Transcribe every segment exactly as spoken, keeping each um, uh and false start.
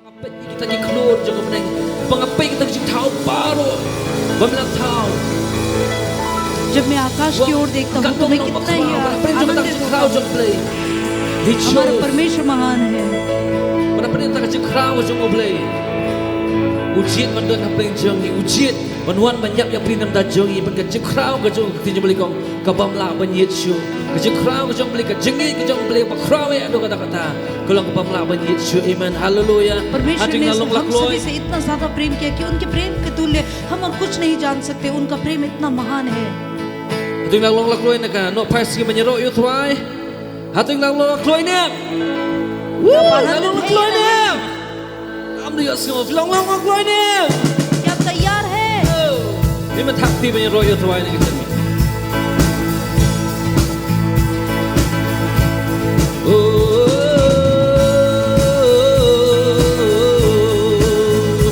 Peit kita ki khlur jong u bneng. Ba nga peit kita ki jingthaw baroh ba me la thaw. जब मैं आकाश की ओर देखता हूँ तो मैं कितना ही आनंदित होता हूँ। Hei, haba peit kita ki jingkhraw jong u Blei. Hynrei kata ka jingkhraw jong u Blei, u jied ban don hapdeng jong ngi, u jied ban wan ban ïap ïa phi na ka bynta jong ngi, bad ka jingkhraw ka jong u, ka ktien jong u Blei ka ong, ka bym lah ban ïeit shuh. Ka jingkhraw ka jong u Blei, ka jingïeit ka jong u Blei ba khraw ïa ka dei kata kata. Ka long ka bym lah ban ïeit shuh. Amen. Haleluya. परमेश्वर ने हम सभी से इतना ज्यादा प्रेम किया कि उनके प्रेम के तुल्य हम और कुछ नहीं जान सकते। उनका प्रेम इतना महान है। Hato ngi la long la kloi ne em? Noh phai sngi ban ïaroh ïa u Trai. Hato ngi la long la kloi ne em? Woo, la long la kloi ne em? Am dei ïa sngew, la long la kloi ne em? क्या तैयार है? Oh, ngin ym thap kti ban ïaroh ïa u Trai ne em? Oh,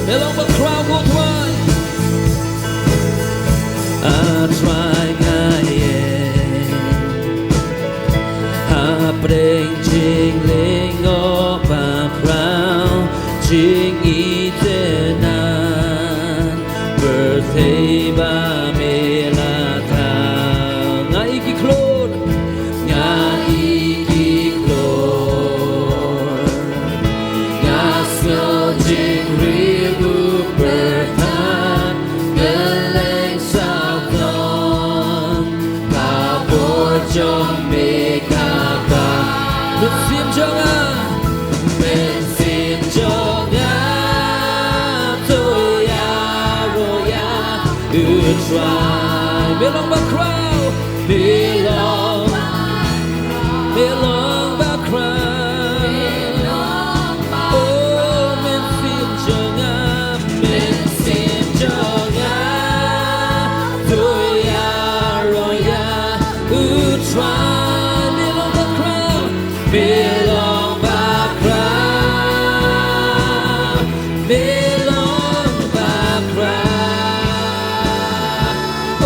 me long bakhraw ko Trai. A Trai, nga ïeng hapdeng jinglyngngoh bakhraw, jingïeit, pyrthei ba me la thaw. Nga ïohi ki khlur, nga ïohi ki khlur. Nga sngew jingriewpyrthei, nga leng saw khlong. Ka bor jong me ka bha. Mynsiem jong nga, mynsiem jong nga, to ïaroh ïa u Trai. Me long bakhraw, me long, me long bakhraw. Oh, mynsiem jong nga, mynsiem jong nga, to ïaroh ïa u Trai. Me long bakhraw, me long bakhraw, me long bakhraw.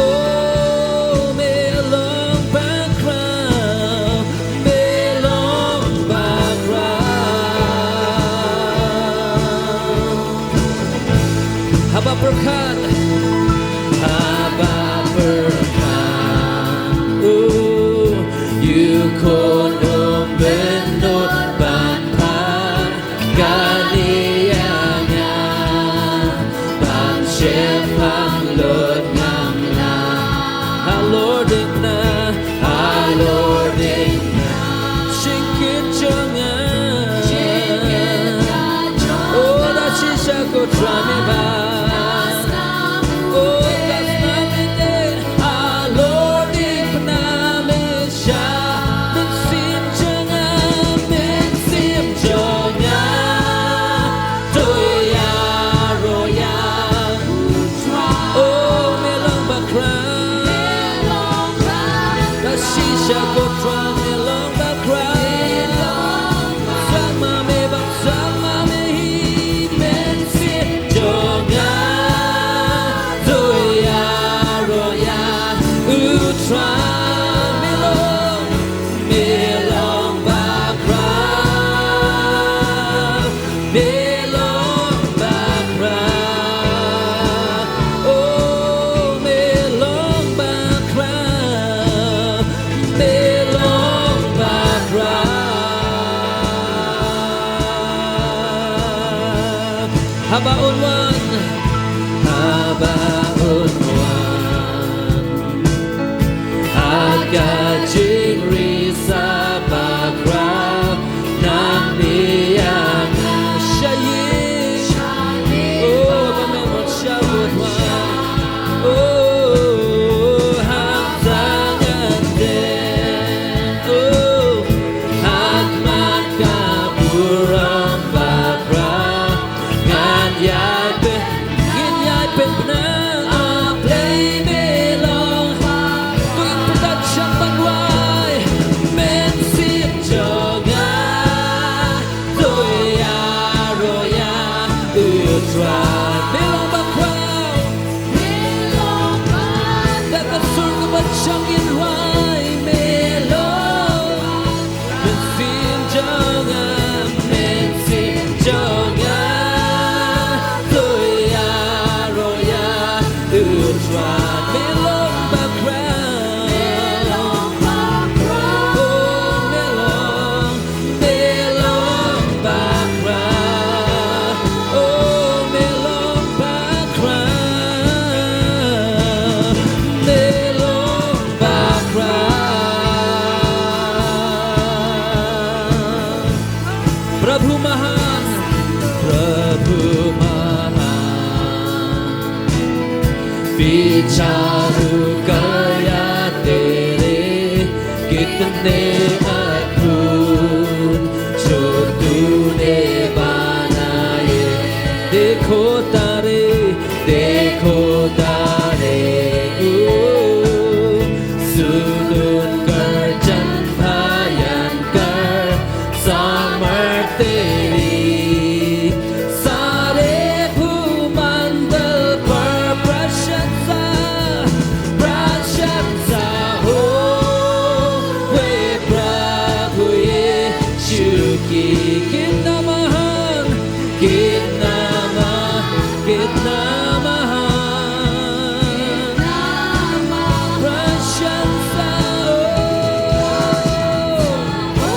Oh, me long bakhraw, me long bakhraw. Haba pyrkhat, haba pyrkhat, oh, ïa u khun um bynnud ban phah kane ïa nga, ban shaphang lut ngam lah. Halor diengphna, halor diengphna, jingkit jong nga. Oh, da shisha ko Trai me bha. Oh, da shisha me te, halor diengphna me sha. Mynsiem jong nga, mynsiem jong nga, to ïaroh ïa u Trai. Oh, me long bakhraw, me long bakhraw. Da shisha ko Trai me long bakhraw. Baptize ma me, baptize ma me hi, mynsiem jong nga, to ïaroh ïa u Trai. Me long, me long bakhraw, me long bakhraw. Oh, me long bakhraw, me long bakhraw. Haba un wan, haba un wan ha ka jingrisah bakhraw, nang biang sha ïing. Oh, ba me mut sha u Trai. Oh, hangta ngan dei, oh, ha khmat ka burom bakhraw, ngan ïai pyn, ngan ïai pynbna. A Blei me long, to ngin pyndat shang ban wan. चारों कया तेरे कितने अद्भुत, जो तूने बनाए। देखो तारे, देखो तारे, ओ, सुन उनका जन भयंकर सामर्थ तेरी। सारे भूमंडल पर प्रशंसा, प्रशंसा हो वे प्रभु यीशु की। कितना महान, कितना महान, कितना महान। प्रशंसा हो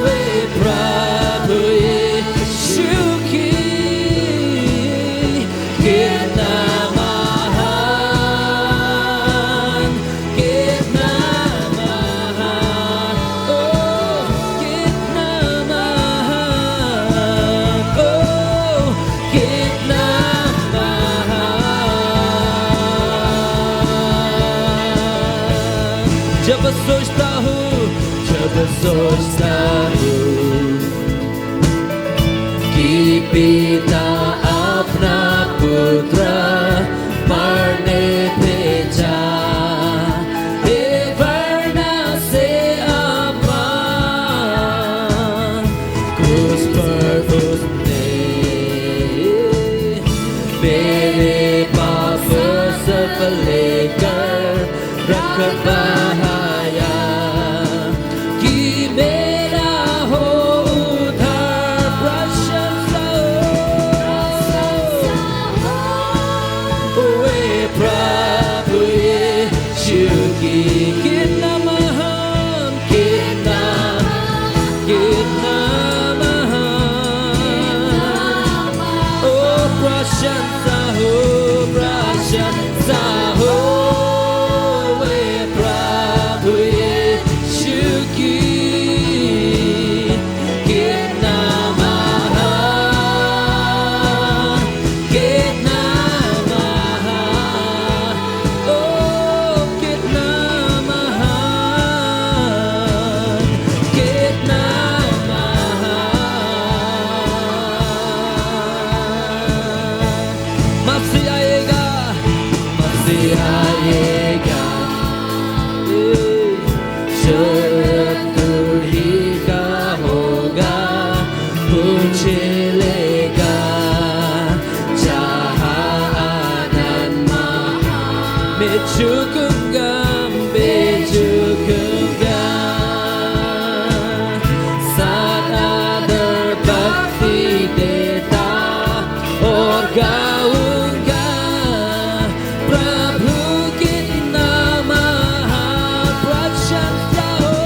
वे प्रभु यीशु की। कितना महान, कितना महान, ओ, कितना महान, ओ, कितना महान। जब सोचता हूँ, जब सोचता हूँ कि पिता अपना पुत्र मरने भेजा, हे वरना से अमर, क्रूस पर उसने मेरे पाप सब लेकर रख बहाया कि मेरा हो उद्धार। प्रशंसा हो वे प्रभु यीशु की। कितना महान, कितना, कितना महान। ओ प्रशंसा हो, प्रशंसा हो वे प्रभु यीशु की। कितना महान, कितना महान, ओ कितना महान, कितना महान। मसीह आएगा, मसीह आएगा। शरण तू ही का होगा, पूछ लेगा, जहाँ आनंद महा। मैं झुकूंगा, मैं झुकूंगा, सदा आदर भक्ति देता और गाऊंगा, प्रभु कितना महान। प्रशंसा हो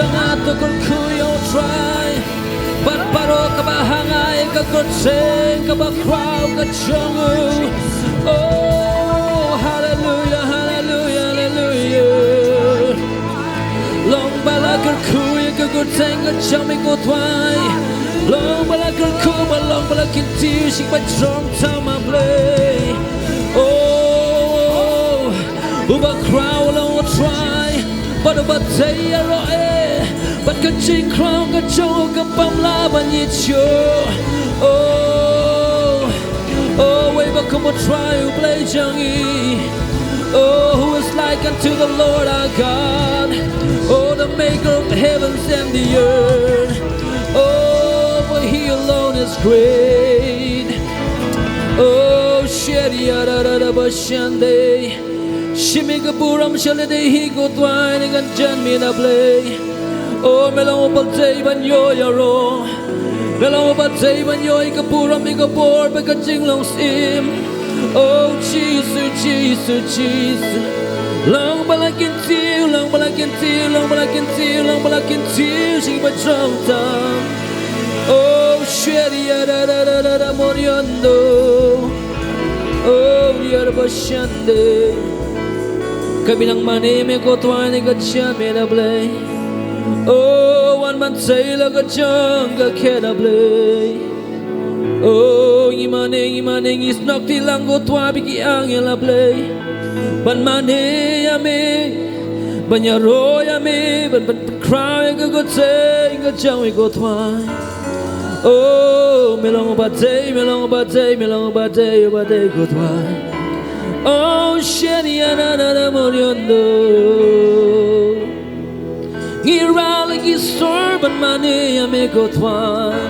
Nga to kyrkhu ïa u Trai bad baroh kaba ha nga ïa ka kyrteng kaba khraw ka jong u. Oh, haleluya, haleluya, haleluya. Long ba la kyrkhu ïa ka kyrteng ka jong me ko Trai. Long ba la kyrkhu bad long ba la kyntiew sha ki ba jrong tam, A Blei. Oh, uba khraw long u Trai bad uba dei ïaroh eh, bad ka jingkhraw ka jong u kam lah ban ïasyrdoh. Oh, oh, wei ba kum u Trai U Blei jong ngi. Oh, who is like unto the Lord our God? Oh, the maker of heavens and the earth. Oh, for he alone is great. Oh, shit, ya da da da ba shande. Shim ïa ka burom sha lade hi ko Trai ne kan jan me na Blei. Oh, me long uba dei ban ïoh ïaroh. Me long uba dei ban ïoh ïa ka burom, ïa ka bor bad ka jinglong syiem. Oh, Jisu, Jisu, Jisu. Long ba la kyntiew, long ba la kyntiew, long ba la kyntiew, long ba la kyntiew sha ki ba jrong tam. Oh, shit, ya da da da da da, mor yondo. Oh, ya da ba shande. Ka biang mane me ko Trai ne ka jia me na Blei. Oh, wan ban sei la ka jong ka khe na Blei. Oh, ngi mane, ngi mane, ngi snoh kti lang ko Trai bad ki angel, A Blei. Ban mane ïa me, ban ïaroh ïa me, ban, ban, ban khraw ïa ka kyrteng ka jong me ko Trai. Oh, me long uba dei, me long uba dei, me long uba dei, uba dei ko Trai. Oh, shit, ya na na na, mor yondo. Ngi rah la ki sor ban mane ïa me ko Trai.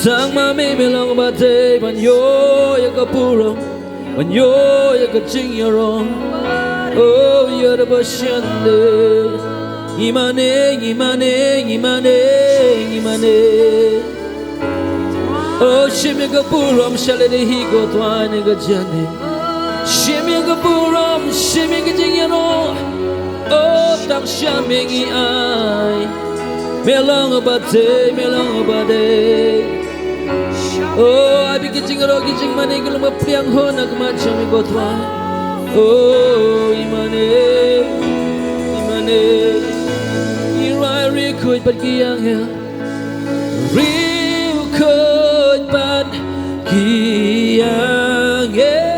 Tang ma me me long uba dei ban ïoh ïa ka burom, ban ïoh ïa ka jingïaroh. Oh, ya da ba shande. Ngi mane, ngi mane, ngi mane, ngi mane. Oh, shim ïa ka burom sha lade hi ko Trai ne ka jia me. Shim ïa ka burom, shim ïa ka jingïaroh. Oh, tang sha me ngi ai. Me long uba dei, me long uba dei. Oh, ai bad ki jingïaroh ki jingmane ki long ba pliang hon na ka khmat jong me ko Trai. Oh, ngi mane, ngi mane. Ngi rah ri khuid bad ki angel. Ri khuid bad ki angel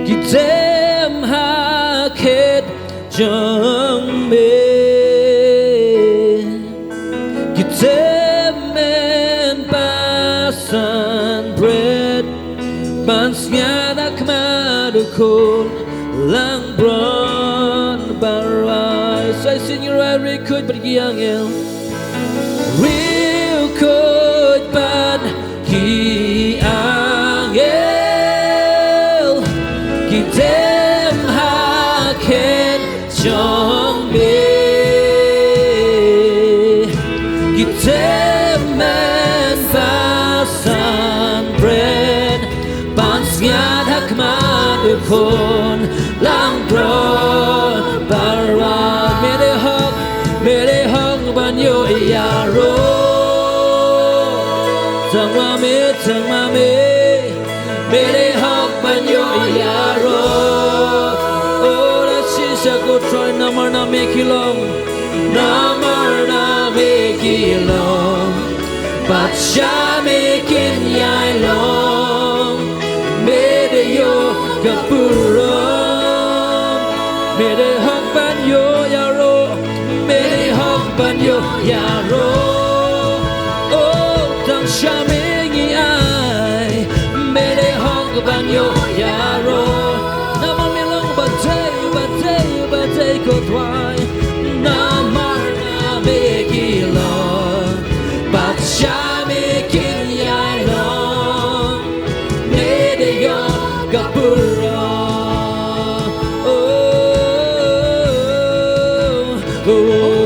ki dem ha khet jong me. Ki dem ban basan bret ban sngewthuh ha khmat u Khun langbrot baroh. Sa shisien ngi rah ri khuid bad ki angel. Ri khuid bad ki angel ki dem ha khet jong me. Ki dem ban basan bret ban sngewthuh ha khmat u Khun langbrot baroh. Me dei hok, me dei hok ban ïoh ïaroh. Tang ma me, tang ma me. Me dei hok ban ïoh ïaroh. Oh, la shisha ko Trai namar na me ki long. Namar na me ki long. Bad sha me kin ïai long. Me dei ïoh ka burom. Me dei hok ban ïoh ïaroh. Me dei hok ban ïoh ïaroh. Oh, tang sha me ngi ai. Me dei hok ban ïoh ïaroh. Namar me long uba dei, uba dei, uba dei ko Trai. Namar na me ki long. Bad sha me kin ïai long. Me dei hok ka burom. Oh, oh, oh, oh.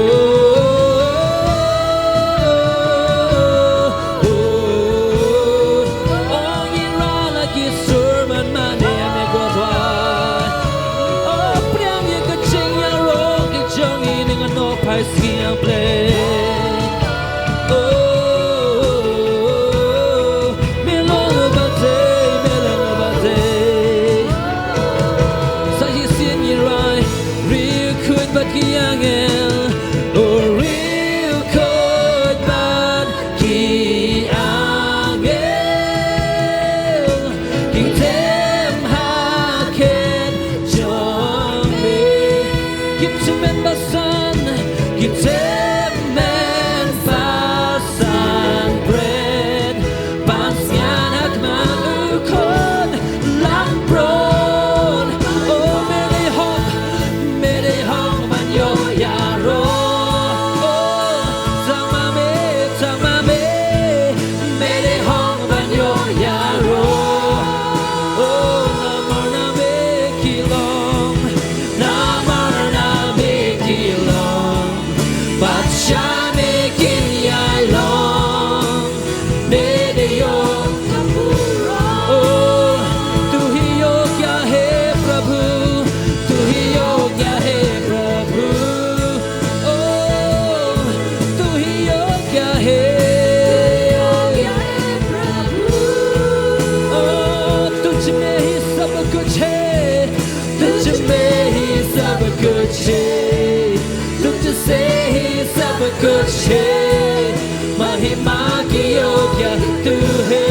महिमा के योग्य तू है,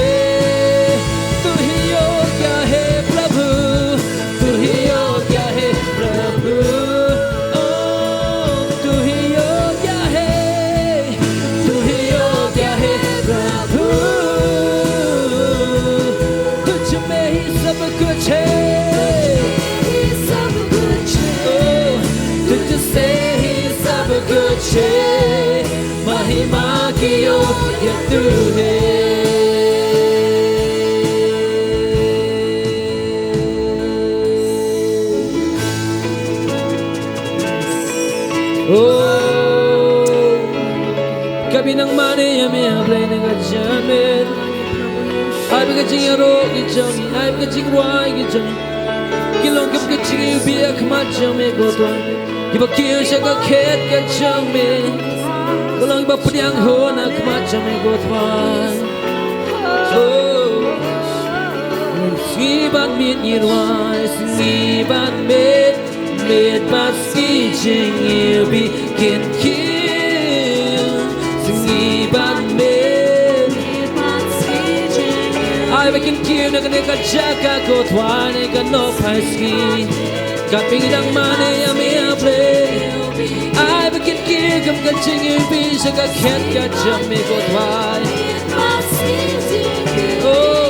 तू ही योग्य है प्रभु, तू ही योग्य है प्रभु। ओ, तू ही योग्य है, तू ही योग्य है प्रभु। तुझ में ही सब कुछ है, तुझ में ही सब कुछ है। ओ, तुझसे ही सब कुछ है, महिमा के योग्य तू है। Oh, ka bynta nang mane ïa me ha Blei na ka jingmut. Ai ba ka jingïaroh ka jong ngi, ai ba ka jingrwai ka jong ngi, ki long kum ka jingïaroh ha khmat jong me ko Trai. Kiba kiew sha ka khet ka jong me, ki long kiba pdiang ho na khmat jong me ko Trai. Oh, sngi bad miet ngi rwai, sngi bad miet, miet bad sngi jingïaroh kin kiew, sngi bad miet. Ai ba kin kiew na kane ka jaka ko Trai, na kane ka nohphai sngi. Ka bynta nang mane ïa me ha Blei. Ai ba kin kiew kum ka jingïaroh sha ka khet ka jong me ko Trai. Oh,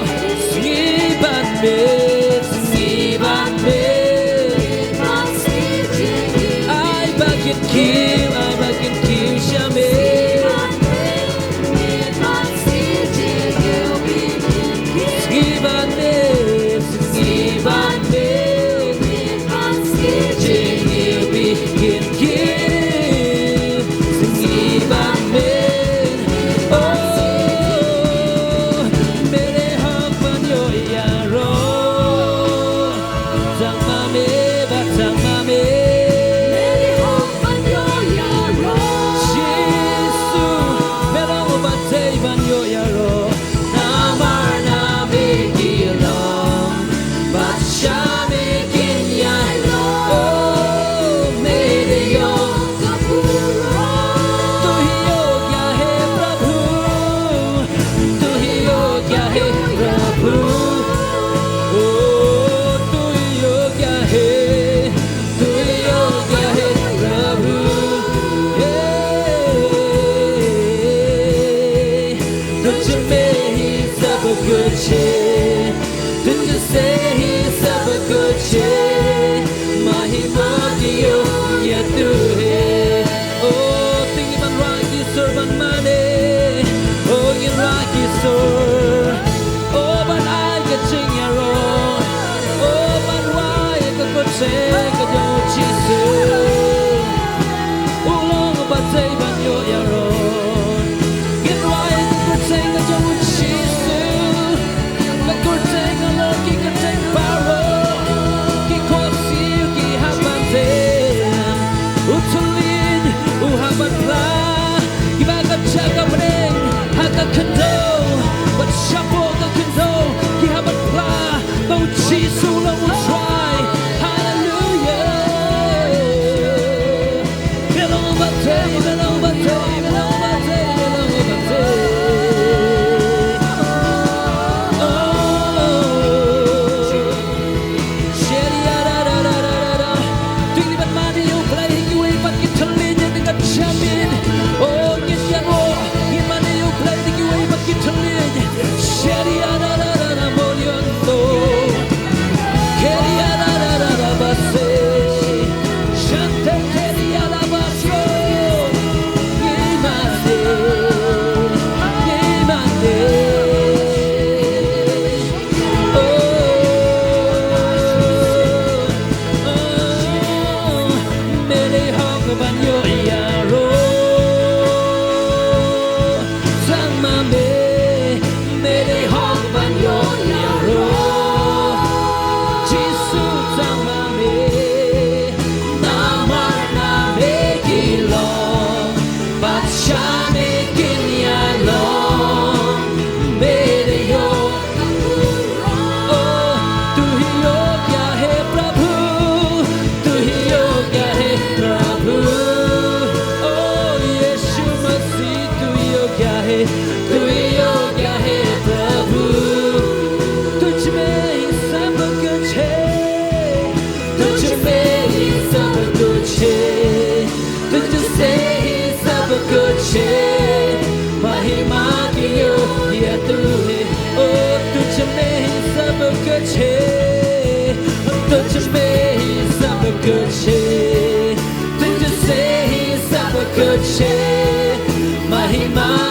sngi bad miet, sngi bad miet. Ai ba kin kiew, ai ba kin kiew sha me. Sngi bad miet, sngi bad miet. Sngi bad miet. Oh, me dei hok ban ïoh ïaroh. Tang ma me bad tang ma me. Me dei hok ban ïoh ïaroh. Jisu, me long uba dei ban ïoh ïaroh. Namar na me ki long bad sha me kin ïaroh. Oh, me dei ïoh ka burom. Tu hi ïoh ïa he Prabhu. Tu hi ïoh ïa he Prabhu. Oh, tu hi ïoh ïa he. Tu hi ïoh ïa he Prabhu. Hey. तुझ में ही सब कुछ है, तुझसे ही सब कुछ है, महिमा की योग्य तू है। Oh, to ngin ïa rwai ki sur ban mane. Oh, ngin rwai ki sur. Oh, ban ai ka jingïaroh. Oh, ban rwai ka kyrteng ka jong u Jisu. U long uba dei ban ïoh ïaroh. Ngin rwai ka kyrteng ka jong u Jisu. Ka kyrteng halor ki kyrteng baroh. Ki khohsiew ki hap ban them. U thylliej u hap ban phla. Kiba kynjah ka bneng ha ka khyndew bad shapoh ka khyndew ki hap ban phla ba u Jisu u long u Trai. Haleluia. Me long uba dei, me long uba dei, me long uba dei, me long uba dei. Oh. Sheri ya da da da da da da. To ngin ïa ban mane ïa u Blei ha kiwei pat ki thylliej ïa kane ka janmiet. Oh, ngin ïaroh, ngin mane ïa u Blei ha kiwei pat ki thylliej.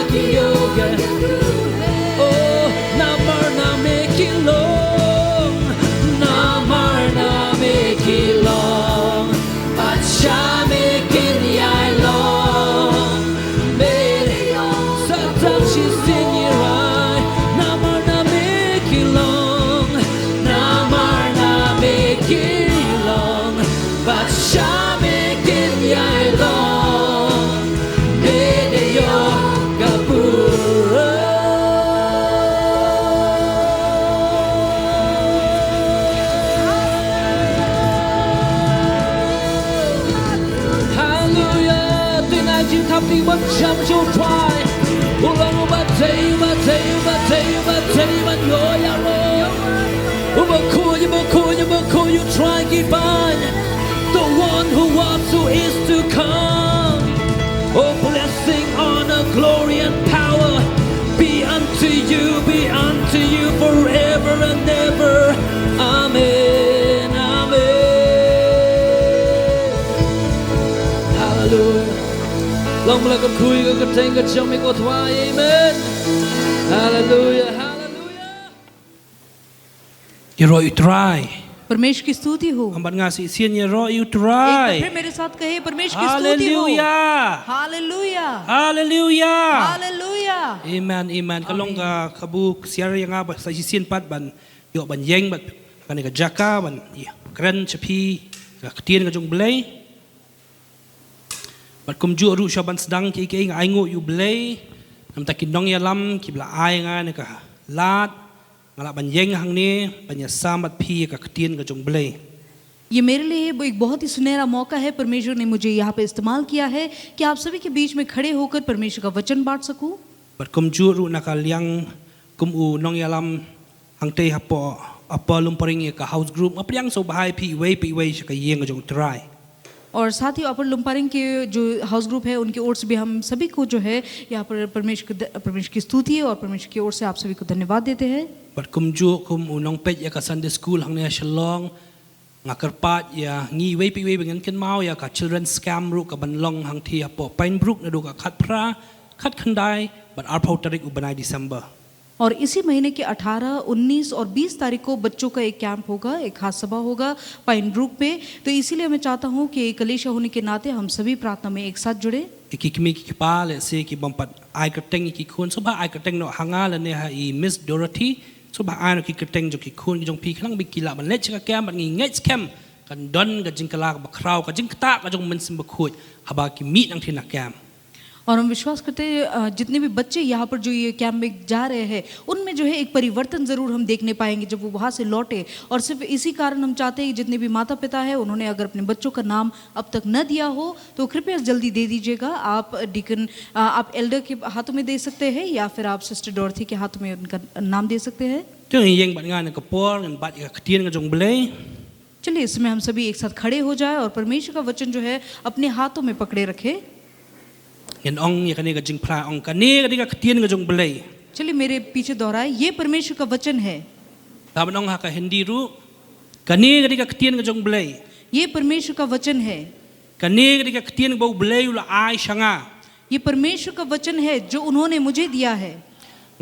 Ki ïoh ka, oh, namar na me ki long, namar na me ki long, bad sha me kin ïai long. Me, sa tang shisien ngi rai, namar na me ki long, namar na me ki long, bad sha me kin ïai long. Me da ïoh ka burom. Hallelujah. Tonight you come to what jump your try. Ulang uba tei, uba tei, uba tei, uba tei, uba ïoh ïaroh. Uba khuid, uba khuid, uba khuid, you try ki ban. The one who was, who is to come. Oh, blessing, honor, glory, and power be unto you, be unto you forever and ever. Amen. Amen. Hallelujah. Long ba la kyrkhu ïa ka kyrteng ka jong me ko Trai. Amen. Hallelujah. Hallelujah. Ïaroh ïa u Trai. परमेश्वर की स्तुति हो। Ym bad nga shisien, ïaroh ïa u Trai. एक बार फिर मेरे साथ कहे, "परमेश्वर की स्तुति हो।" Hallelujah. हालेलुया। Hallelujah. Hallelujah. Amen, amen. Ka long ka, ka buk siar ïa nga ba sa shisien pat ban ïoh ban ïeng bad kane ka jaka ban ïa kren sha phi ka ktien ka jong U Blei. Bad kumjuh ruh sha ban sdang kiei kiei nga ainguh ïa U Blei. Namar ki nongïalam kiba la ai nga ne ka lad, nga lah ban ïeng hangne ban ïasam bad phi ïa ka ktien ka jong U Blei. ये मेरे लिए वो एक बहुत ही सुनहरा मौका है, परमेश्वर ने मुझे यहाँ पे इस्तेमाल किया है कि आप सभी के बीच में खड़े होकर परमेश्वर का वचन बांट सकूं। Bad kumjuh ruh na ka liang kum u nongïalam hangtei hapoh Upper Lumparing ïa ka house group, nga pdiang sngewbha ïa phi iwei pa iwei sha ka ïing ka jong U Trai. और साथ ही अपर लुम्पारिंग के जो हाउस ग्रुप है, उनकी ओर से भी हम सभी को जो है यहाँ पर परमेश्वर की द-, परमेश्वर की स्तुति और परमेश्वर की ओर से आप सभी को धन्यवाद देते हैं। Bad kumjuh kum u nongpeit ïa ka Sunday school hangne ha Shillong, nga kyrpad ïa ngi iwei pa iwei ba ngin kynmaw ïa ka children's camp ruh kaban long hangtei hapoh Pine Brook naduh ka khatphra, khatkhyndai bad arphew tarik u bnai December. और इसी महीने के अठारह, उन्नीस और बीस तारीख को बच्चों का एक कैंप होगा, एक खास सभा होगा पाइन ब्रूक पे। तो इसीलिए मैं चाहता हूँ कि कलीसिया होने के नाते हम सभी प्रार्थना में एक साथ जुड़े। Ïa ki kmie ki kpa lehse ki bym pat ai kyrteng ïa ki khun, sngewbha ai kyrteng noh ha nga lane ha i Miss Dorothy. Sngewbha ai noh ki kyrteng jong ki khun ki jong phi khnang ba ki lah ban leit sha ka camp bad ngi ngeit skhem kan don ka jingkylla kaba khraw, ka jingktah ka jong U Mynsiem Bakhuid haba ki mih nangtei na camp. और हम विश्वास करते हैं, अ, जितने भी बच्चे यहाँ पर जो ये कैंप में जा रहे हैं, उनमें जो है एक परिवर्तन ज़रूर हम देखने पाएंगे जब वो वहाँ से लौटे। और सिर्फ इसी कारण हम चाहते हैं कि जितने भी माता पिता हैं, उन्होंने अगर अपने बच्चों का नाम अब तक न दिया हो, तो कृपया जल्दी दे दीजिएगा। आप डीकन, अ, आप एल्डर के हाथों में दे सकते हैं या फिर आप सिस्टर डॉर्थी के हाथों में उनका नाम दे सकते हैं। Te ïeng bad nga na ka por, ngan bat ïa ka ktien ka jong U Blei. चलिए, इस समय हम सभी एक साथ खड़े हो जाए और परमेश्वर का वचन जो है, अपने हाथों में पकड़े रखें। Ngin ong ïa kane ka jingphla, ong, kane ka dei ka ktien ka jong U Blei. चलिए, मेरे पीछे दोहराए, "ये परमेश्वर का वचन है।" Te ban ong ha ka Hindi ruh, kane ka dei ka ktien ka jong U Blei. "ये परमेश्वर का वचन है।" Kane ka dei ka ktien ba U Blei u la ai sha nga. "ये परमेश्वर का वचन है, जो उन्होंने मुझे दिया है।"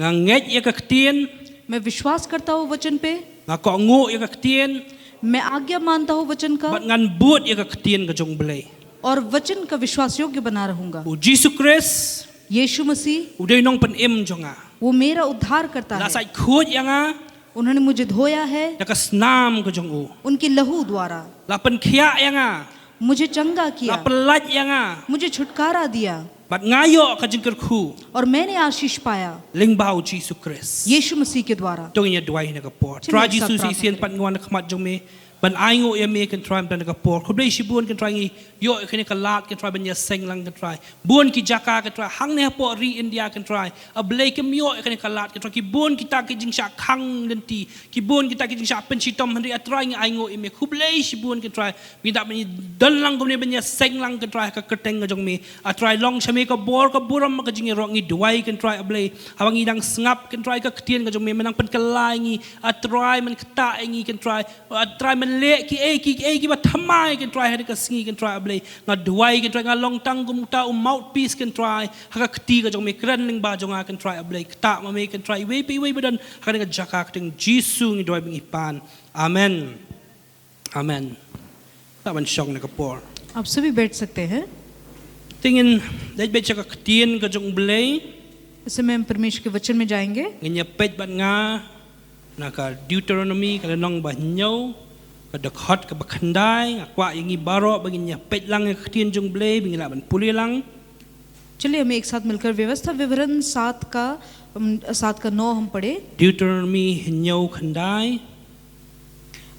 Nga ngeit ïa ka ktien. मैं विश्वास करता हूँ वचन पे। Nga kohnguh ïa ka ktien. मैं आज्ञा मानता हूँ वचन का। Bad ngan bud ïa ka ktien ka jong U Blei. और वचन का विश्वास योग्य बना रहूंगा। U Jisu Khrist. यीशु मसीह। U dei u nongpynim jong nga. वो मेरा उद्धार करता है। La sait khuid ïa nga. उन्होंने मुझे धोया है। Da ka snam ka jong u. उनके लहू द्वारा। La pynkhiah ïa nga. मुझे चंगा किया। La pyllait ïa nga. मुझे छुटकारा दिया। Bad nga ïoh ka jingkyrkhu. और मैंने आशीष पाया। Lyngba U Jisu Khrist. यीशु मसीह के द्वारा। To ngin ïa duwai ha kane ka por. Chim Trai ïa Jisu, sa shisien pat nga wan ha khmat jong me ban ainguh ïa me, Kynrad, ha kane ka por. Khublei shibun, Kynrad, ngi ïoh ïa kane ka lad, Kynrad, ban ïaseng lang, Kynrad. Bun ki jaka, Kynrad, hangne hapoh ri India, Kynrad. A Blei, kim ïoh ïa kane ka lad, Kynrad, ki bun kita ki jingshah khang lynti, ki bun kita ki jingshah pynshitom, hynrei A Trai ngi ainguh ïa me. Khublei shibun, Kynrad. Ngi dap ban ïadon lang kumne ban ïaseng lang, Kynrad, ha ka kyrteng ka jong me. A Trai, long sha me ka bor ka burom, ka jingïaroh, ngi duwai, Kynrad A Blei. Haba ngi dang sngap, Kynrad, ka ktien ka jong me, men nang pynkylla ïa ngi. A Trai, men ktah ïa ngi, Kynrad. A Trai, men leh ki ei ki ei ki ba thymmai, kynrad, ha kane ka sngi, kynrad A Blei. Nga duwai, kynrad, nga long tang kum uta u mouthpiece, kynrad, ha ka kti ka jong me. Kren lyngba jong nga, kynrad A Blei. Ktah ma me, kynrad, iwei pa iwei ba don ha kane ka jaka. Ha ka kyrteng Jisu ngi duwai ba ngi pan. Amen. Amen. Lah ban shong na ka por. आप सभी बैठ सकते हैं। Te ngin leit beit sha ka ktien ka jong U Blei. इस समय हम परमेश्वर के वचन में जाएंगे। Ngin ïa peit bad nga na ka Deuteronomy, ka lynnong ba hynñiew, ka dkhot kaba khyndai. Nga kwah ïa ngi baroh ba ngin ïa peit lang ïa ka ktien jong U Blei, ba ngin lah ban pule lang. चलिए, हम एक साथ मिलकर व्यवस्था विवरण सात का, अम, सात का नौ हम पढ़े। Deuteronomy hynñiew khyndai.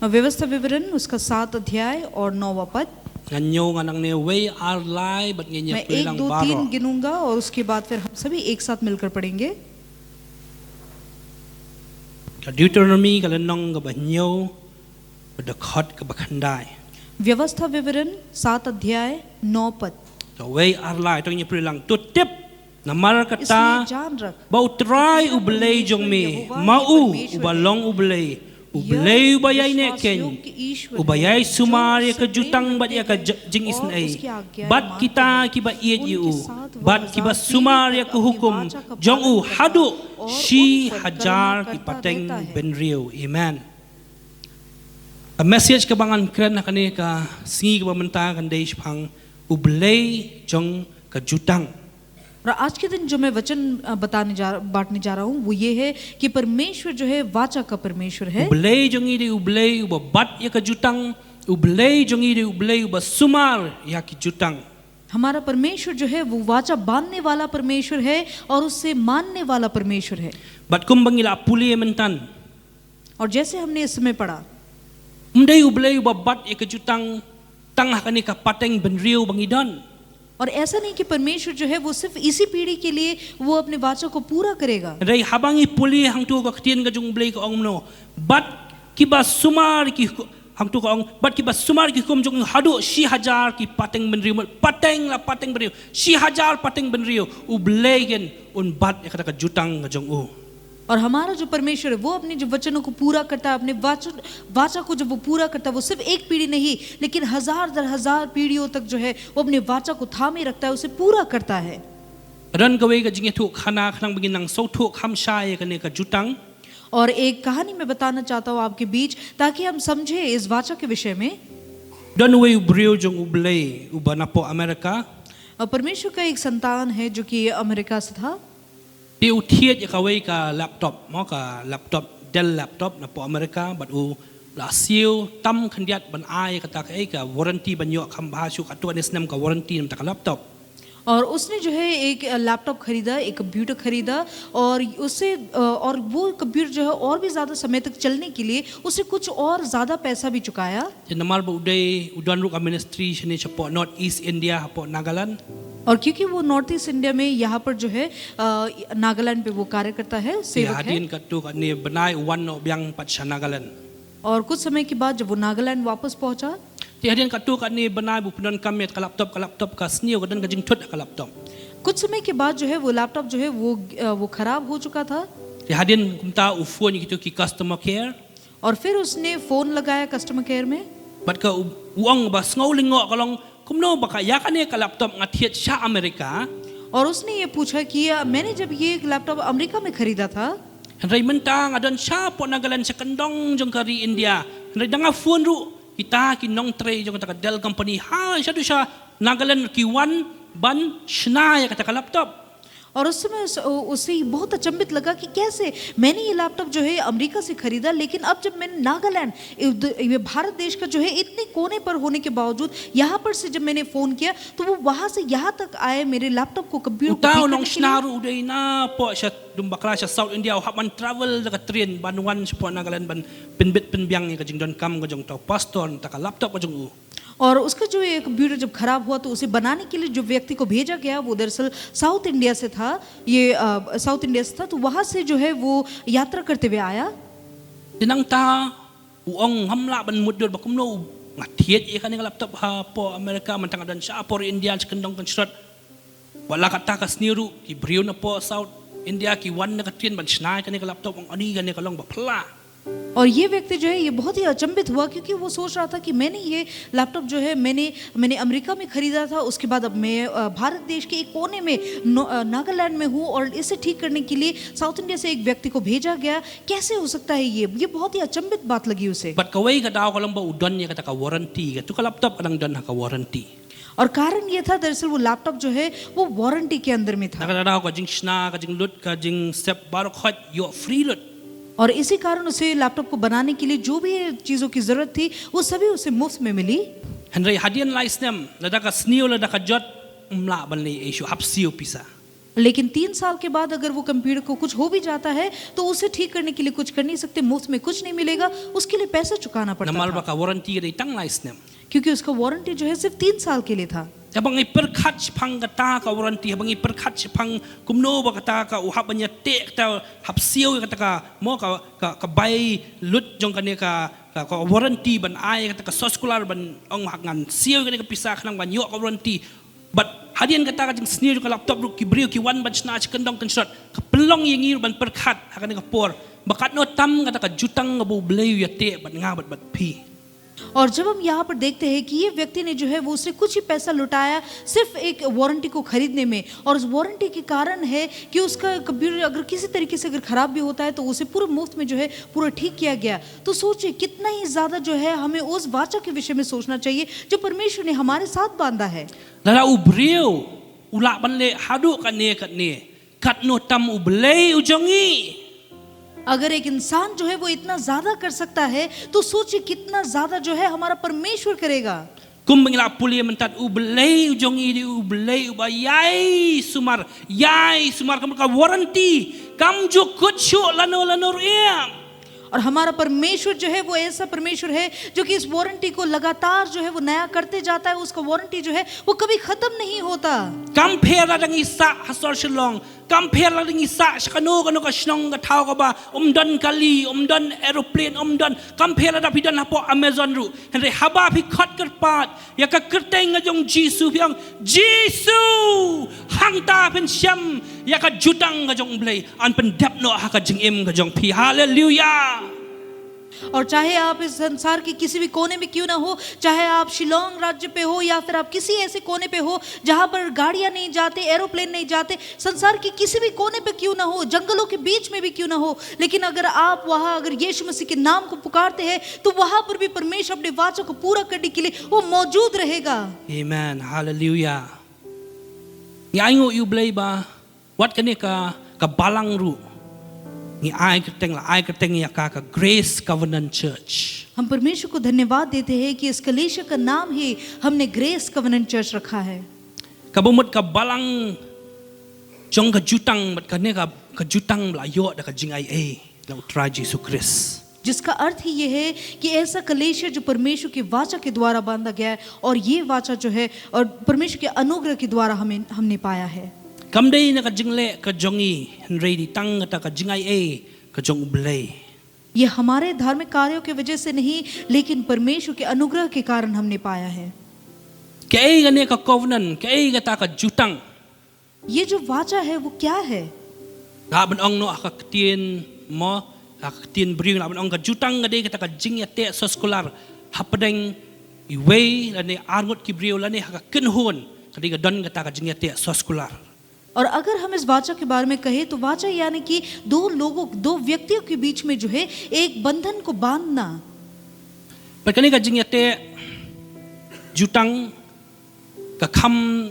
व्यवस्था विवरण, उसका सात अध्याय और नौवां पद। Ngan ïoh, ngan nangne wei ar lai bad ngin ïa pule lang baroh. मैं एक, दो, तीन गिनूंगा और उसके बाद फिर हम सभी एक साथ मिलकर पढ़ेंगे। Ka Deuteronomy, ka lynnong kaba hynñiew, ka dkhot kaba khyndai. व्यवस्था विवरण सात अध्याय नौ पद। Ka wei ar lai, to ngin ïa pule lang. To tip, namar kata, इसलिए जान रख, ba U Trai U Blei jong me, ma u uba long U Blei, U Blei uba ïaineh keiñ, uba ïai sumar ïa ka jutang bad ïa ka j-, jingisynei, bad kita kiba ïeit ïa u, bad kiba sumar ïa ka hukum jong u haduh shi hajar ki pateng bynriew. Amen. Ka message kaba ngan kren ha kane ka sngi kaba mynta kan dei shaphang U Blei jong ka jutang. और आज के दिन जो मैं वचन, अ, बताने जा, बांटने जा रहा हूँ, वो ये है कि परमेश्वर जो है, वाचा का परमेश्वर है। U Blei jong ngi dei U Blei uba bat ïa ka jutang, U Blei jong ngi dei U Blei uba sumar ïa ki jutang. हमारा परमेश्वर जो है, वो वाचा बांधने वाला परमेश्वर है और उससे मानने वाला परमेश्वर है। Bad kumba ngi la pule mynta, और जैसे हमने इस समय पढ़ा, ym dei U Blei uba bat ïa ka jutang tang ha kane ka pateng bynriew ba ngi don. और ऐसा नहीं कि परमेश्वर जो है, वो सिर्फ इसी पीढ़ी के लिए वो अपने वाचा को पूरा करेगा। Hynrei haba ngi pule hangto ka ktien ka jong U Blei ka ong kumno, bad kiba sumar ki hu-, hangto ka ong, bad kiba sumar ki hukum jong u haduh shi hajar ki pateng bynriew, pateng la pateng bynriew, shi hajar pateng bynriew, U Blei kin un bat ïa kata ka jutang ka jong u. और हमारा जो परमेश्वर है, वो अपने जो वचनों को पूरा करता है, अपने वाचन, वाचा को जब वो पूरा करता है, वो सिर्फ एक पीढ़ी नहीं, लेकिन हजार दर हजार पीढ़ियों तक जो है, वो अपने वाचा को थामे रखता है, उसे पूरा करता है। Don kawei ka jingïathuhkhana khnang ba ngin nang sngewthuh kham shai ïa kane ka jutang. और एक कहानी मैं बताना चाहता हूँ आपके बीच, ताकि हम समझे इस वाचा के विषय में। Don uwei u briew jong U Blei uba napoh America. और परमेश्वर का एक संतान है जो कि अमेरिका से था। Te u thied ïa kawei ka laptop, mo, ka laptop, Dell laptop napoh America, bad u la siew tam khyndiat ban ai ïa kata ka, eh, ka warranty, ban ïoh kham bha shuh katto katne snem ka warranty na kata ka laptop. और उसने जो है एक, अ, लैपटॉप खरीदा, एक कंप्यूटर खरीदा और उसे, अ, और वो कंप्यूटर जो है और भी ज़्यादा समय तक चलने के लिए उसे कुछ और ज़्यादा पैसा भी चुकाया। Te namar ba u dei, u don ruh ka ministry shane shapoh North East India hapoh Nagaland. और क्योंकि वो नॉर्थ ईस्ट इंडिया में यहाँ पर जो है, अ, नागालैंड पे वो कार्य करता है, सेवक है। Te hadien katto katne bnai u wan noh biang pat sha Nagaland. और कुछ समय के बाद जब वो नागालैंड वापस पहुंचा, Te hadien katto katne bnai ba u pyndonkam ïa ka laptop, ka laptop ka sniew, ka don ka jingthut ha ka laptop. कुछ समय के बाद जो है वो लैपटॉप जो है वो, अ, वो खराब हो चुका था। Te hadien kumta u phone ïa kito ki customer care. और फिर उसने फोन लगाया कस्टमर केयर में। Bad ka u, u ong ba sngew lyngngoh ka long, kumno ba ka ïa kane ka laptop nga thied sha America. और उसने ये पूछा कि, अ, मैंने जब ये लैपटॉप अमेरिका में खरीदा था। Hynrei mynta nga don shapoh Nagaland sha kyndong jong ka ri India. Hynrei da nga phone ruh, kita ki nongtrei jong kata ka Dell company ha shaduh sha Nagaland ki wan ban shna ïa kata ka laptop. और उस समय उस, उ-, उसे बहुत अचंभित लगा कि कैसे मैंने ये लैपटॉप जो है अमेरिका से खरीदा, लेकिन अब जब मैंने नागालैंड, ये भारत देश का जो है इतने कोने पर होने के बावजूद यहाँ पर से जब मैंने फ़ोन किया, तो वो वहाँ से यहाँ तक आए मेरे लैपटॉप को, कंप्यूटर को ठीक करने के लिए। Uta u nongshna ruh u dei napoh sha dum bakla sha South India, u hap ban travel da ka train ban wan shapoh Nagaland ban pynbit pynbiang ïa ka jingdonkam ka jong uta u pastor na kata ka laptop ka jong u. और उसका जो ये कंप्यूटर जब खराब हुआ, तो उसे बनाने के लिए जो व्यक्ति को भेजा गया, वो दरअसल साउथ इंडिया से था, ये, अ, साउथ इंडिया से था, तो वहाँ से जो है वो यात्रा करते हुए आया। Te nangta u ong ngam lah ban mutdur ba kumno nga thied ïa kane ka laptop hapoh America, mynta nga don shapoh India sha kyndong kynshrut. Wat la katta ka sngi ruh ki briew napoh South India ki wan na ka train ban shna ïa kane ka laptop, u ong ani kane ka long ba phylla. और ये व्यक्ति जो है, ये बहुत ही अचंभित हुआ, क्योंकि वो सोच रहा था कि मैंने ये लैपटॉप जो है, मैंने मैंने अमेरिका में खरीदा था, उसके बाद अब मैं अ, भारत देश के एक कोने में नो- अ, नागालैंड में हूँ और इसे ठीक करने के लिए साउथ इंडिया से एक व्यक्ति को भेजा गया। कैसे हो सकता है ये? ये बहुत ही अचंभित बात लगी उसे। Bad kawei ka daw ka long ba u don ïa kata ka warranty, katu ka laptop ka dang don ha ka warranty. और कारण ये था, दरअसल वो लैपटॉप जो है, वो वारंटी के अंदर में था। Na kata ka daw ka jingshna, ka jinglut, ka jingsep baroh khoit ïoh free lut. और इसी कारण उसे लैपटॉप को बनाने के लिए जो भी चीज़ों की ज़रूरत थी, वो सभी उसे मुफ्त में मिली। Hynrei hadien lai snem, lada ka sniew lada ka jot, ym lah ban leh ei shuh, hap siew pisa. लेकिन तीन साल के बाद अगर वो कंप्यूटर को कुछ हो भी जाता है, तो उसे ठीक करने के लिए कुछ कर नहीं सकते, मुफ्त में कुछ नहीं मिलेगा, उसके लिए पैसा चुकाना पड़ता Namar ba था, ka warranty ka dei tang lai snem. क्योंकि उसका वारंटी जो है, सिर्फ तीन साल के लिए था। Haba ngi pyrkhat shaphang kata ka warranty, haba ngi pyrkhat shaphang kumno ba kata ka u hap ban ïateh, kata hap siew ïa kata ka, mo, ka, ka, ka bai lut jong kane ka, ka, ka warranty, ban ai kata ka source colour, ban ong ha ngan siew ïa kane ka pisa khnang ban ïoh ka warranty. Bad hadien kata ka jingsniew jong ka laptop ruh, ki briew ki wan ban shna sha kyndong kynshrot. Ka pynlong ïa ngi ruh ban pyrkhat ha kane ka por ba katno tam kata ka jutang kaba U Blei u ïateh bad nga bad bad phi. और जब हम यहाँ पर देखते हैं कि ये व्यक्ति ने जो है, वो उसने कुछ ही पैसा लुटाया सिर्फ एक वारंटी को खरीदने में, और उस वारंटी के कारण है कि उसका कंप्यूटर अगर किसी तरीके से अगर ख़राब भी होता है, तो उसे पूरे मुफ्त में जो है, पूरा ठीक किया गया। तो सोचिए, कितना ही ज़्यादा जो है, हमें उस वाचा के विषय में सोचना चाहिए जो परमेश्वर ने हमारे साथ बांधा है। Lada u briew u lah ban leh haduh katne katne, katno tam U Blei u jong ngi. अगर एक इंसान जो है, वो इतना ज्यादा कर सकता है, तो सोचिए, कितना ज्यादा जो है, हमारा परमेश्वर करेगा। Kumba ngi la pule mynta, U Blei u jong ngi u dei U Blei uba ïai sumar, ïai sumar, ka mut ka warranty kam ju kut shuh lano lano ruh em. और हमारा परमेश्वर जो है, वो ऐसा परमेश्वर है जो कि इस वारंटी को लगातार जो है, वो नया करते जाता है। उसका वारंटी जो है, वो कभी खत्म नहीं होता। Kam pher lada ngi sah ha sor Shillong, kam pher lada ngi sah sha kano kano ka shnong ka thaw kaba ym don kali, ym don aeroplane, ym don, kam pher lada phi don hapoh Amazon ruh. Hynrei haba phi khot kyrpad ïa ka kyrteng ka jong Jisu, phi ong, Jisu, hangta phin shem ïa ka jutang ka jong U Blei, yn pyndep noh ha ka jingim ka jong phi. Hallelujah. और चाहे आप इस संसार के किसी भी कोने में क्यों ना हो, चाहे आप शिलोंग राज्य पे हो या फिर आप किसी ऐसे कोने पे हो जहां पर गाड़ियां नहीं जाते, एरोप्लेन नहीं जाते, संसार के किसी भी कोने पे क्यों ना हो, जंगलों के बीच में भी क्यों ना हो, लेकिन अगर आप वहां अगर यीशु मसीह के नाम को पुकारते हैं, तो वहां पर भी परमेश्वर अपने वाचा को पूरा करने के लिए वो मौजूद रहेगा। Amen. Hallelujah. Ngi ainguh ïa U Blei ba wat kane ka, ka balang ruh ngi ai kyrteng, la ai kyrteng ïa ka, ka Grace Covenant Church. हम परमेश्वर को धन्यवाद देते हैं कि इस कलीसिया का नाम ही हमने ग्रेस कवेनेंट चर्च रखा है। Kaba mut ka balang jong ka jutang, bad kane ka, ka jutang ba la ïoh da ka jingaiei na U Trai Jisu Khrist. जिसका अर्थ ही ये है कि ऐसा कलीसिया जो परमेश्वर की वाचा के द्वारा बांधा गया है और ये वाचा जो है और परमेश्वर के अनुग्रह के द्वारा हमें, हमने पाया है। Kam dei na ka jingleh ka jong ngi, hynrei dei tang kata ka jingaiei ka jong U Blei. ये हमारे धार्मिक कार्यों की वजह से नहीं, लेकिन परमेश्वर के अनुग्रह के कारण हमने पाया है। Kaei kane ka covenant, kaei kata ka jutang? ये जो वाचा है, वो क्या है? Lah ban ong noh ha ka ktien mo, ha ka ktien briew, lah ban ong ka jutang ka dei kata ka jingïateh soskular hapdeng iwei lane arngut ki briew lane ha ka kynhun ka dei ka don kata ka jingïateh soskular. और अगर हम इस वाचा के बारे में कहें, तो वाचा यानी कि दो लोगों, दो व्यक्तियों के बीच में जो है, एक बंधन को बांधना। Bad kane ka jingïateh jutang ka kham,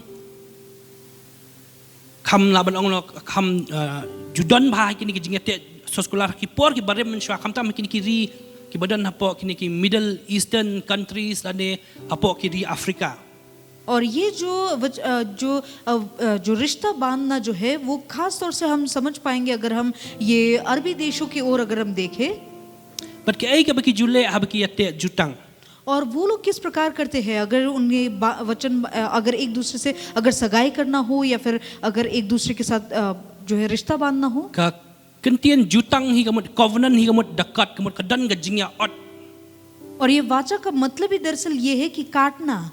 kham lah ban ong noh, kham, eh, ju don bha kine ki jingïateh soskular ki por ki barim mynshuwa, khamtam kine ki ri kiba don hapoh kine ki Middle Eastern countries lane hapoh ki ri Africa. और ये जो वच-, अ, जो, अ, अ, जो रिश्ता बांधना जो है, वो खास तौर से हम समझ पाएंगे अगर हम ये अरबी देशों की ओर अगर हम देखें। Bad kaei kaba ki ju leh haba ki ïateh jutang? और वो लोग किस प्रकार करते हैं अगर उनके बा-, वचन, अ, अगर एक दूसरे से अगर सगाई करना हो या फिर अगर एक दूसरे के साथ, अ, जो है रिश्ता बांधना हो? Ka kyntien jutang hi ka mut covenant, hi ka mut dakot, ka mut ka don ka jingïaot. और ये वाचा का मतलब ही दरअसल ये है कि काटना।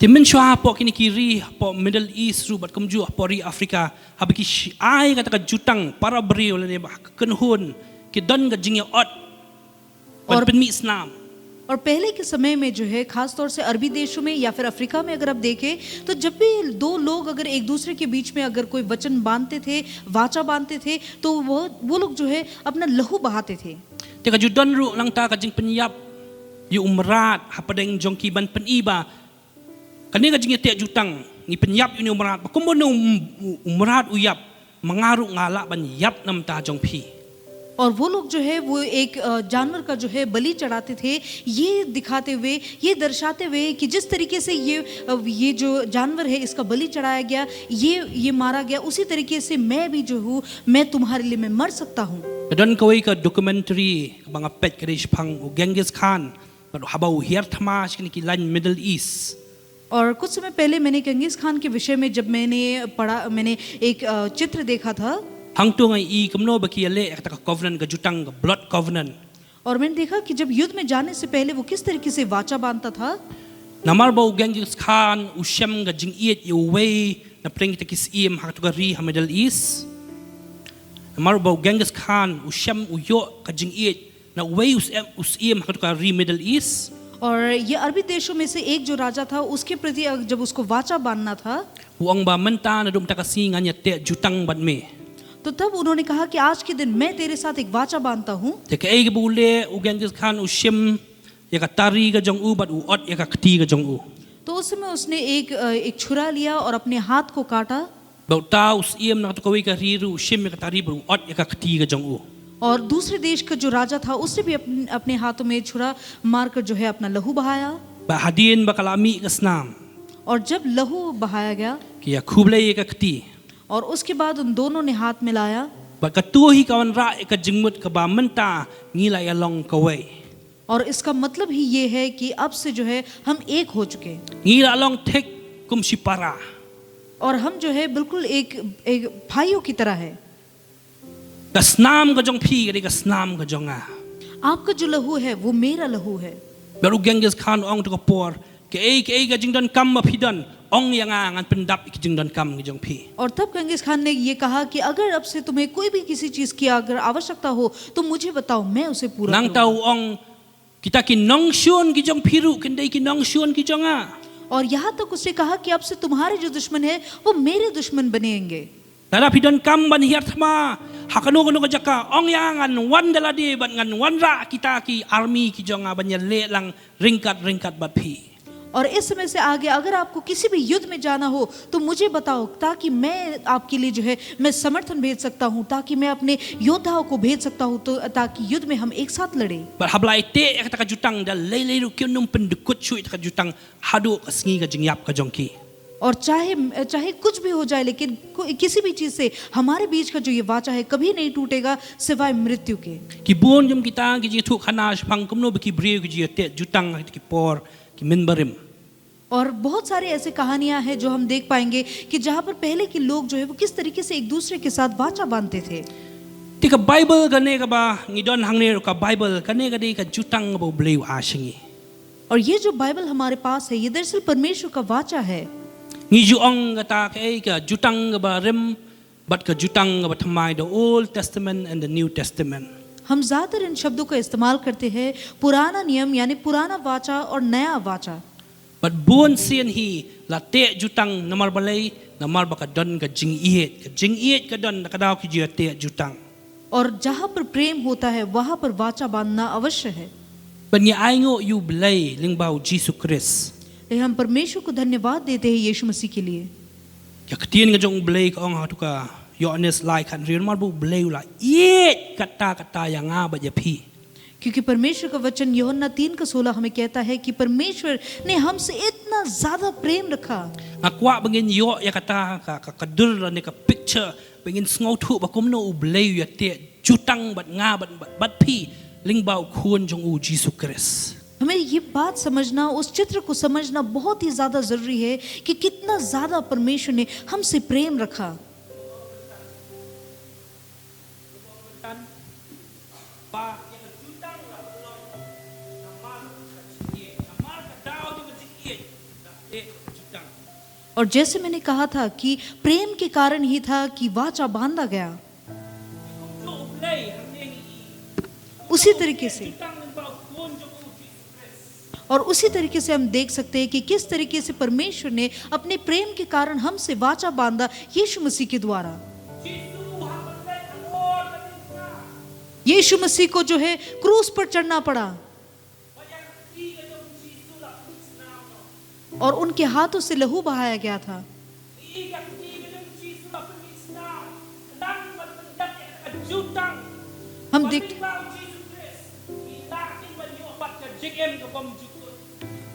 Te mynshuwa hapoh kine ki ri hapoh Middle East ruh bad kumjuh hapoh ri Africa, haba ki sh-, ai kata ka jutang para briew lane ba ha ka kynhun, don ka jingïaot ban Or- pynmih snam. और पहले के समय में जो है, खास तौर से अरबी देशों में या फिर अफ्रीका में अगर आप देखें, तो जब भी दो लोग अगर एक दूसरे के बीच में अगर कोई वचन बांधते थे, वाचा बांधते थे, तो वो वो लोग जो है, अपना लहू बहाते थे। Te ka ju don ruh nangta ka jingpynïap ïa u mrad hapdeng jong ki ban pyni ba kane ka jingïateh jutang, ngi pynïap ïa une u mrad, ba kumba une u, u, u mrad u ïap, ma nga ruh nga lah ban ïap namar jong phi. और वो लोग जो है, वो एक अ, जानवर का जो है, बलि चढ़ाते थे, ये दिखाते हुए, ये दर्शाते हुए कि जिस तरीके से ये अ, ये जो जानवर है, इसका बलि चढ़ाया गया, ये ये मारा गया, उसी तरीके से मैं भी जो हूँ, मैं तुम्हारे लिए मैं मर सकता हूँ। Ka don kawei ka documentary kaba nga peit, ka dei shaphang u Genghis Khan bad haba u hiar thma sha kine ki laiñ Middle East. और कुछ समय पहले मैंने गंगीस खान के विषय में जब मैंने पढ़ा, मैंने एक अ, चित्र देखा था। Hangto nga ïohi kumno ba ki ïaleh ïa kata ka covenant, ka jutang, ka blood covenant. और मैंने देखा कि जब युद्ध में जाने से पहले वो किस तरीके से वाचा बांधता था। Namar ba u Genghis Khan u shem ka jingïeit ïa uwei na pdeng kita ki syiem ha kata ka ri ha Middle East. Namar ba u Genghis Khan u shem, u ïoh ka jingïeit na uwei u syiem, u syiem ha kata ka ri Middle East. और ये अरबी देशों में से एक जो राजा था, उसके प्रति अ, जब उसको वाचा बांधना था, U ong ba mynta naduh mynta ka sngi ngan ïateh jutang bad me. तो तब उन्होंने कहा कि आज के दिन मैं तेरे साथ एक वाचा बांधता हूँ। Te kaei kaba u leh, u Genghis Khan u shim ïa ka tari ka jong u bad u ot ïa ka kti ka jong u. तो उस समय उसने एक अ, एक छुरा लिया और अपने हाथ को काटा। Bad uta u syiem na kata kawei ka ri ruh u shim ïa ka tari bad u ot ïa ka kti ka jong u. और दूसरे देश का जो राजा था, उसने भी अपने, अपने हाथों में छुरा मारकर जो है, अपना लहू बहाया। Bad hadien ba ka la mih ka snam, और जब लहू बहाया गया, ki ïakhublei ïa ka kti. और उसके बाद उन दोनों ने हाथ मिलाया, Bad kato hi ka wanrah ïa ka jingmut kaba mynta ngi la ïalong kawei. और इसका मतलब ही ये है कि अब से जो है, हम एक हो चुके हैं। Ngi la long thik kum shipara. और हम जो है, बिल्कुल एक एक भाइयों की तरह है। Ka snam ka jong phi ka dei ka snam ka jong nga. आपका जो लहू है, वो मेरा लहू है। Bad u Genghis Khan u ong ha kata ka por, kaei kaei ka jingdonkam ba phi don, ong ïa nga, ngan pyndap ïa ki jingdonkam ki jong phi. और तब गंगीस खान ने ये कहा कि अगर अब से तुम्हें कोई भी किसी चीज की अगर आवश्यकता हो, तो मुझे बताओ, मैं उसे पूरा Nangta करूंगा। u ong, kita ki nongshun ki jong phi ruh kin dei ki nongshun ki jong nga. और यहाँ तक उसने कहा कि अब से तुम्हारे जो दुश्मन है, वो मेरे दुश्मन बनेंगे। Lada phi donkam ban hiar thma ha kano kano ka jaka, ong ïa nga, ngan wan da lade bad ngan wanrah kita ki army ki jong nga ban ïaleh lang ryngkat ryngkat bad phi. और इस समय से आगे अगर आपको किसी भी युद्ध में जाना हो, तो मुझे बताओ, ताकि मैं आपके लिए जो है, मैं समर्थन भेज सकता हूँ, ताकि मैं अपने योद्धाओं को भेज सकता हूँ, तो ताकि युद्ध में हम एक साथ लड़ें। Bad haba la ïateh ïa kata ka jutang, da lei lei ruh kim nym pyndkut shuh ïa kata ka jutang haduh ka sngi ka jingïap ka jong ki. और चाहे चाहे कुछ भी हो जाए, लेकिन को, किसी भी चीज से हमारे बीच का जो ये वाचा है, कभी नहीं टूटेगा सिवाय मृत्यु के। Ki bun kum kita ki jingïathuhkhana shaphang kumno ba ki briew ki jingïateh jutang ha kita ki por ki mynbarim. और बहुत सारी ऐसी कहानियां हैं जो हम देख पाएंगे कि जहां पर पहले के लोग जो है, वो किस तरीके से एक दूसरे के साथ वाचा बांधते थे। Te ka Baibl kane kaba ngi don hangne ruh, ka Baibl kane ka dei ka jutang kaba U Blei u ai sha ngi. और ये जो बाइबल हमारे पास है, ये दरअसल परमेश्वर का वाचा है। Ngi ju ong kata kaei, ka jutang kaba rim bad ka jutang kaba thymmai, the Old Testament and the New Testament. हम ज्यादातर इन शब्दों का इस्तेमाल करते हैं, पुराना नियम यानी पुराना वाचा और नया वाचा। Bad bun sien hi la teh jutang, namar balei? Namar ba ka don ka jingïeit, ka jingïeit ka don, da ka daw ki ju ïateh jutang. और जहाँ पर प्रेम होता है, वहाँ पर वाचा बांधना अवश्य है। Bad ngi ainguh ïa U Blei lyngba U Jisu Khrist. लेकिन हम परमेश्वर को धन्यवाद देते हैं यीशु मसीह के लिए। Ka ktien ka jong U Blei ka ong ha katu ka Ïoannis lai khathynriew, namar ba U Blei u la ïeit katta katta ïa nga bad ïa phi. क्योंकि परमेश्वर का वचन यूहन्ना तीन का सोलह हमें कहता है कि परमेश्वर ने हमसे इतना ज्यादा प्रेम रखा। Nga kwah ba ngin ïoh ïa kata ka, ka, ka dur lane ka picture, ba ngin sngewthuh ba kumno U Blei u ïateh jutang bad nga bad, bad, bad phi lyngba U Khun jong U Jisu Khrist. हमें ये बात समझना, उस चित्र को समझना बहुत ही ज्यादा जरूरी है कि कितना ज्यादा परमेश्वर ने हमसे प्रेम रखा। और जैसे मैंने कहा था कि प्रेम के कारण ही था कि वाचा बांधा गया। Kumno U Blei hangne ngi i, उसी तरीके से, और उसी तरीके से हम देख सकते हैं कि किस तरीके से परमेश्वर ने अपने प्रेम के कारण हमसे वाचा बांधा यीशु मसीह के द्वारा। यीशु मसीह को जो है क्रूस पर चढ़ना पड़ा। और उनके हाथों से लहू बहाया गया था। हम देख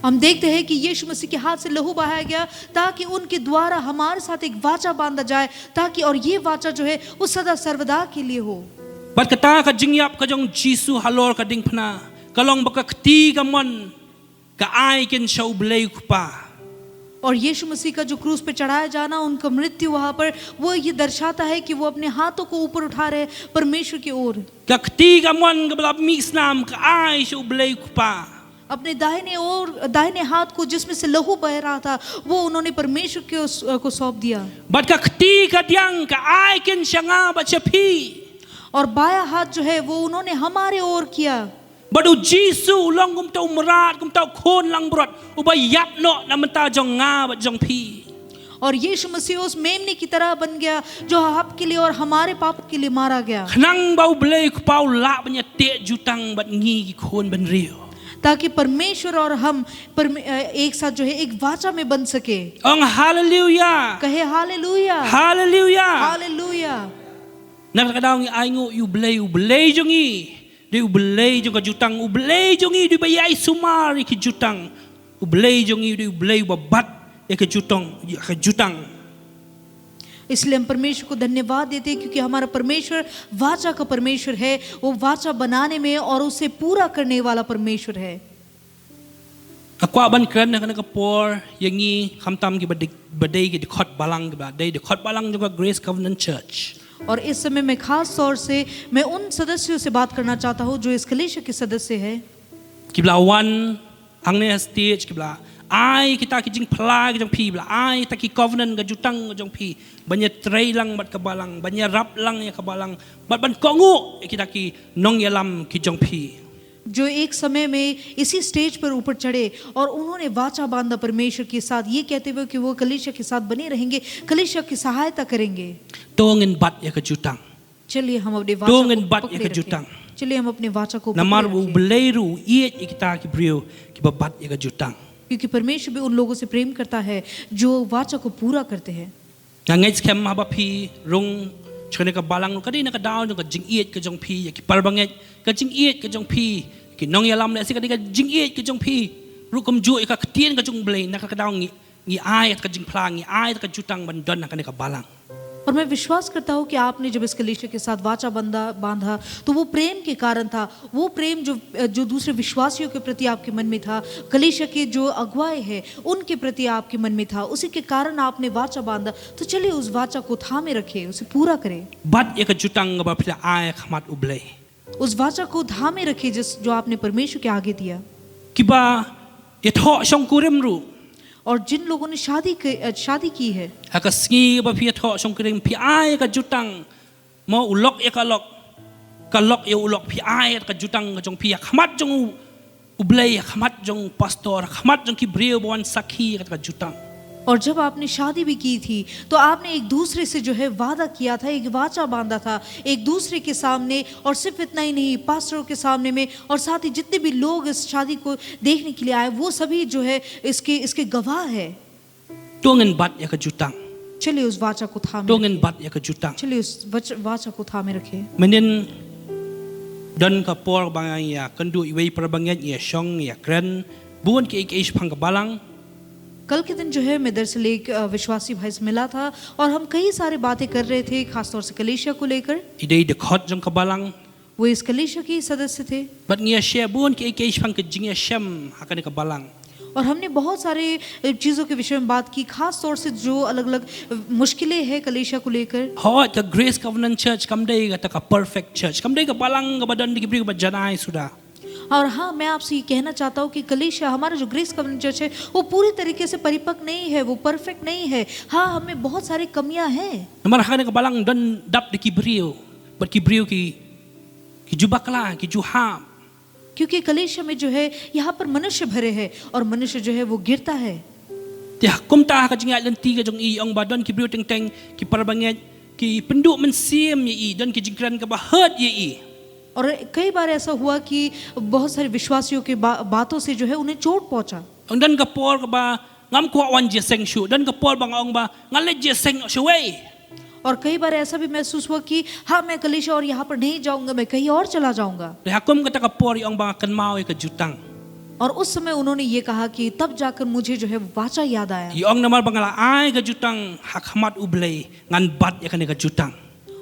हम देखते हैं कि यीशु मसीह के हाथ से लहू बहाया गया ताकि उनके द्वारा हमारे साथ एक वाचा बांधा जाए, ताकि और ये वाचा जो है वो सदा सर्वदा के लिए हो। Bad kata ka jingïap ka jong Jisu halor ka diengphna ka long ba ka kti kamon ka ai kin sha U Blei U Kpa. और यीशु मसीह का जो क्रूस पे चढ़ाया जाना, उनका मृत्यु वहां पर, वो ये दर्शाता है कि वो अपने हाथों को ऊपर उठा रहे हैं परमेश्वर की ओर। Ka kti kamon kaba la mih snam ka ai sha U Blei U Kpa. अपने दाहिने ओर, दाहिने हाथ को जिसमें से लहू बह रहा था, वो उन्होंने परमेश्वर के उस, को सौंप दिया। Bad ka kti kadiang ka ai kin sha nga bad sha phi. और बायां हाथ जो है वो उन्होंने हमारे ओर किया। Bad U Jisu u long kumta u mrad, kumta u khun langbrot uba ïap noh na bynta jong nga bad jong phi. और यीशु मसीह उस मेमने की तरह बन गया जो आपके लिए और हमारे पाप के लिए मारा गया। Khnang ba U Blei U Kpa u lah ban ïateh jutang bad ngi ki khun bynriew. ताकि परमेश्वर और हम परमे-, अ, एक साथ जो है एक वाचा में बन सके। Ong haleluya. कहे हालेलुया। Haleluya. हालेलुया। Na kata ka daw ngi ai nguh ïa U Blei, U Blei jong ngi dei U Blei jong ka jutang, U Blei jong ngi dei uba ïai sumar ïa ki jutang, U Blei jong ngi dei U Blei uba bat ïa ka jutang, ïa ka jutang. इसलिए हम परमेश्वर को धन्यवाद देते हैं क्योंकि हमारा परमेश्वर वाचा का परमेश्वर है, वो वाचा बनाने में और उसे पूरा करने वाला परमेश्वर है। Nga kwah ban kren ha kane ka por ïa ngi khamtam kiba dei, ba dei ki dkhot balang, kiba dei dkhot balang jong ka Grace Covenant Church. और इस समय मैं खास तौर से मैं उन सदस्यों से बात करना चाहता हूँ जो इस कलीसिया के सदस्य हैं। Kiba la wan hangne ha stage, kiba la ai kita ki jingphla ki jong phi, ba la ai kita ki covenant ka jutang ka jong phi ban ïatrei lang bad ka balang, ban ïarap lang ïa ka balang, bad ban kohnguh ïa kita ki nongïalam ki jong phi. जो एक समय में इसी स्टेज पर ऊपर चढ़े और उन्होंने वाचा बांधा परमेश्वर के साथ, ये कहते हुए कि वो कलीसिया के साथ बने रहेंगे, कलीसिया की सहायता करेंगे। To ngin bat ïa ka jutang. चलिए हम अपने वाचा को पकड़े रखें। To ngin bat ïa ka jutang. चलिए हम अपने वाचा को पकड़े रखें। Namar U Blei ruh u ïeit ïa kita ki briew kiba bat ïa ka jutang. क्योंकि परमेश्वर भी उन लोगों से प्रेम करता है जो वाचा को पूरा करते हैं। Nga ngeit skhem haba phi rung sha kane ka balang ruh ka dei na ka daw jong ka jingïeit ka jong phi ïa ki para bangeit, ka jingïeit ka jong phi ki nongïalam, lehse ka dei ka jingïeit ka jong phi ruh kumjuh ïa ka ktien ka jong U Blei. Na kata ka daw ngi, ngi ai ka jingphla, ngi ai ka jutang ban don ha kane ka balang. और मैं विश्वास करता हूँ कि आपने जब इस कलीसिया के साथ वाचा बंधा, बांधा, तो वो प्रेम के कारण था। वो प्रेम जो, जो दूसरे विश्वासियों के प्रति आपके मन में था, कलीसिया के जो अगुवाए हैं, उनके प्रति आपके मन में था, उसी के कारण आपने वाचा बांधा। तो चलिए, उस वाचा को थामे रखें, उसे पूरा करें। Bat ïa ka jutang kaba phi la ai ha khmat U Blei. उस वाचा को थामे रखें, जिस, जो आपने परमेश्वर के आगे दिया। Kiba ïathoh shongkurim ruh. और जिन लोगों ने शादी के, अ, शादी की है। Ha ka sngi ba phi ïathoh shongkurim, phi ai ka jutang. Mo, u lok ïa ka lok, ka lok ïa u lok, phi ai ka jutang ka jong phi ha khmat jong U, U Blei, ha khmat jong pastor, ha khmat jong ki briew ba wan sakhi ïa ka jutang. और जब आपने शादी भी की थी, तो आपने एक दूसरे से जो है वादा किया था, एक वाचा बांधा था एक दूसरे के सामने, और सिर्फ इतना ही नहीं, पास्टरों के सामने में, और साथ ही जितने भी लोग इस शादी को देखने के लिए आए, वो सभी जो है इसके, इसके गवाह है। To ngin bat ïa ka jutang. चलिए उस वाचा को थामे रखें। To ngin bat ïa ka jutang. चलिए उस वच-, वाचा को थामे रखें। Mynnin don ka por ba ngi ïakynduh iwei para bangeit, ngi ïashong, ngi ïakren bun kiei kiei shaphang ka balang. कल के दिन जो है मैं दरअसल एक, अ, विश्वासी भाई से मिला था और हम कई सारी बातें कर रहे थे, खासतौर से कलीसिया को लेकर। I dei dkhot jong ka balang. वो इस कलीसिया के सदस्य थे। Bad ngi ïashare bun kiei kiei shaphang ka jingïashem ha kane ka balang. और हमने बहुत सारे, अ, चीज़ों के विषय में बात की, खास तौर से जो अलग-अलग, अ, मुश्किलें हैं कलीसिया को लेकर। Hooid, ka Grace Covenant Church kam dei kata ka perfect church. Kam dei ka balang kaba don da ki briew ba janai suda. और हाँ, मैं आपसे ये कहना चाहता हूँ कि कलीसिया, हमारा जो ग्रेस कवनेंट चर्च है, वो पूरी तरीके से परिपक्व नहीं है, वो परफेक्ट नहीं है। हाँ, हमें बहुत सारी कमियां हैं। Namar ha kane ka balang don dap da ki briew, bad ki briew ki Ki ju bakla, ki ju hap. क्योंकि कलीसिया में जो है, यहाँ पर मनुष्य भरे हैं और मनुष्य जो है वो गिरता है। Te ha kumta ha ka jingïaid lynti ka jong i, ong ba don ki briew teng teng, ki parabangeit, ki pynduh mynsiem ïa i, don ki jingkren kaba hurt ïa i. और कई बार ऐसा हुआ कि बहुत सारे विश्वासियों के बा, बातों से जो है उन्हें चोट पहुंचा। Ong don ka por kaba ngam kwah wan jingïaseng shuh, don ka por ba nga ong ba ngan leit jingïaseng shawei. और कई बार ऐसा भी महसूस हुआ कि हाँ, मैं कलीसिया और यहाँ पर नहीं जाऊंगा, मैं कहीं और चला जाऊंगा। Te ha kum kata ka por i ong ba nga kynmaw ïa ka jutang. और उस समय उन्होंने ये कहा कि तब जाकर मुझे जो है वो वाचा याद आया। I ong namar ba nga la ai ka jutang ha khmat U Blei, ngan bat ïa kane ka jutang.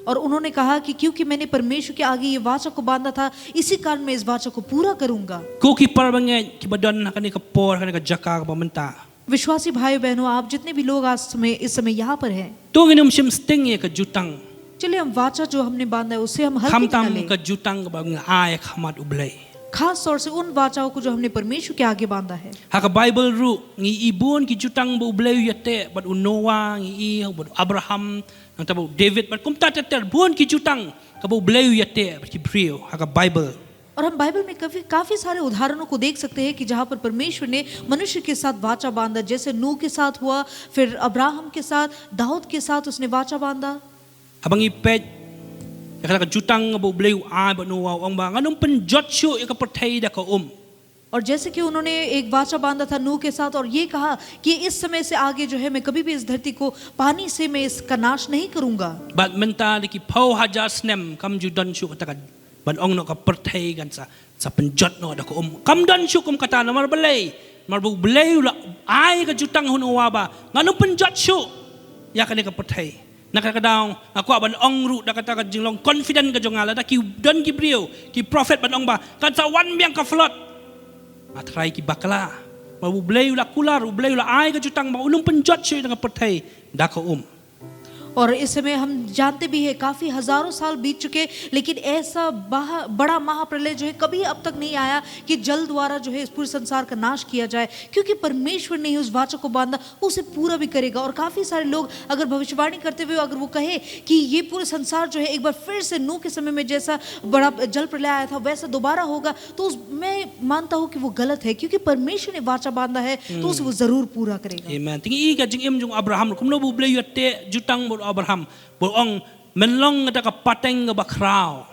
और उन्होंने कहा कि क्योंकि मैंने परमेश्वर के आगे ये वाचा को बांधा था, इसी कारण मैं इस वाचा को पूरा करूंगा। Ko ki parabangeit kiba don ha kane ka por, ha kane ka jaka kaba mynta. विश्वासी भाई बहनों, आप जितने भी लोग आज समय, इस समय यहाँ पर हैं, To ngin ym shim sting ïa ka jutang. चलिए हम वाचा जो हमने बांधा है उसे हम हल्के में ना Khamtam लें। ka jutang kaba nga ai ha khmat U Blei. खास तौर से उन वाचाओं को जो हमने परमेश्वर के आगे बांधा है। Ha ka Bible ruh ngi i bun ki jutang ba U Blei u ïateh, bad u Noah ngi i, bad u Abraham, nangta bad u David, bad kumta ter ter, bun ki jutang kaba U Blei u ïateh bad ki briew ha ka Bible. और हम बाइबल में काफी काफी सारे उदाहरणों को देख सकते हैं कि जहां पर परमेश्वर ने मनुष्य के साथ वाचा बांधा, जैसे नूह के साथ हुआ, फिर अब्राहम के साथ, दाऊद के साथ उसने वाचा बांधा। Haba ngi peit ïa kata ka jutang ba U Blei u ai bad Noah, u ong ba ngan ym pynjot shuh ïa ka pyrthei da ka um. और जैसे कि उन्होंने एक वाचा बांधा था नूह के साथ और ये कहा कि इस समय से आगे जो है मैं कभी भी इस धरती को पानी से मैं इसका नाश नहीं करूंगा। Bad mynta da ki phew hajar snem kam ju don shuh kata ka, ban ong noh ka pyrthei kan sa, sa pynjot noh da ka um. Kam don shuh kum kata, namar balei? Namar ba U Blei u la ai ka jutang ha u Noah ba ngan ym pynjot shuh ïa kane ka pyrthei. Na kata ka daw nga kwah ban ong ruh da kata ka jinglong confident ka jong nga, lada ki don ki briew, ki prophet ban ong ba kan sa wan biang ka flood, nga tharai ki bakla. Namar U Blei u la kular, U Blei u la ai ka jutang ba un ym pynjot shuh ïa ka pyrthei da ka um. और इस समय हम जानते भी हैं, काफी हजारों साल बीत चुके, लेकिन ऐसा बहा-, बड़ा महाप्रलय जो है कभी अब तक नहीं आया कि जल द्वारा जो है इस पूरे संसार का नाश किया जाए, क्योंकि परमेश्वर ने ही उस वाचा को बांधा, उसे पूरा भी करेगा। और काफी सारे लोग अगर भविष्यवाणी करते हुए अगर वो कहे कि ये पूरे संसार जो है एक बार फिर से नूह के समय में जैसा बड़ा जल प्रलय आया था वैसा दोबारा होगा, तो उस, मैं मानता हूँ कि वो गलत है, क्योंकि परमेश्वर ने वाचा बांधा है तो उसे वो जरूर पूरा करेगा। Amen. Te ngi i ka jingim jong u Abraham, kumno ba U Blei u ïateh jutang bad u Abraham, ba u ong men long da ka pateng kaba khraw.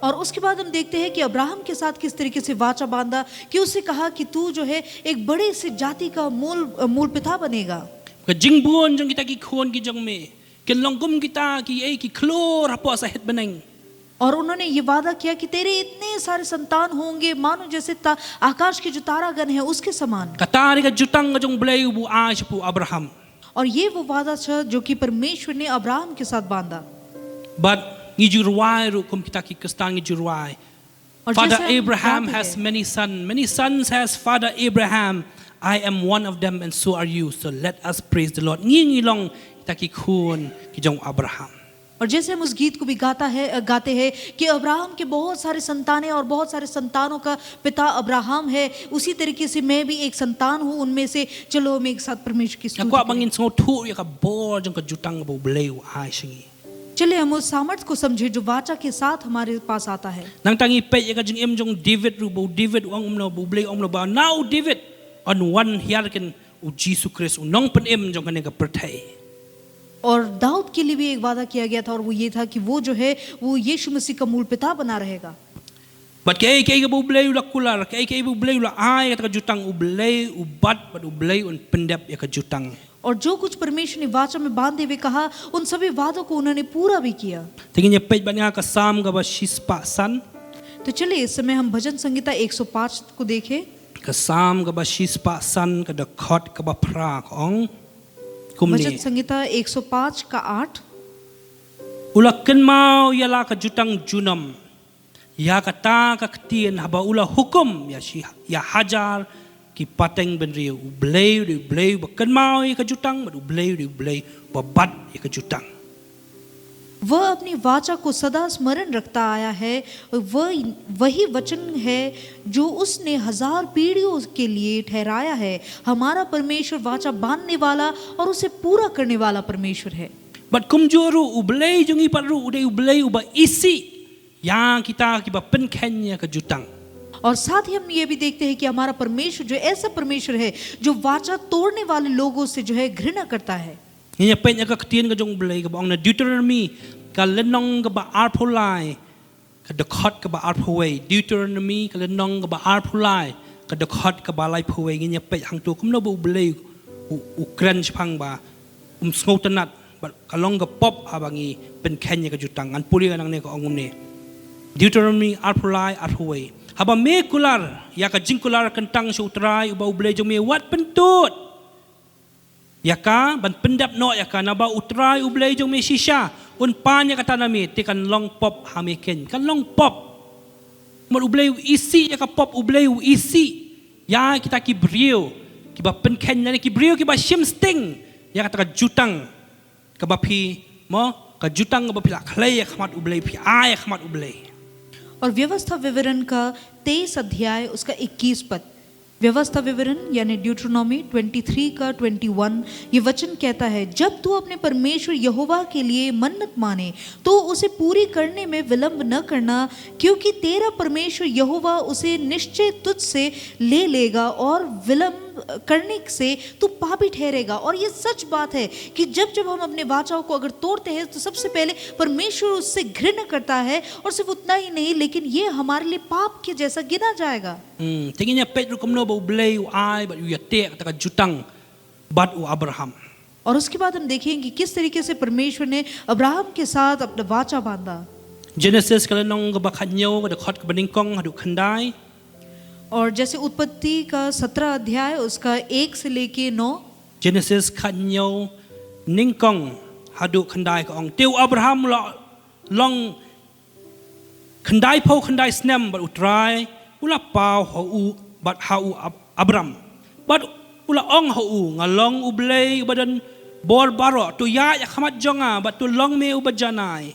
और उसके बाद हम देखते हैं कि अब्राहम के साथ किस तरीके से वाचा बांधा, कि उसे कहा कि तू जो है एक बड़े से जाति का मूल, मूल पिता बनेगा। Ka jingbun jong kita ki khun ki jong me kin long kum kita ki, eh, ki khlur hapoh sahit bneng. और उन्होंने ये वादा किया कि तेरे इतने सारे संतान होंगे, मानो जैसे ता-, आकाश के जो तारागण हैं, उसके समान। Kata ka jutang ka jong U Blei ba u ai sha u Abraham. और ये वो वादा था जो कि परमेश्वर ने अब्राहम के साथ बांधा। Bad ngi ju rwai ruh, kum kita ki Khristan ngi ju rwai, और Father जैसे हम Abraham गाते has हैं, many sons. Many sons has Father Abraham. I am one of them and so are you. So let us praise the Lord. Ngi ngi long kita ki khun ki jong u Abraham. और जैसे हम उस गीत को भी गाता है, अ, गाते हैं कि अब्राहम के बहुत सारे संतान हैं और बहुत सारे संतानों का पिता अब्राहम है, उसी तरीके से मैं भी एक संतान हूँ उनमें से। चलो हम एक साथ परमेश्वर की Nga स्तुति kwah ba करें। ngin sngewthuh ïa ka bor jong ka jutang ba U Blei u ai sha ngi. चलिए हम उस सामर्थ को समझें जो वाचा के साथ हमारे पास आता है। Nangta ngi peit ïa ka jingim jong u David ruh, ba u David u ong kumno, ba U Blei u ong kumno ba na u David un wan hiar kin u Jisu Khrist u nongpynim jong kane ka pyrthei. और दाऊद के लिए भी एक वादा किया गया था और वो ये था कि वो जो है वो यीशु मसीह का मूल पिता बना रहेगा। Bad kaei kaei kaba U Blei u la kular, kaei kaei ba U Blei u la ai kata ka jutang, U Blei u bat bad U Blei un pyndep ïa ka jutang. और जो कुछ परमेश्वर ने वाचा में बांधे हुए कहा, उन सभी वादों को उन्होंने पूरा भी किया। Te ngin ïa peit bad nga ka Salm kaba shispah san. तो चलिए इस समय हम भजन संहिता एक सौ पाँच को देखें। Ka Salm kaba shispah san ka dkhot kaba phra ka ong kumne. भजन संहिता एक सौ पाँच का आठ। U la kynmaw ïa la ka jutang junom, ïa kata ka ktien haba u la hukum ïa shi, ïa hajar ki pateng bynriew. U Blei u dei U Blei uba kynmaw ïa ka jutang, bad U Blei u dei U Blei uba bat ïa ka jutang. वह अपनी वाचा को सदा स्मरण रखता आया है, वह वही वचन है जो उसने हजार पीढ़ियों के लिए ठहराया है। हमारा परमेश्वर वाचा बांधने वाला और उसे पूरा करने वाला परमेश्वर है। Bad kumjuh ruh U Blei jong ngi pat ruh u dei U Blei uba isih ïa kita kiba pynkheiñ ïa ka jutang. और साथ ही हम ये भी देखते हैं कि हमारा परमेश्वर जो ऐसा परमेश्वर है जो वाचा तोड़ने वाले लोगों से जो है घृणा करता है। Ngin ïa peit ïa ka ktien ka jong U Blei kaba ong na Deuteronomy ka lynnong kaba arphew lai ka dkhot kaba arphew wei. Deuteronomy ka lynnong kaba arphew lai ka dkhot kaba laiphew wei. Ngin ïa peit hangto kumno ba U Blei u, u kren shaphang ba um sngewtynnad bad ka long ka pop haba ngi pynkheiñ ïa ka jutang. Ngan pule ka nangne, ka ong kumne. Deuteronomy arphew lai arphew wei. Haba me kular ïa ka jingkular kyntang sha U Trai uba U Blei jong me, wat pyntud ïa ka ban pyndep noh ïa ka, naba U Trai U Blei jong me shisha un pan ïa kata na me, te kan long pop ha me keiñ, kan long pop. Namar U Blei u isih ïa ka pop, U Blei u isih ïa kita ki briew kiba pynkheiñ lane ki briew kiba shim sting ïa kata ka jutang kaba phi, mo, ka jutang kaba phi la khlei ïa khmat U Blei, phi ai ïa khmat U Blei. और व्यवस्था विवरण का तेईस अध्याय, उसका इक्कीस पद। व्यवस्था विवरण यानी ड्यूट्रोनॉमी ट्वेंटी थ्री का ट्वेंटी वन, ये वचन कहता है, "जब तू अपने परमेश्वर यहोवा के लिए मन्नत माने, तो उसे पूरी करने में विलंब न करना, क्योंकि तेरा परमेश्वर यहोवा उसे निश्चय तुझसे ले लेगा और विलंब करने से तू पापी ठहरेगा।" और ये सच बात है कि जब जब हम अपने वाचाओं को अगर तोड़ते हैं, तो सबसे पहले परमेश्वर उससे घृणा करता है। और सिर्फ उतना ही नहीं, लेकिन ये हमारे लिए पाप के जैसा गिना जाएगा। Hmm, te ngin ïa peit ruh kumno ba U Blei u ai bad u ïateh kata ka jutang bad u Abraham. और उसके बाद हम देखेंगे कि किस तरीके से परमेश्वर ने अब्राहम के साथ अपना वाचा बांधा। Genesis ka lynnong kaba khathynñiew ka dkhot kaba nyngkong haduh khyndai. और जैसे उत्पत्ति का सत्रह अध्याय, उसका एक से लेके नौ। Genesis khathynñiew, nyngkong haduh khyndai, ka ong, te u Abraham u la long khyndaiphew khyndai snem bad U Trai u la paw ha u, bad ha u Ab-, Abram. Bad u la ong ha u, "Nga long U Blei uba don bor baroh, to ïaid ha khmat jong nga bad to long me uba janai."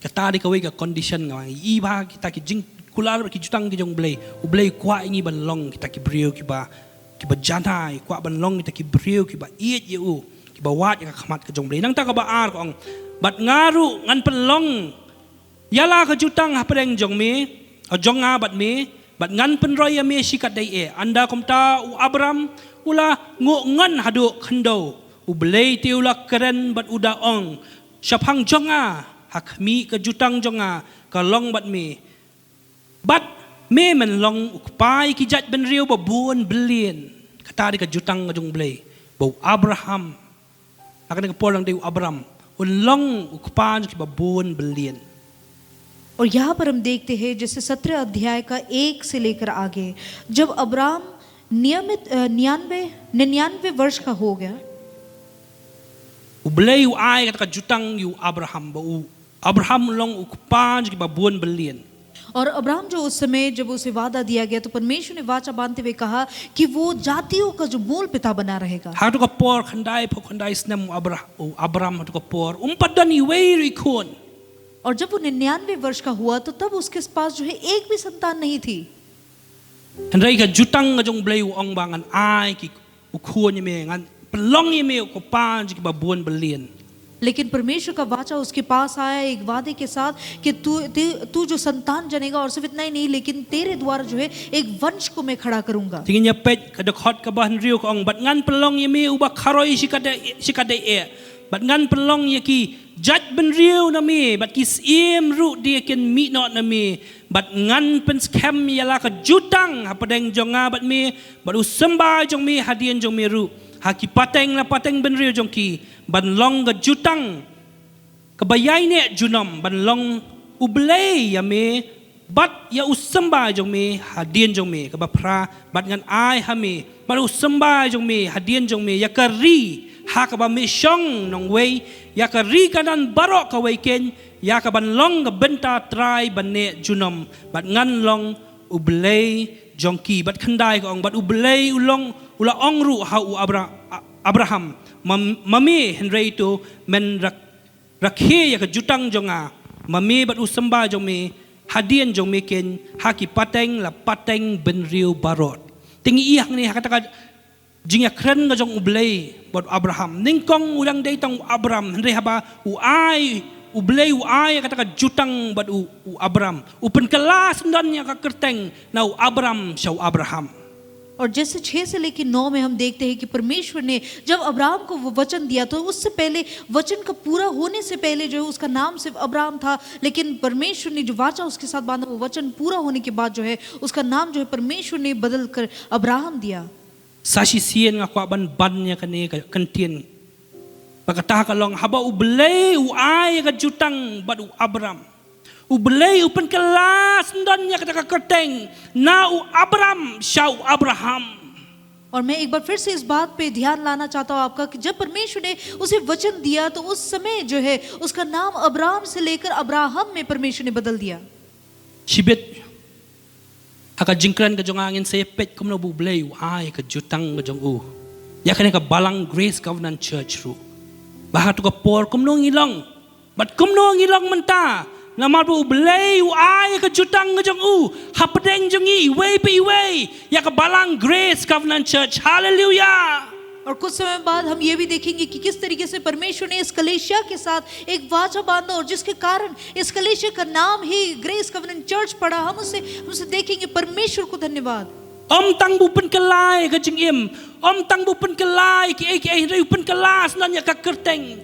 Kata dei kawei ka condition, nga ong, i ba kita ki jingkular bad ki jutang ki jong U Blei. U Blei u kwah ïa ngi ban long kita ki briew kiba, kiba janai, kwah ban long kita ki briew kiba ïeit ïa u, kiba wad ïa ka khmat ka jong U Blei. Nangta kaba ar ka ong, "Bad nga ruh ngan pynlong ïa la ka jutang hapdeng jong me, jong nga bad me, bad ngan pynroi ïa me shikatdei eh." Ynda kumta u Abram u la nguh ngon haduh khyndew. U Blei te u la kren bad u da ong, "Shaphang jong nga, ha khmih ka jutang jong nga, ka long bad me. Bad me men long u kpa ïa ki jait bynriew ba bun billion." Kata dei ka jutang ka jong U Blei ba u Abraham, ha kane ka por dang dei u Abram, un long u kpa jong kiba bun billion. और यहाँ पर हम देखते हैं, जैसे सत्रह अध्याय का एक से लेकर आगे, जब अब्राम नियमित, अ, निन्यानवे, निन्यानवे वर्ष का हो गया। U Blei u ai kata ka jutang ïa u Abraham ba u Abraham un long u kpa jong kiba bun billion. और अब्राम जो उस समय जब उसे वादा दिया गया, तो परमेश्वर ने वाचा बांधते हुए कहा कि वो जातियों का जो मूल पिता बना रहेगा। Hato ka por khyndai phew khyndai snem u Abra-, u Abram, hato ka por um pat don iwei ruh i khun. और जब वो निन्यानवे वर्ष का हुआ, तो तब उसके पास जो है, एक भी संतान नहीं थी। Hynrei ka jutang ka jong U Blei u ong ba ngan ai ki, u khun ïa me, ngan pynlong ïa me u kpa jong kiba bun billion. लेकिन परमेश्वर का वाचा उसके पास आया एक वादे के साथ कि तू, तू, तू जो संतान जनेगा, और सिर्फ इतना ही नहीं, लेकिन तेरे द्वारा जो है, एक वंश को मैं खड़ा करूंगा। Te ngin ïa peit ka dkhot kaba hynriew, ka ong, "Bad ngan pynlong ïa me uba kharoi shikatdei, shikatdei eh. Bad ngan pynlong ïa ki jait bynriew na me, bad ki syiem ruh de kin mih noh na me. Bad ngan pynskhem ïa la ka jutang hapdeng jong nga bad me, bad u symbai jong me hadien jong me ruh, ha ki pateng la pateng bynriew jong ki, ban long ka jutang kaba ïaineh junom, ban long U Blei ïa me bad ïa u symbai jong me hadien jong me." Kaba phra, "Bad ngan ai ha me bad u symbai jong me hadien jong me ïa ka ri ha kaba me shong nongwei, ïa ka ri Kanaan baroh kawei keiñ, ïa kaban long ka bynta trai ban neh junom, bad ngan long U Blei jong ki." Bad khyndai, ka ong, "Bad U Blei u long, u la ong ruh ha u Abra-, A-, Abraham, 'Ma, ma me hynrei to men rak-, rakhe ïa ka jutang jong nga, ma me bad u symbai jong me hadien jong me keiñ, ha ki pateng la pateng bynriew baroh.'" Te ngi ïohi hangne ha kata ka jingïakren ka jong U Blei bad u Abraham. Nyngkong u dang dei tang u Abram, hynrei haba u ai U Blei u ai ïa kata ka jutang bad u, u Abram. U pynkylla syndon ïa ka kyrteng na u Abram sha u Abraham. और जैसे छह से लेकर नौ में हम देखते हैं कि परमेश्वर ने जब अब्राहम को वो वचन दिया तो उससे पहले वचन का पूरा होने से पहले जो है उसका नाम सिर्फ अब्राहम था, लेकिन परमेश्वर ने जो वाचा उसके साथ बांधा वो वचन पूरा होने के बाद जो है उसका नाम जो है परमेश्वर ने बदल कर अब्राहम दिया। Sa shisien nga kwah ban ban ïa kane ka kyntien. Ba kata ka long haba U Blei u ai ïa ka jutang bad u Abram. U Blei u pynkylla syndon ïa kata ka kyrteng na u Abram sha u Abraham. और मैं एक बार फिर से इस बात पे ध्यान लाना चाहता हूँ आपका कि जब परमेश्वर ने उसे वचन दिया तो उस समय जो है उसका नाम अब्राहम से लेकर अब्राहम में परमेश्वर ने बदल दिया। Shibit ha ka jingkren ka jong nga ngin sa ïa peit kumno ba U Blei u ai ka jutang ka jong u ïa kane ka balang Grace Covenant Church ruh. Ba ha tu ka por kumno ngi long bad kumno ngi long mynta. Namar ba U Blei u ai ka jutang ka jong u hapdeng jong ngi iwei pa iwei ïa ka balang Grace Covenant Church. Hallelujah. और कुछ समय बाद हम ये भी देखेंगे कि किस तरीके से परमेश्वर ने इस कलीसिया के साथ एक वाचा बांधा और जिसके कारण इस कलीसिया का नाम ही ग्रेस कवेनेंट चर्च पड़ा। हम उसे हम उसे देखेंगे। परमेश्वर को धन्यवाद। Ym tang ba u pynkylla ïa ka jingim, ym tang ba u pynkylla ïa kiei kiei, hynrei u pynkylla syndon ïa ka kyrteng.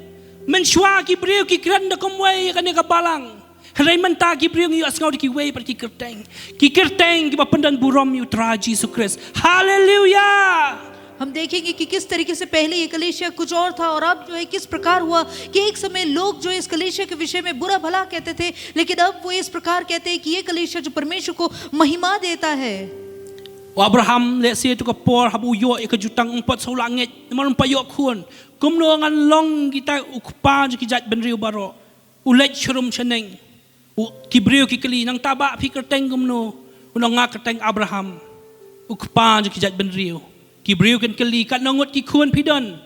Mynshuwa ki briew ki kren da kumwei ïa kane ka balang. Hynrei mynta ki briew ngi ïohsngew da kiwei pat ki kyrteng. Ki kyrteng kiba pyndon burom ïa U Trai Jisu Khrist. Haleluya. हम देखेंगे कि किस तरीके से पहले ये कलीसिया कुछ और था और अब जो है किस प्रकार हुआ कि एक समय लोग जो इस कलीसिया के विषय में बुरा भला कहते थे, लेकिन अब वो इस प्रकार कहते हैं कि ये कलीसिया जो परमेश्वर को महिमा देता है। U Abraham lehse tu ka por haba u ïoh ïa ka jutang um pat shu la ngeit namar um pat ïoh khun. Kumno ngan long kita u kpa jong ki jaitbynriew baroh. U leit sharum shaneng. U, ki briew ki kylli, nangta bah phi kyrteng kumno? U ong nga kyrteng Abraham, u kpa jong ki jaitbynriew. Ki briew kin kylli, katno ngut ki khun phi don?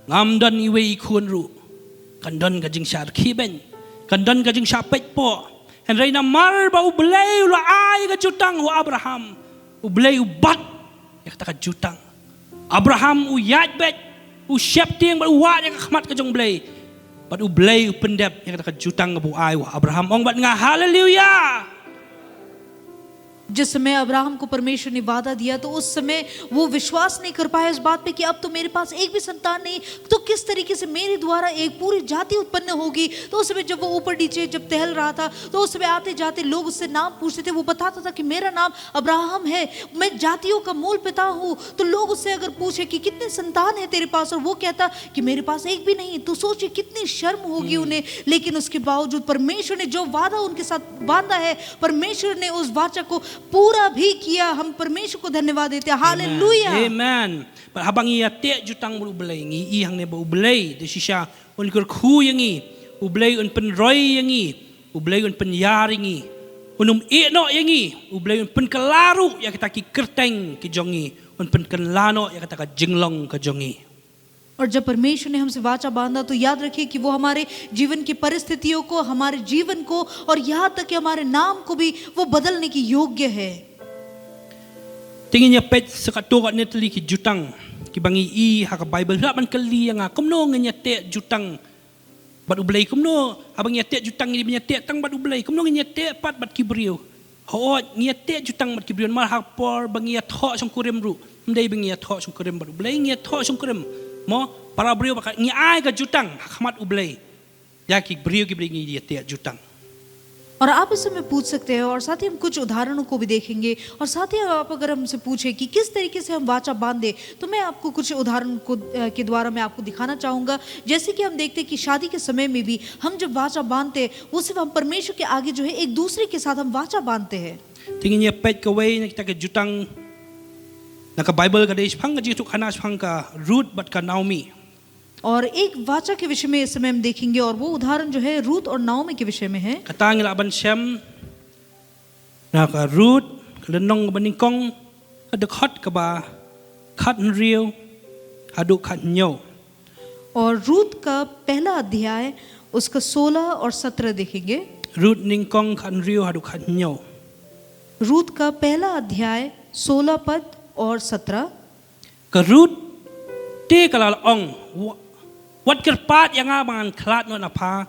Ngam don iwei i khun ruh. Kan don ka jingshah rkhie beiñ, kan don ka jingshah peit poh. Hynrei namar ba U Blei u la ai ka jutang ha u Abraham, U Blei u bat ïa kata ka jutang. Abraham u ïaid beit, u sheptieng bad u wad ïa ka khmat ka jong U Blei. Bad U Blei u pyndep ïa kata ka jutang kaba u ai ha u Abraham. Ong bad nga haleluya. जिस समय अब्राहम को परमेश्वर ने वादा दिया तो उस समय वो विश्वास नहीं कर पाया इस बात पे कि अब तो मेरे पास एक भी संतान नहीं, तो किस तरीके से मेरे द्वारा एक पूरी जाति उत्पन्न होगी। तो उस समय जब वो ऊपर नीचे जब टहल रहा था तो उस समय आते जाते लोग उससे नाम पूछते थे। वो बताता था कि मेरा नाम अब्राहम है, मैं जातियों का मूल पिता हूँ। तो लोग उससे अगर पूछे कि कितने संतान है तेरे पास, और वो कहता कि मेरे पास एक भी नहीं, तो सोचिए कितनी शर्म होगी उन्हें। लेकिन उसके बावजूद परमेश्वर ने जो वादा उनके साथ बांधा है, परमेश्वर ने उस वाचा को पूरा भी किया। हम परमेश्वर को धन्यवाद देते हैं। हालेलुया। Amen. Bad haba ngi ïateh jutang bad U Blei ngi i hangne ba U Blei da shisha un kyrkhu ïa ngi, U Blei un pynroi ïa ngi, U Blei un pynïar ïa ngi, un ym ïeh noh ïa ngi, U Blei un pynkylla ruh ïa kita ki kyrteng ki jong ngi, un pynkylla noh ïa kata ka jinglong ka jong ngi. और जब परमेश्वर ने हमसे वाचा बांधा तो याद रखिए कि वो हमारे जीवन की परिस्थितियों को, हमारे जीवन को और यहाँ तक कि हमारे नाम को भी वो बदलने की योग्य है। Te ngin ïa peit sa katto katne tylli ki jutang kiba ngi i ha ka Baibl. Lah ban kylli ïa nga kumno ngin ïateh jutang bad U Blei, kumno haba ngi ïateh jutang ngi dei ban ïateh tang bad U Blei, kumno ngin ïateh pat bad ki briew? Hooid, ngi ïateh jutang bad ki briew namar ha ka por ba ngi ïathoh shongkurim ruh ym dei ba ngi ïathoh shongkurim bad U Blei, ngi ïathoh shongkurim, mo, para briew ba ka, ngi ai ka jutang ha khmat U Blei ïa ki briew kiba ngi ïateh jutang. और आप इस समय पूछ सकते हैं और साथ ही हम कुछ उदाहरणों को भी देखेंगे। और साथ ही आप अगर हमसे पूछे कि किस तरीके से हम वाचा बांधे, तो मैं आपको कुछ उदाहरण को अ, के द्वारा मैं आपको दिखाना चाहूंगा। जैसे कि हम देखते हैं कि शादी के समय में भी हम जब वाचा बांधते हैं, वो सिर्फ हम परमेश्वर के आगे जो है एक दूसरे के साथ हम वाचा बांधते हैं। Te ngin ïa peit kawei na kita ki jutang na ka Baibl, ka dei shaphang ka jingïathuhkhana shaphang ka Ruth bad ka Naomi. और एक वाचा के विषय में इस समय हम देखेंगे और वो उदाहरण जो है रूत और नाओमी के विषय में है। Kata ngi lah ban shem na ka Ruth, ka lynnong kaba nyngkong, ka dkhot kaba khathynriew haduh khathynñiew. और रूत का पहला अध्याय, उसका सोलह और सत्रह देखेंगे। Ruth nyngkong khathynriew haduh khathynñiew. रूत का पहला अध्याय, सोलह पद और सत्रह। Ka Ruth te ka la ong, "Wa-, wat kyrpad ïa nga ba ngan khlad noh na pha,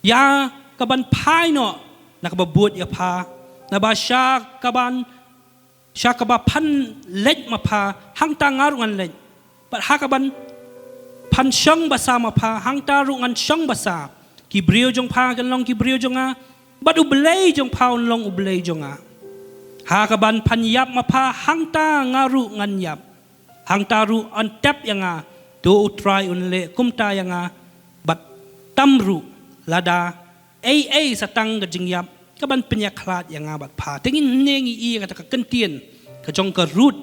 Ïa kaban phai noh na kaba bud ïa pha, naba sha kaban sha kaba phan leit ma pha, hangta nga ruh ngan leit. Bad ha kaban phan shong basa ma pha, hangta ruh ngan shong basa. Ki briew jong pha kin long ki briew jong nga, bad U Blei jong pha un long U Blei jong nga. Ha kaban phan ïap ma pha, hangta nga ruh ngan ïap. Hangta ruh yn tep ïa nga, to U Trai un leh kumta ïa nga, bad tam ruh lada ei ei sa tang ka jingïap kaban pynïakhlad ïa nga bad pha. Te ngin ne ngi i ïa kata ka kyntien ka jong ka Ruth,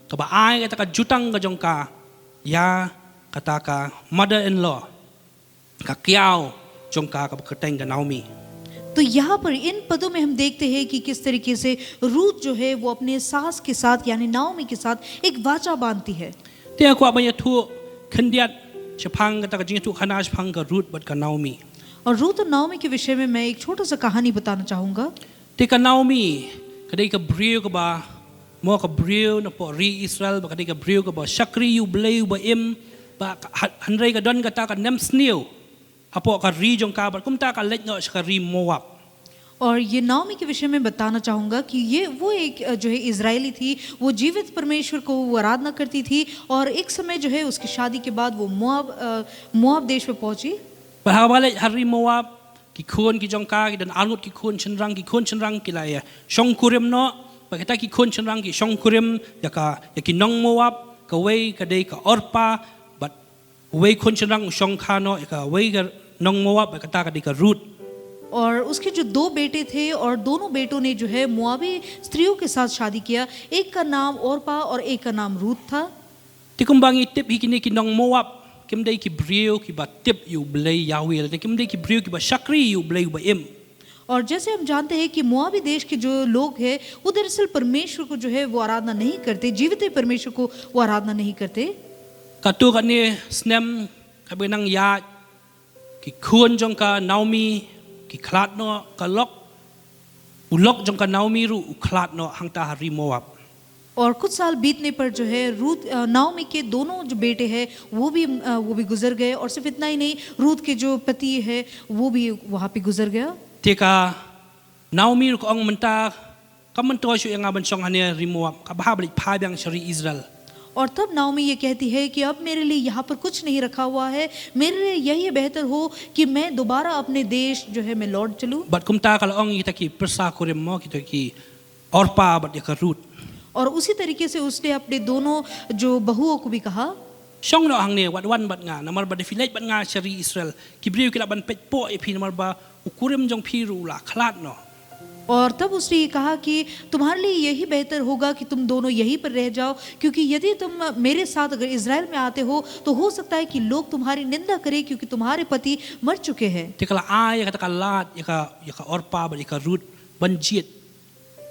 kaba ai kata ka jutang ka jong ka ïa kata ka mother in law, ka kiaw jong ka kaba kyrteng ka Naomi. तो यहाँ पर इन पदों में हम देखते हैं कि किस तरीके से रूत जो है वो अपने सास के साथ यानी नाओमी के साथ एक वाचा बांधती है। Te nga kwah ban ïathuh khyndiat shaphang kata ka jingïathuh khana shaphang ka Ruth bad ka Naomi. और रूत और नाओमी के विषय में मैं एक छोटा सा कहानी बताना चाहूँगा। Te ka Naomi ka dei ka briew kaba, mo, ka briew na pdeng ri Israel, ba ka dei ka briew kaba shakri ïa U Blei uba im, ba ka, ha-, hynrei ka don kata ka nemsniew hapoh ka ri jong ka, bad kumta ka leit noh sha ka ri Moab. और ये नाओमी के विषय में बताना चाहूँगा कि ये वो एक अ, जो है इजरायली थी। वो जीवित परमेश्वर को वो आराधना करती थी और एक समय जो है उसकी शादी के बाद वो मोआब अ, मोआब देश में पहुँची। Bad haba leit ha ri Moab, ki khun ki jong ka ki don arngut ki khun shynrang, ki khun shynrang ki la ïa shongkurim noh. Bad kita ki khun shynrang ki shongkurim ïa ka, ïa ki nong Moab, kawei ka dei ka Orpa, bad uwei khun shynrang u shongkha noh ïa kawei ka nong Moab, bad kata ka dei ka Ruth. और उसके जो दो बेटे थे और दोनों बेटों ने जो है मोआबी स्त्रियों के साथ शादी किया। एक का नाम ओरपा और एक का नाम रूत था। Te kumba ngi tip hi, kine ki nong Moab kim dei ki briew kiba tip ïa U Blei Yahweh, lane kim dei ki briew kiba shakri ïa U Blei uba im. और जैसे हम जानते हैं कि मोआबी देश के जो लोग हैं वो दरअसल परमेश्वर को जो है वो आराधना नहीं करते, जीवित परमेश्वर को वो आराधना नहीं करते। Katto katne snem, katba nang ïaid, ki khun jong ka Naomi ki khlad noh, ka lok, u lok jong ka Naomi ruh u khlad noh hangta ha ri Moab. और कुछ साल बीतने पर जो है रूत अ, नाओमी के दोनों जो बेटे हैं वो भी अ, वो भी गुजर गए। और सिर्फ इतना ही नहीं, रूत के जो पति है वो भी वहाँ पे गुजर गया। Te ka Naomi ruh ka ong, mynta kam myntoi shuh ïa nga ban shong hangne ha ri Moab, ka bha ba leit phai biang sha ri Israel. और तब नाओमी ये कहती है कि अब मेरे लिए यहाँ पर कुछ नहीं रखा हुआ है, मेरे लिए यही बेहतर हो कि मैं दोबारा अपने देश जो है मैं लौट चलूँ। Bad kumta ka la ong ïa kita ki pyrsa kurim, mo, kita ki Orpa bad ïa ka Ruth. और उसी तरीके से उसने अपने दोनों जो बहुओं को भी कहा, Shong noh hangne, wat wan bad nga, namar ba da phi leit bad nga sha ri Israel, ki briew ki lah ban peit poh ïa phi, namar ba u kurim jong phi ruh u la khlad noh. और तब उसने ये कहा कि तुम्हारे लिए यही बेहतर होगा कि तुम दोनों यहीं पर रह जाओ, क्योंकि यदि तुम मेरे साथ अगर इजराइल में आते हो तो हो सकता है कि लोग तुम्हारी निंदा करें, क्योंकि तुम्हारे पति मर चुके हैं। Te ka la ai ïa kata ka lad ïa ka, ïa ka Orpa bad ïa ka Ruth ban jied,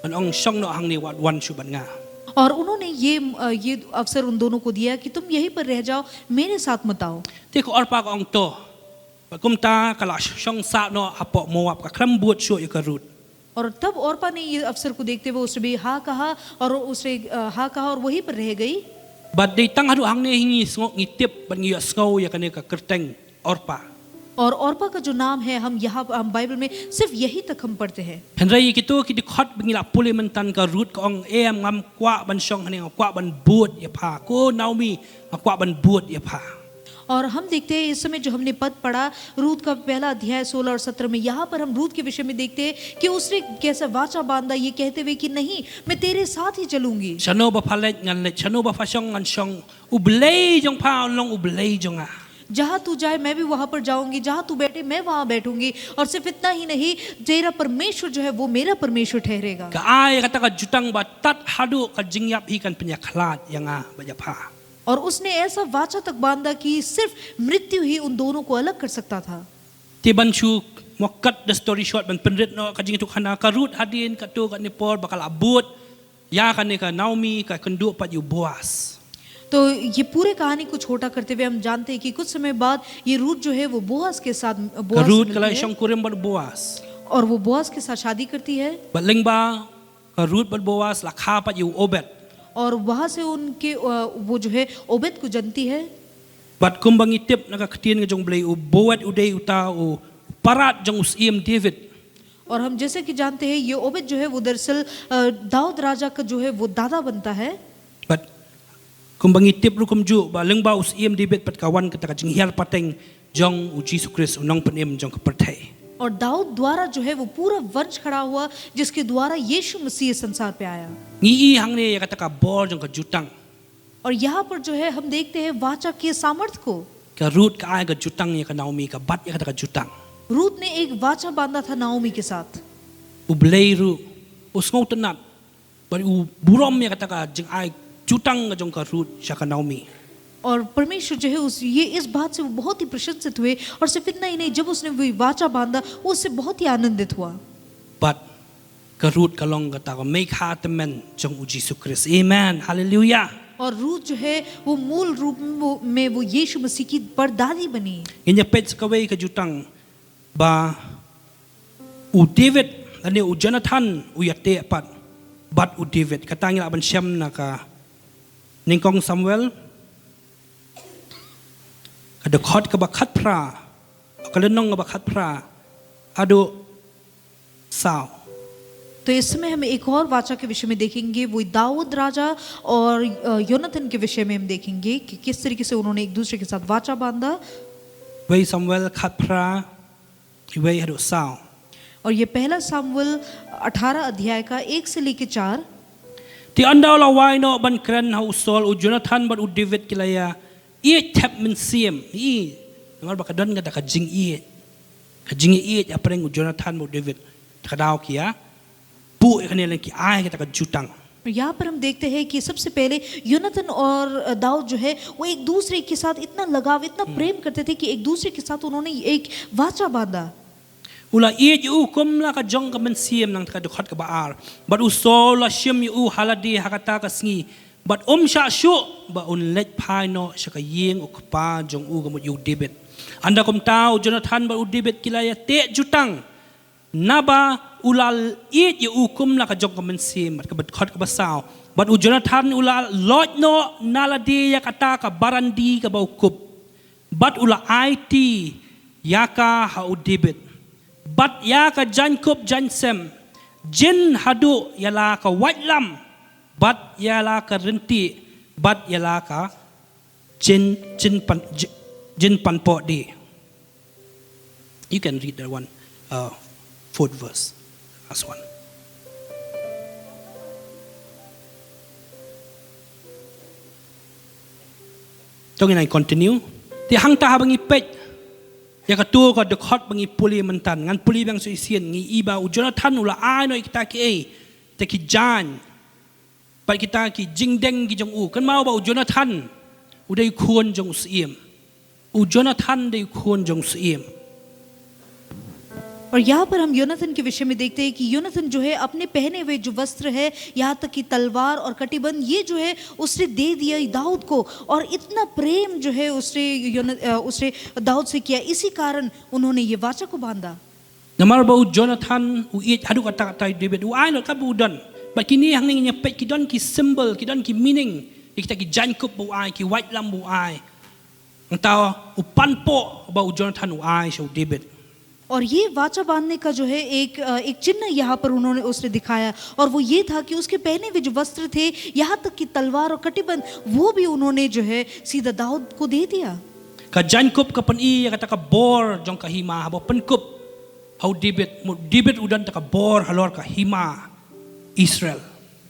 ban ong shong noh hangne, wat wan shuh bad nga. और उन्होंने ये अ, ये अवसर उन दोनों को दिया कि तुम यहीं पर रह जाओ, मेरे साथ मत आओ। Te ka Orpa ka ong to. Bad kumta ka la shong sah noh hapoh Moab, ka khlem bud shuh ïa ka Ruth. और तब ओरपा ने ये अवसर को देखते हुए उसने भी हाँ कहा और उसने अ, हाँ कहा और वहीं पर रह गई। Bad dei tang haduh hangne hi ngi sngew, ngi tip bad ngi ïohsngew ïa kane ka kyrteng Orpa. और ओरपा का जो नाम है हम यहाँ हम बाइबल में सिर्फ यहीं तक हम पढ़ते हैं। Hynrei ïa kito ki dkhot ba ngi la pule mynta, ka Ruth ka ong, em, ngam kwah ban shong hangne, nga kwah ban bud ïa pha. Ko Naomi, nga kwah ban bud ïa pha. और हम देखते हैं इस समय जो हमने पद पढ़ा, रूत का पहला अध्याय सोलह और सत्रह में, यहाँ पर हम रूत के विषय में देखते हैं कि उसने कैसा वाचा बांधा, ये कहते हुए कि नहीं, मैं तेरे साथ ही चलूंगी। Shano ba pha leit ngan leit, shano ba pha shong ngan shong. U Blei jong pha un long U Blei jong nga. जहाँ तू जाए मैं भी वहाँ पर जाऊंगी, जहाँ तू बैठे मैं वहाँ बैठूंगी। और सिर्फ इतना ही नहीं, तेरा परमेश्वर जो है वो मेरा परमेश्वर ठहरेगा। Ka ai kata ka jutang ba tad haduh ka jingïap hi kan pynïakhlad ïa nga bad ïa pha. और उसने ऐसा वाचा तक बांधा कि सिर्फ मृत्यु ही उन दोनों को अलग कर सकता था। Te ban shu, mo, cut the story short, ban pynrit noh ka jingïathuhkhana, ka Ruth hadien katto katne por ba ka la bud ïa kane ka Naomi, ka kynduh pat ïa u Boaz. तो ये पूरे कहानी को छोटा करते हुए हम जानते हैं कि कुछ समय बाद ये रूत जो है वो बोअज के साथ Ka बोअज से Ruth ka la मिलती है shongkurim bad u Boaz. और वो बोअज के साथ शादी करती है। Bad lyngba ka Ruth bad u Boaz la kha pat ïa u Obed. और वहाँ से उनके अ, वो जो है ओबेद को जनती है। Bad kumba ngi tip na ka ktien ka jong u Blei, u Boaz u dei uta u parat jong u Syiem David. और हम जैसे कि जानते हैं, ये ओबेद जो है, वो दरअसल अ, दाऊद राजा का जो है, वो दादा बनता है। Bad kumba ngi tip ruh kumjuh ba lyngba u Syiem David pat ka wan kata ka jinghiar pateng jong u Jisu Khrist, u Nongpynim jong ka pyrthei. और दाऊद द्वारा जो है, वो पूरा वंश खड़ा हुआ, जिसके द्वारा यीशु मसीह इस संसार पे आया। Ngi i hangne ïa kata ka bor jong ka jutang. और यहाँ पर जो है, हम देखते हैं वाचा के सामर्थ को। Ka Ruth ka ai ka jutang ïa ka Naomi, ka bat ïa kata ka jutang. रूत ने एक वाचा बांधा था नाओमी के साथ। U Blei ruh u sngewtynnat bad u burom ïa kata ka jingai jutang ka jong ka Ruth sha ka Naomi. और परमेश्वर जो है, उस ये इस बात से वो बहुत ही प्रशंसित हुए। और सिर्फ इतना ही नहीं, जब उसने वो वाचा बांधा, वो उससे बहुत ही आनंदित हुआ। Bad ka Ruth ka long kata ka meikha tymmen jong u Jisu Khrist. Amen. Haleluia. और रूत जो है, वो मूल रूप में वो, में वो यीशु मसीह की परदादी बनी। Ngin ïa peit sa kawei ka jutang ba u David lane u Jonathan u ïateh pat bad u David. Kata ngi lah ban shem na ka Nyngkong Samuel, ka dkhot kaba khatphra, ka lynnong kaba khatphra haduh saw. तो इस समय हम एक और वाचा के विषय में देखेंगे, वो दाऊद राजा और अ, योनाथन के विषय में हम देखेंगे कि किस तरीके से उन्होंने एक दूसरे के साथ वाचा बांधा। Wei Samuel khatphra, wei haduh saw. और ये पहला सामुएल अठारह अध्याय का एक से लेके चार। Te ynda u la wai noh ban kren ha u Saul, u Jonathan bad u David ki la ïa ïeit thep mynsiem. I, namar ba ka don kata ka jingïeit, ka jingïeit hapdeng u Jonathan bad u David. Te ka daw ki ïa buh ïa kane lane ki ai kata ka jutang. और यहाँ पर हम देखते हैं कि सबसे पहले योनाथन और अ, दाऊद जो है, वो एक दूसरे के साथ इतना लगाव, इतना प्रेम करते थे कि एक दूसरे के साथ उन्होंने एक वाचा बांधा। U la ïeit ïa u kum la ka jong ka mynsiem, nangta ka dkhot kaba ar. Bad u Saul u la shim ïa u ha lade ha kata ka sngi, bad um shah shuh ba un leit phai noh sha ka ïing u kpa jong u, ka mut ïa u David. Ynda kumta u Jonathan bad u David ki la ïateh jutang, naba u la ïeit ïa u kum la ka jong ka mynsiem. Bad ka dkhot kaba saw, bad u Jonathan u la loit noh na lade ïa kata ka barandi kaba u kup, bad u la aiti ïa ka ha u David, bad ïa ka jaiñkup jaiñsem, jin haduh ïa la ka waitlam, bad ïa la ka ryntieh, bad ïa la ka jin, jin pan, jin, jin panpoh die. You can read that one, uh, fourth verse, last one. To ngin ai continue. Te hangta haba ngi peit ïa kato ka dkhot ba ngi pule mynta, ngan pule biang sa shisien, ngi i ba u Jonathan u la ai noh ïa kita kiei, kita ki jaiñ bad kita ki jingdeng ki jong u. Kynmaw ba u Jonathan u dei u khun jong u syiem. U Jonathan u dei u khun jong u syiem. और यहाँ पर हम योनाथन के विषय में देखते हैं कि योनाथन जो है, अपने पहने हुए जो वस्त्र है, यहाँ तक कि तलवार और कटीबंद, ये जो है, उसने दे दिया दाऊद को। और इतना प्रेम जो है, उसने योन- अ, उसने दाऊद से किया, इसी कारण उन्होंने ये वाचा को बांधा। Namar ba u Jonathan u ïeit haduh katta katta ïa u David, u ai noh katba u don. Bad kine hangne ngin ïa peit ki don ki symbol, ki don ki meaning ïa kita ki jaiñkup ba u ai, ki waitlam ba u ai. Nangta u panpoh ba u Jonathan u ai sha u David. और ये वाचा बांधने का जो है एक अ, एक चिन्ह यहाँ पर उन्होंने उसने दिखाया, और वो ये था कि उसके पहने हुए जो वस्त्र थे, यहाँ तक कि तलवार और कटीबंद, वो भी उन्होंने जो है सीधा दाऊद को दे दिया। Ka jaiñkup ka pyni ïa kata ka bor jong ka hima haba u pynkup ha u David, mut u David u don kata ka bor halor ka hima Israel.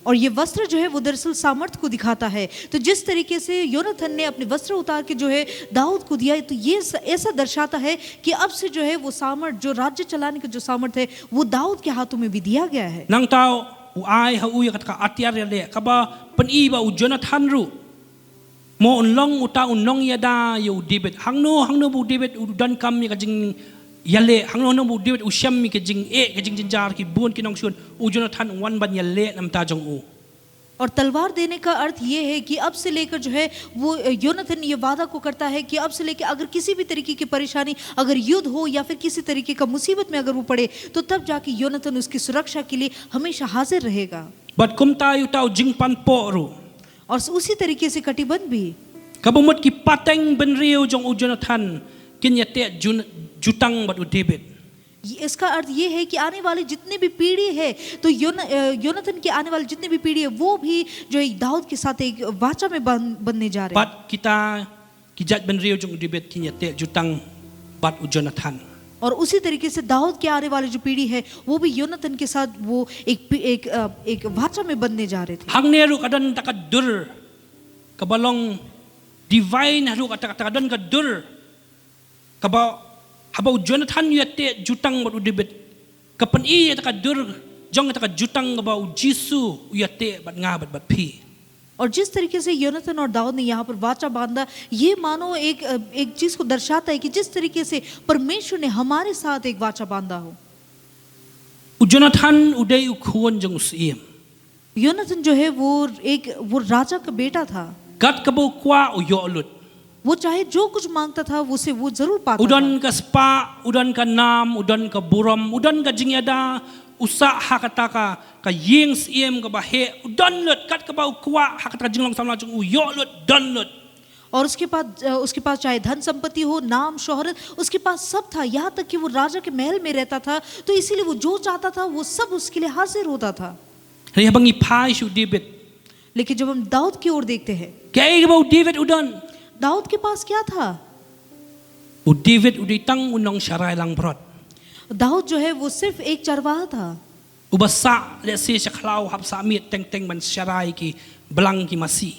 और ये वस्त्र जो है, वो दरअसल सामर्थ को दिखाता है। तो जिस तरीके से योनाथन ने अपने वस्त्र उतार के जो है दाऊद को दिया, तो ये स- ऐसा दर्शाता है कि अब से जो है वो सामर्थ, जो राज्य चलाने का जो सामर्थ है, वो दाऊद के हाथों में भी दिया गया है। Nangta u ai ha u ïa kata ka atiar ïaleh kaba pyni ba u Jonathan ruh, mo, un long uta u nongïada ïa u David. Hangno hangno ba u David u donkam ïa ka jingïaleh, hangno hangno ba u David u shem ïa ka jingeh, ka jingjynjar, ki bun ki nongshun, u Jonathan u wan ban ïaleh na bynta jong u. और तलवार देने का अर्थ ये है कि अब से लेकर जो है वो अ, योनाथन ये वादा को करता है कि अब से लेकर अगर किसी भी तरीके की परेशानी, अगर युद्ध हो या फिर किसी तरीके का मुसीबत में अगर वो पड़े, तो तब जाके योनाथन उसकी सुरक्षा के लिए हमेशा हाजिर रहेगा। Bad kumta ïa uta u jingpanpoh ruh, और उसी तरीके से कटीबंद भी, kaba mut ki pateng bynriew jong u Jonathan kin ïateh jun- jutang bad u David. ये, इसका अर्थ ये है कि आने वाली जितनी भी पीढ़ी है, तो योन-, अ, योनाथन की आने वाली जितनी भी पीढ़ी है, वो भी जो है दाऊद के साथ एक वाचा में बन-, बनने जा रहे हैं। Bad kita ki jaitbynriew jong u David kin ïateh jutang bad u Jonathan. और उसी तरीके से दाऊद के आने वाली जो पीढ़ी है, वो भी योनाथन के साथ वो एक पी-, एक, अ, एक वाचा में बनने जा रहे थे। Hangne ruh ka don kata ka dur kaba long divine, ruh kata, kata ka don ka dur kaba haba u Jonathan u ïateh jutang bad u David, ka pyni ïa kata ka dur jong kata ka jutang kaba u Jisu u ïateh bad nga bad, bad phi. और जिस तरीके से योनाथन और दाऊद ने यहाँ पर वाचा बांधा, ये मानो एक, अ, एक चीज को दर्शाता है कि जिस तरीके से परमेश्वर ने हमारे साथ एक वाचा बांधा हो। U Jonathan u dei u khun jong u syiem. योनाथन जो है, वो एक, वो राजा का बेटा था। Kat kaba u kwah u ïoh lut. वो चाहे जो कुछ मांगता था, उसे वो जरूर पाता था। U don ka spah, u don ka nam, u don ka burom, u don ka jingïada, u sah ha kata ka, ka ïing syiem kaba heh, u don lut, kat kaba u kwah, ha kata ka jinglong samla jong u, ïoh lut, don lut. और उसके पास, अ, उसके पास चाहे धन संपत्ति हो, नाम, शोहरत, उसके पास सब था। यहाँ तक कि वो राजा के महल में रहता था, तो इसीलिए वो जो चाहता था, वो सब उसके लिए हाजिर होता था। Hynrei haba ngi phai sha u David. लेकिन जब हम दाऊद की ओर देखते हैं, Kaei kaba u David u don? दाऊद के पास क्या था? U David u dei tang u nongsharai langbrot. दाऊद जो है, वो सिर्फ एक चरवाहा था। Uba sah lehse sha khlaw hap sah miet teng teng ban sharai ki blang ki masi.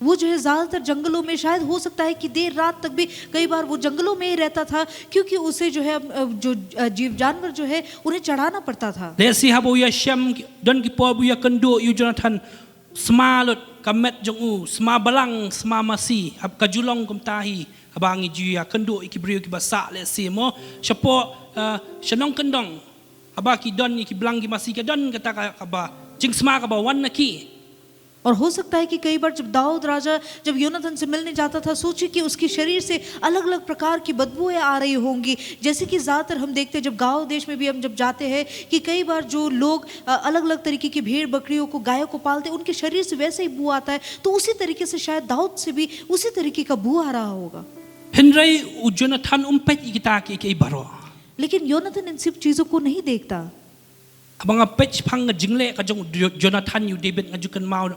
वो जो है, ज्यादातर जंगलों में, शायद हो सकता है कि देर रात तक भी कई बार वो जंगलों में ही रहता था, क्योंकि उसे जो है, अ, जो, अ, जीव जानवर जो है, उन्हें चढ़ाना पड़ता था। Lehse haba u ïashem ki, don ki por ba u ïakynduh ïa u Jonathan, sma lut ka met jong u, sma blang, sma masi, hap ka ju long kumta hi, haba ngi ju ïakynduh ïa ki briew kiba sah lehse mo, shapoh, eh, sha nongkyndong, haba ki don ïa ki blang ki masi, ka don kata ka, kaba jingsma kaba wan na ki. और हो सकता है कि कई बार जब दाऊद राजा जब योनाथन से मिलने जाता था, सोचिए कि उसके शरीर से अलग-अलग प्रकार की बदबूएं आ रही होंगी। जैसे कि ज्यादातर हम देखते हैं, जब गांव देश में भी हम जब जाते हैं, कि कई बार जो लोग, अ, अलग-अलग तरीके की भेड़ बकरियों को, गायों को पालते हैं, उनके शरीर से वैसा ही बू आता है, तो उसी तरीके से शायद दाऊद से भी उसी तरीके का बू आ रहा होगा। Hynrei u Jonathan um peit ïa kita kiei kiei baroh. लेकिन योनाथन इन सब चीजों को नहीं देखता। Haba nga peit shaphang ka jingleh ka jong u Jo-, Jonathan ïa u David, nga ju kynmaw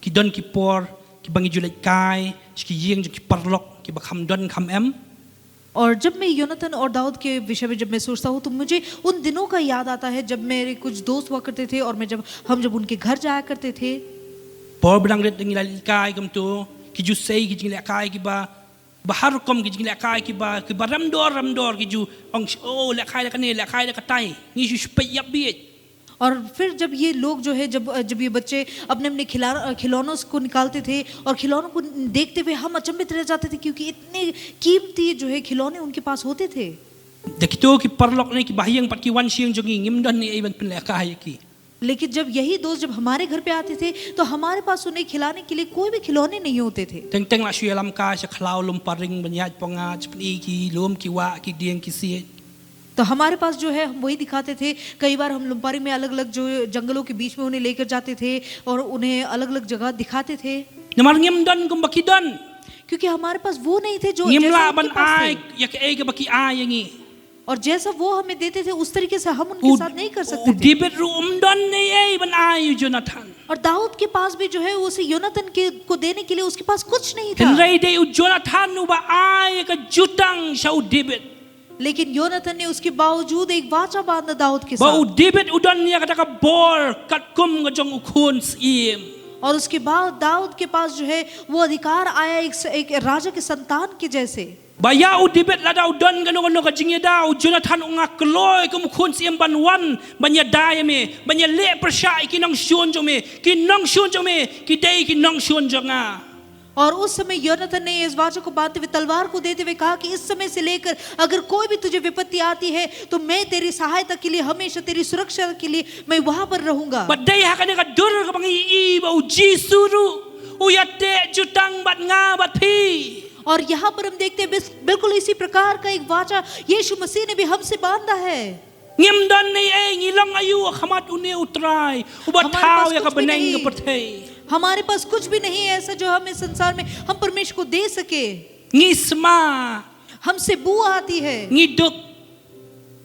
ki don ki por kiba ngi ju leit kai sha ki ïing jong ki paralok kiba kham don kham em. और जब मैं योनाथन और दाऊद के विषय में जब मैं सोचता हूँ, तो मुझे उन दिनों का याद आता है, जब मेरे कुछ दोस्त हुआ करते थे और मैं जब, हम जब उनके घर जाया करते थे। Por ba dang rit ngi la lehkai kumto, ki ju sei ki jinglehkai kiba, ba har rukom ki jinglehkai kiba, kiba remdor remdor, ki ju ong, oh, lehkai da kane, lehkai da katai, ngi shu peit ïap bieit. और फिर जब ये लोग जो है, जब, जब ये बच्चे अपने-अपने खिला-, अ, खिलौनों को निकालते थे और खिलौनों को देखते हुए हम अचंभित रह जाते थे, क्योंकि इतने कीमती जो है खिलौने उनके पास होते थे। Da kito ki paralok ne ki bahaïing pat ki wan sha ïing jong ngi, ngim don ei ei ban pynlehkai ïa ki. लेकिन जब यही दोस्त जब हमारे घर पे आते थे, तो हमारे पास उन्हें खिलाने के लिए कोई भी खिलौने नहीं होते थे। Teng teng la shu ïalam kai sha khlaw lum paring ban ïaid pong ïaid, pyni ki lum ki wah ki dieng ki siej. तो हमारे पास जो है, हम वही दिखाते थे। कई बार हम लुम्पारी में अलग-अलग जो जंगलों के बीच में उन्हें लेकर जाते थे और उन्हें अलग-अलग जगह दिखाते थे। Namar ngim don kumba ki don. क्योंकि हमारे पास वो नहीं थे जो, Ngim jैसा lah उनके ban पास थे। Ai ïa kaei kaba ki ai ïa ngi. और जैसा वो हमें देते थे, उस तरीके से हम उनके साथ नहीं कर सकते थे। U David ruh um don ei ei ban ai ïa u Jonathan. और दाऊद के पास भी जो है, उसे योनाथन के, को देने के लिए उसके पास कुछ नहीं था। Hynrei dei u Jonathan uba ai ka jutang sha u David. लेकिन योनाथन ने उसके बावजूद एक वाचा बांधा दाऊद के साथ। Ba u David u don ïa kata ka bor katkum ka jong u khun syiem. और उसके बाद दाऊद के पास जो है, वो अधिकार आया एक स-, एक राजा के संतान के जैसे। Ba ïa u David lada u don kano kano ka jingïada, u Jonathan u nga kloi kum u khun syiem ban wan, ban ïada ïa me, ban ïaleh pyrshah ïa ki nongshun jong me, ki nongshun jong me ki dei ki nongshun jong nga. और उस समय योनाथन ने इस वाचा को बांधते हुए तलवार को देते हुए कहा कि इस समय से लेकर अगर कोई भी तुझे विपत्ति आती है, तो मैं तेरी सहायता के लिए, हमेशा तेरी सुरक्षा के लिए मैं वहां पर रहूंगा। Bad dei ha kane ka dur kaba ngi ïohi ba u Jisu ruh u ïateh jutang bad nga bad phi. और यहाँ पर हम देखते हैं बिस-, बिल्कुल इसी प्रकार का एक वाचा यीशु मसीह ने भी हमसे बांधा है। Ngim don ei ei, ngi long aïu ha khmat une u Trai uba thaw ïa ka bneng ka pyrthei. हमारे पास कुछ भी नहीं है ऐसा जो हम इस संसार में हम परमेश्वर को दे सके। Ngi sma. हमसे बू आती है। Ngi duk.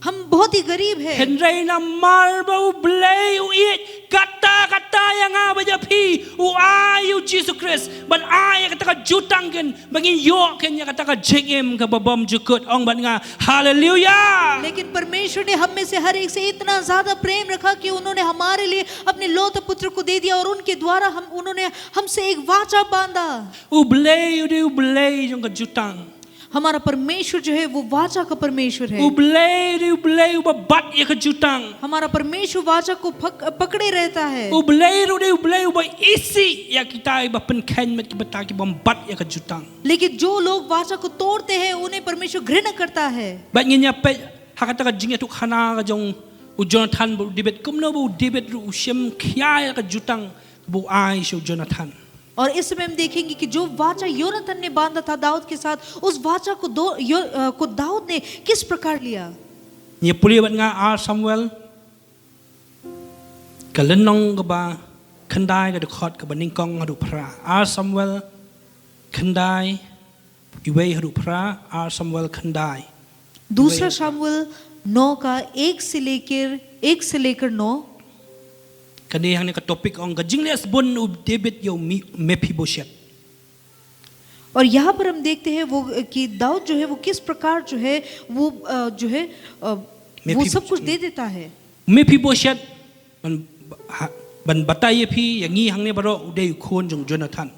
हम बहुत ही गरीब हैं। Hynrei namar ba U Blei u ïeit katta katta ïa nga bad ïa phi, u ai ïa u Jisu Khrist ban ai ïa kata ka jutang kein ba ngin ïoh kein ïa kata ka jingim kaba bymjukut. Ong bad nga, haleluya. लेकिन परमेश्वर ने हम में से हर एक से इतना ज्यादा प्रेम रखा कि उन्होंने हमारे लिए अपने लौता पुत्र को दे दिया और उनके द्वारा हम उन्होंने हमसे एक वाचा बांधा। U Blei u dei U Blei jong ka jutang. हमारा परमेश्वर जो है वो वाचा का परमेश्वर है। U Blei u dei U Blei uba bat ïa ka jutang. हमारा परमेश्वर वाचा को पक, पकड़े रहता है। U Blei u dei U Blei uba isih ïa kita iba pynkheiñ bad kiba ta ki bym bat ïa ka jutang. लेकिन जो लोग वाचा को तोड़ते हैं उन्हें परमेश्वर घृणा करता है। Bad ngin ïa peit ha kata ka jingïathuhkhana ka jong u Jonathan bad u David, kumno ba u David ruh u shim khia ïa ka jutang ba u ai sha u Jonathan. और इस समय हम देखेंगे कि जो वाचा योनाथन ने बांधा था दाऊद के साथ, उस वाचा को दो यो, अ, को दाऊद ने किस प्रकार लिया। Ngin ïa pule bad nga Ar Samuel ka lynnong kaba khyndai, ka dkhot kaba nyngkong haduh phra. Ar Samuel khyndai, iwei haduh phra. Ar Samuel khyndai, दूसरा शामुएल नौ का एक से लेकर एक से लेकर नौ। Kane hangne ka topic ong ka jingleh sbun u David ïa u Mi- Mephibosheth. और यहाँ पर हम देखते हैं वो कि दाऊद जो है वो किस प्रकार जो है वो अ, जो है अ, वो मेफीबोशेथ। सब कुछ दे देता है। Mephibosheth, ban, ha- ban batai ïa phi, ïa ngi hangne baroh, u dei u khun jong Jonathan.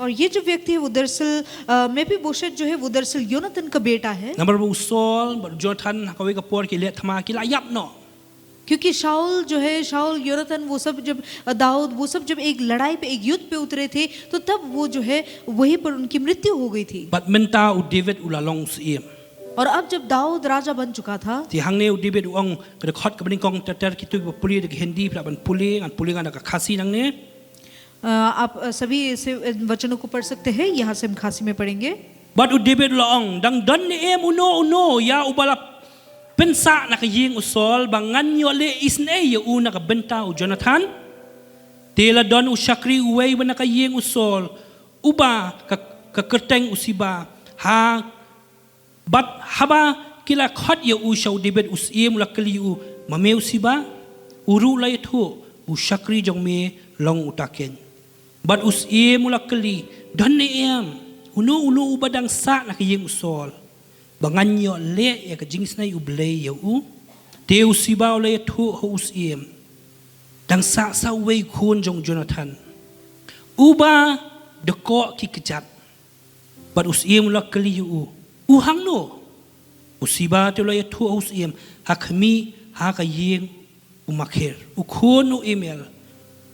और ये जो व्यक्ति है वो दरअसल अ, मेफीबोशेत जो है वो दरअसल योनाथन का बेटा है। Namar ba u Saul bad u Jonathan ha kawei ka por ki leh thma, ki la ïap noh. क्योंकि शाऊल जो है, शाऊल, योनाथन, वो सब जब अ, दाऊद, वो सब जब एक लड़ाई पे, एक युद्ध पे उतरे थे, तो तब वो जो है वहीं पर उनकी मृत्यु हो गई थी। Bad mynta u David u la long u syiem. और अब जब दाऊद राजा बन चुका था, Te hangne u David u ong, ka dkhot kaba nyngkong ter ter, kito kiba pule da ka Hindi phi lah ban pule, ngan pule nga da ka Khasi nangne. अ, आप अ, सभी ऐसे अ, वचनों को पढ़ सकते हैं, यहाँ से हम खासी में पढ़ेंगे। Bad u David u la ong, dang don ne em uno uno ïa uba la pynsah na ka ïing u Saul ba ngan ïoh leh isynei ïa u na ka bynta u Jonathan? Te la don u shakri uwei uba na ka ïing u Saul, uba ka, ka kyrteng u Siba. Ha Bad haba ki la khot ïa u sha u David, u syiem u la kylli ïa u, ma me u Siba? U ruh u la ïathuh, u shakri jong me long uta keiñ. Bad u syiem u la kylli, don ne em uno uno uba dang sah na ka ïing u Saul, ba ngan ïoh leh ïa ka jingisynei U Blei ïa u? Te u Siba u la ïathuh ha u syiem, dang sah sa uwei u khun jong u Jonathan, uba da koh ki kjat. Bad u syiem u la kylli ïa u, u hangno? U Siba te u la ïathuh ha u syiem, ha khmih, ha ka ïing u Makir, u khun u Amiel,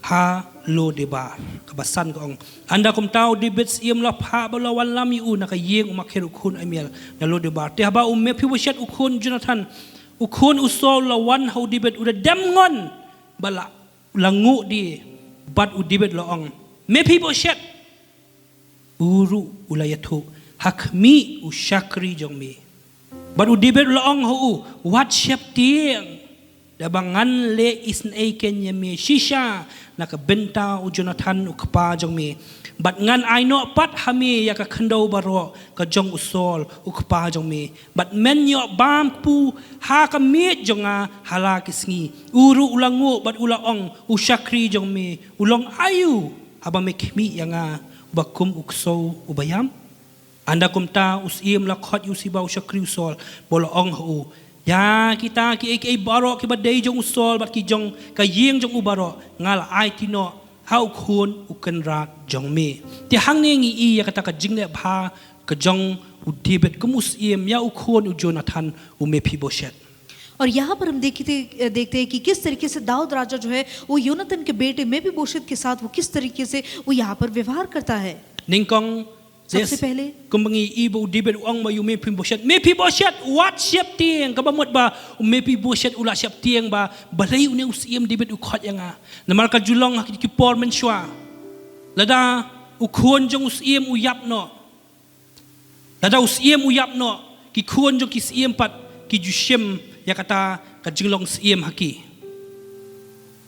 ha Lodebar. Kaba san ka ong, ynda kumta u David syiem u la phah bad u la wallam ïa u na ka ïing u Makir u khun u Amiel na Lodebar. Te haba u Mephibosheth u khun u Jonathan, u khun u Saul u la wan ha u David, u da dem ngon bad la, u la nguh die. Bad u David u la ong, Mephibosheth! U ruh u la ïathuh, ha khmih, u shakri jong me. Bad u David u la ong ha u, wat sheptieng, da ba ngan leh isynei keiñ ïa me shisha na ka bynta u Jonathan u kpa jong me. Bad ngan ai noh pat ha me ïa ka khyndew baroh ka jong u Saul u kpa jong me, bad men ïoh bam kpu ha ka miej jong nga ha la ki sngi. U ruh u la nguh bad u la ong, u shakri jong me u long aïu, haba me khmih ïa nga uba kum u ksew uba ïam? Ynda kumta u syiem u la khot ïa u Siba u shakri u Saul bad u la ong ha u, ïa kita kiei kiei baroh kiba dei jong u Saul bad ki jong ka ïing jong u baroh nga la aiti noh ha u khun u kynrad jong me. Te hangne ngi i ïa kata ka jingleh bha ka jong u David kum u syiem ïa u khun u Jonathan, u Mephibosheth. और यहाँ पर हम देखते देखते हैं कि किस तरीके से दाऊद राजा जो है वो योनाथन के बेटे मेफीबोशेत के साथ वो किस तरीके से वो यहाँ पर व्यवहार करता है। Nyngkong, सबसे पहले, kumba ngi i ba u David u ong ba ïa u Mephibosheth, Mephibosheth, wat sheptieng, kaba mut ba u Mephibosheth u la sheptieng ba balei une u syiem David u khot ïa nga. Namar ka ju long ha ki por mynshuwa, lada u khun jong u syiem u ïap noh, lada u syiem u ïap noh, ki khun jong ki syiem pat ki ju shim ïa kata ka jinglong syiem ha ki.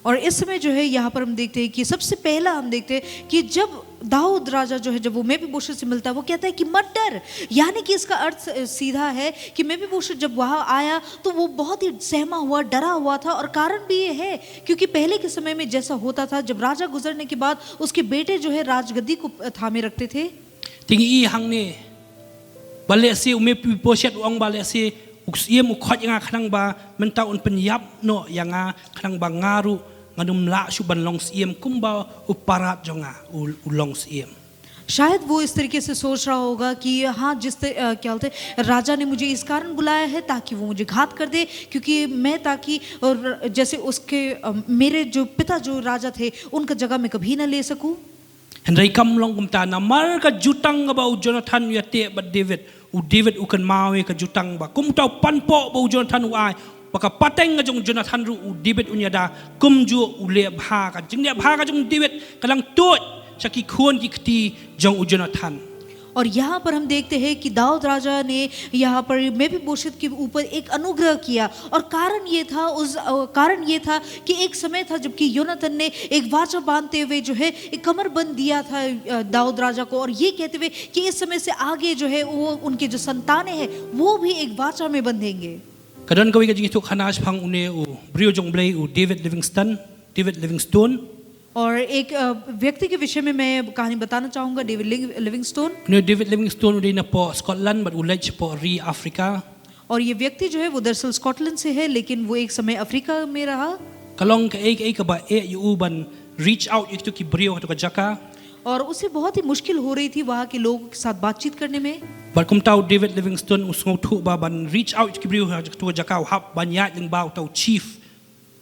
और इस समय जो है यहाँ पर हम देखते हैं कि सबसे पहला हम देखते हैं कि जब दाऊद राजा जो है, जब वो मेफिबोशेत से मिलता है, वो कहता है कि मत डर। यानी कि इसका अर्थ स-, सीधा है कि मेफिबोशेत जब वहाँ आया तो वो बहुत ही सहमा हुआ, डरा हुआ था, और कारण भी ये है क्योंकि पहले के समय में जैसा होता था, जब राजा गुजरने के बाद उसके बेटे जो है राजगद्दी को थामे रखते थे। Te ngi i hangne ba lehse u Mephiboshet u ong ba lehse u syiem u khot ïa nga khnang ba mynta un pynïap noh ïa nga khnang ba nga ruh ngan ym lah shuh ban long syiem kumba u parat jong nga u, u long syiem. शायद वो इस तरीके से सोच रहा होगा कि हाँ, जिस तर-, अ, क्या बोलते हैं, राजा ने मुझे इस कारण बुलाया है ताकि वो मुझे घात कर दे, क्योंकि मैं ताकि, और जैसे उसके, अ, मेरे जो पिता जो राजा थे, उनका जगह मैं कभी ना ले सकूं। Hynrei kam long kumta, namar ka jutang kaba u Jonathan u ïateh bad David, u David u kynmaw ïa ka jutang ba kum uta u panpoh ba u Jonathan u ai, ba ka pateng ka jong u Jonathan ruh u David un ïada, kumjuh u leh bha, ka jingleh bha ka jong u David ka dang tuid sha ki khun ki kti jong u Jonathan. और यहाँ पर हम देखते हैं कि दाऊद राजा ने यहाँ पर मेफिबोशेत के ऊपर एक अनुग्रह किया, और कारण ये था, उस, अ, कारण ये था कि एक समय था जबकि योनाथन ने एक वाचा बांधते हुए जो है एक कमरबंद दिया था, अ, दाऊद राजा को, और ये कहते हुए कि इस समय से आगे जो है वो उनके जो संतानें हैं वो भी एक वाचा में बंधेंगे। Ka don kawei ka jingïathuhkhana shaphang une u briew jong U Blei u David Livingstone, David Livingstone. और एक, अ, व्यक्ति के विषय में मैं कहानी बताना चाहूंगा, डेविड लिंग-, लिविंगस्टोन। Une u David Livingstone u dei napoh Scotland bad u leit shapoh ri Africa. और ये व्यक्ति जो है वो दरअसल स्कॉटलैंड से है, लेकिन वो एक समय अफ्रीका में रहा। Ka long kaei kaei kaba eh ïa u ban reach out ïa kito ki briew ha kato ka jaka. और उसे बहुत ही मुश्किल हो रही थी वहाँ के लोगों के साथ बातचीत करने में। Bad kumta u David Livingstone u sngewthuh ba ban reach out ïa kito ki briew ha kato ka jaka u hap ban ïaid lyngba uta u chief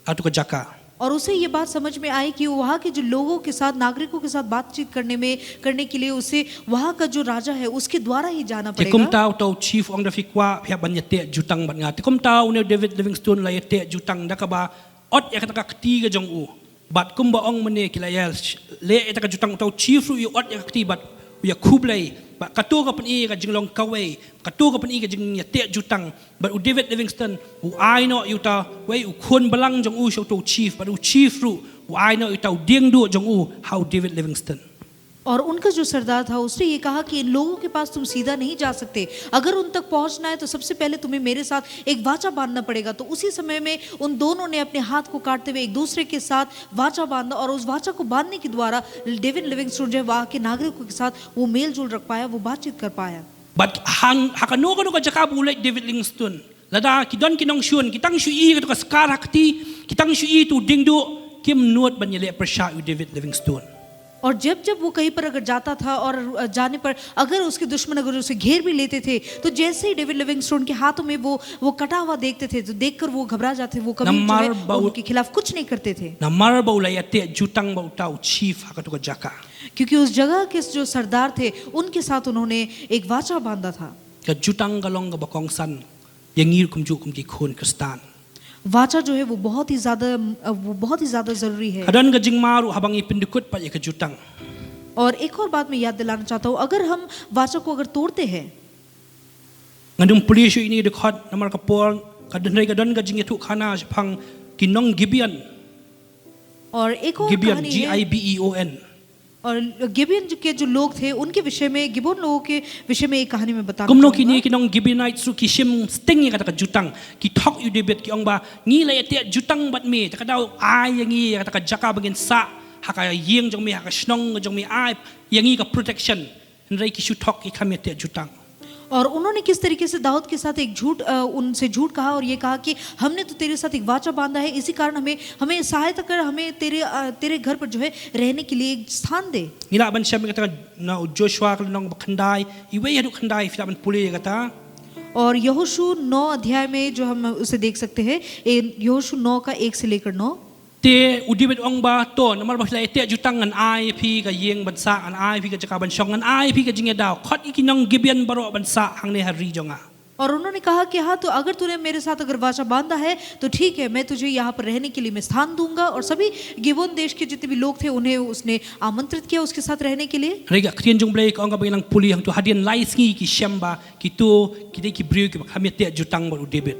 ha kato ka jaka. और उसे ये बात समझ में आई कि वो वहाँ के जो लोगों के साथ, नागरिकों के साथ बातचीत करने में, करने के लिए उसे वहाँ का जो राजा है, उसके द्वारा ही जाना Te पड़ेगा। Kumta uta u chief u ong, da phi kwah phi hap ban ïateh jutang bad nga. Te kumta une u David Livingstone u la ïateh jutang da kaba ot ïa kata ka kti ka jong u. Bad kumba ong mynne ki la ïa leh ïa kata ka jutang, uta u chief ruh u ïa ot ïa ka kti bad u ïa khublei. Bad kato ka pyni ïa ka jinglong kawei, kato ka pyni ïa ka jingïateh jutang. Bad u David Livingstone u ai noh ïa uta uwei u khun balang jong u sha uta u chief, bad u chief ruh u ai noh ïa uta u diengduh jong u ha u David Livingstone. और उनका जो सरदार था, उसने ये कहा कि इन लोगों के पास तुम सीधा नहीं जा सकते, अगर उन तक पहुंचना है तो सबसे पहले तुम्हें मेरे साथ एक वाचा बांधना पड़ेगा। तो उसी समय में उन दोनों ने अपने हाथ को काटते हुए एक दूसरे के साथ वाचा बांधा, और उस वाचा को बांधने के द्वारा डेविड लिविंगस्टोन जो है वहाँ के नागरिकों के साथ वो मेल जोल रख पाया, वो बातचीत कर पाया। Bad hang, ha kano kano ka jaka ba u leit u David Livingstone, lada ki don ki nongshun, ki tang shu ïohi ïa kato ka scar ha kti, ki tang shu ïohi ïa uto u diengduh, kim nud ban ïaleh pyrshah ïa u David Livingstone. और जब जब वो कहीं पर अगर जाता था और, अ, जाने पर अगर उसके दुश्मन अगर उसे घेर भी लेते थे, तो जैसे ही डेविड लिविंगस्टोन के हाथों में वो, वो कटा हुआ देखते थे, तो देखकर वो घबरा जाते, वो कभी जो है, Namar ba u- उनके खिलाफ कुछ नहीं करते थे। Namar ba u la ïateh jutang bad uta u chief ha kato ka jaka. क्योंकि उस जगह के जो सरदार थे, उनके साथ उन्होंने एक वाचा बांधा था। Ka jutang ka long kaba kongsan ïa ngi ruh kumjuh kum ki khun Khristan. वाचा जो है वो बहुत ही ज्यादा, वो बहुत ही ज्यादा जरूरी है। Ka don ka jingma ruh haba ngi pyndukut pat ïa ka jutang. और एक और बात मैं याद दिलाना चाहता हूँ, अगर हम वाचा को अगर तोड़ते हैं, Ngan ym pule shuh ïa kine ki dkhot namar ka por, ka don, ka don ka jingïathuhkhana shaphang ki nong Gibeon. और एक और Gibeon, कहानी है। G I B E O N. और गिबियन जो, के जो लोग थे, उनके विषय में, गिबोन लोगों के विषय में एक कहानी मैं बताना Kumno चाहूंगा। Kine ki nong Gibeonites ruh ki shim sting ïa kata ka jutang, ki thok ïa u David, ki ong ba, ngi la ïateh jutang bad me, te ka daw ai ïa ngi ïa kata ka jaka ba ngin sah ha ka ïing jong me, ha ka shnong jong me, ai ïa ngi ka protection. Hynrei ki shu thok, ki kham ïateh jutang. और उन्होंने किस तरीके से दाऊद के साथ एक झूठ, अ, उनसे झूठ कहा और ये कहा कि हमने तो तेरे साथ एक वाचा बांधा है, इसी कारण हमें, हमें सहायता कर, हमें तेरे, अ, तेरे घर पर जो है रहने के लिए एक स्थान दे। Ngi lah ban shem ïa kata na u Joshua ka lynnong ba khyndai, uwei haduh khyndai, phi lah ban pule ïa kata. और यहोशू नौ अध्याय में जो हम उसे देख सकते हैं, ए, यहोशू नौ का एक से लेकर नौ। Te u David u ong ba, to, namar ba phi la ïateh jutang, ngan ai ïa phi ka ïing ban sah, ngan ai ïa phi ka jaka ban shong, ngan ai ïa phi ka jingïada. Khot ïa ki nong Gibeon baroh ban sah hangne ha ri jong nga. और उन्होंने कहा कि हाँ, तो अगर तूने मेरे साथ अगर वाचा बांधा है, तो ठीक है, मैं तुझे यहाँ पर रहने के लिए मैं स्थान दूंगा। और सभी गिबोन देश के जितने भी लोग थे, उन्हें उसने आमंत्रित किया उसके साथ रहने के लिए। Hynrei ka ktien jong U Blei ka ong, kaba ngi nang pule hangto, hadien lai sngi ki shem ba kito ki dei ki briew kiba kham ïateh jutang bad u David.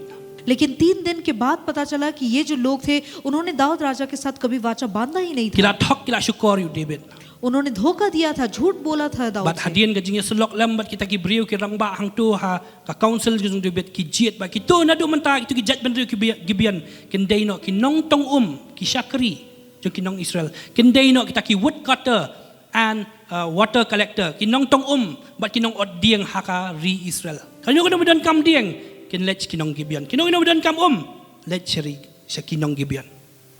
लेकिन तीन दिन के बाद पता चला कि ये जो लोग थे, उन्होंने दाऊद राजा के साथ कभी वाचा बांधा ही नहीं था। Ki la thok, ki la shukor ïa u David. उन्होंने धोखा दिया था, झूठ बोला था दाऊद Bad से। Hadien ka jingïasyllok lem bad kita ki briew ki rangbah hangto ha ka council jong u David, ki jied bad kito naduh mynta kito ki jaitbynriew ki bia- ki bian kin dei noh ki nongtong um, ki shakri jong ki nong Israel. Kin dei noh kita ki woodcutter and uh, water collector, ki nongtong um bad ki nongot dieng ha ka ri Israel. Kano kano ba donkam dieng kin leit ki nong Gibeon. Kino kino ba donkam um leit sha ri sha ki nong Gibeon.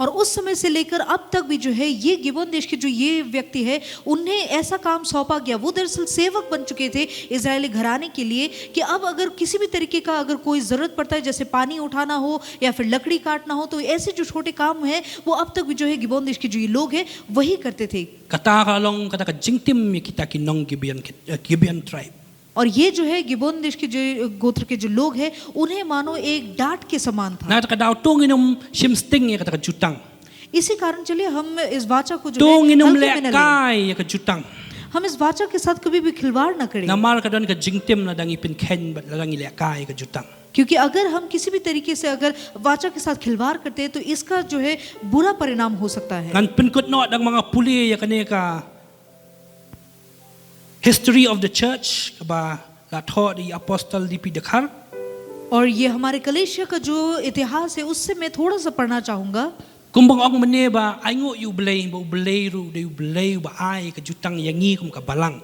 और उस समय से लेकर अब तक भी जो है, ये गिबोन देश के जो ये व्यक्ति है, उन्हें ऐसा काम सौंपा गया। वो दरअसल सेवक बन चुके थे इजरायली घराने के लिए, कि अब अगर किसी भी तरीके का अगर कोई ज़रूरत पड़ता है, जैसे पानी उठाना हो या फिर लकड़ी काटना हो, तो ऐसे जो छोटे काम हैं, वो अब तक भी जो है, गिबोन देश के जो ये लोग हैं, वही करते थे। Kata ka long kata ka jingtim ïa kita ki nong Gibeon, ki- uh, Gibeon tribe. और ये जो है, गिबोन देश के जो गोत्र के जो लोग हैं, उन्हें मानो एक डांट के समान था। Na kata ka daw to ngin ym shim sting ïa kata ka jutang. इसी कारण चलिए, हम इस वाचा को जो To है, ngin ym हल्के में न लें। Lehkai ïa ka jutang. हम इस वाचा के साथ कभी भी खिलवाड़ ना करें। Namar ka don ka jingtim lada ngi pynkheiñ bad lada ngi lehkai ïa ka jutang. क्योंकि अगर हम किसी भी तरीके से अगर वाचा के साथ खिलवाड़ करते हैं, तो इसका जो है, बुरा परिणाम हो सकता है। Ngan pynkut noh dang ma nga pule ïa kane ka History of the Church kaba la thoh da i Apostle D P Dkhar. और ये हमारे कलेशिया का जो इतिहास है, उससे मैं थोड़ा सा पढ़ना चाहूँगा। Kumba nga ong mynne ba ainguh ïa U Blei, ba U Blei ruh u dei U Blei uba ai ka jutang ïa ngi kum ka balang.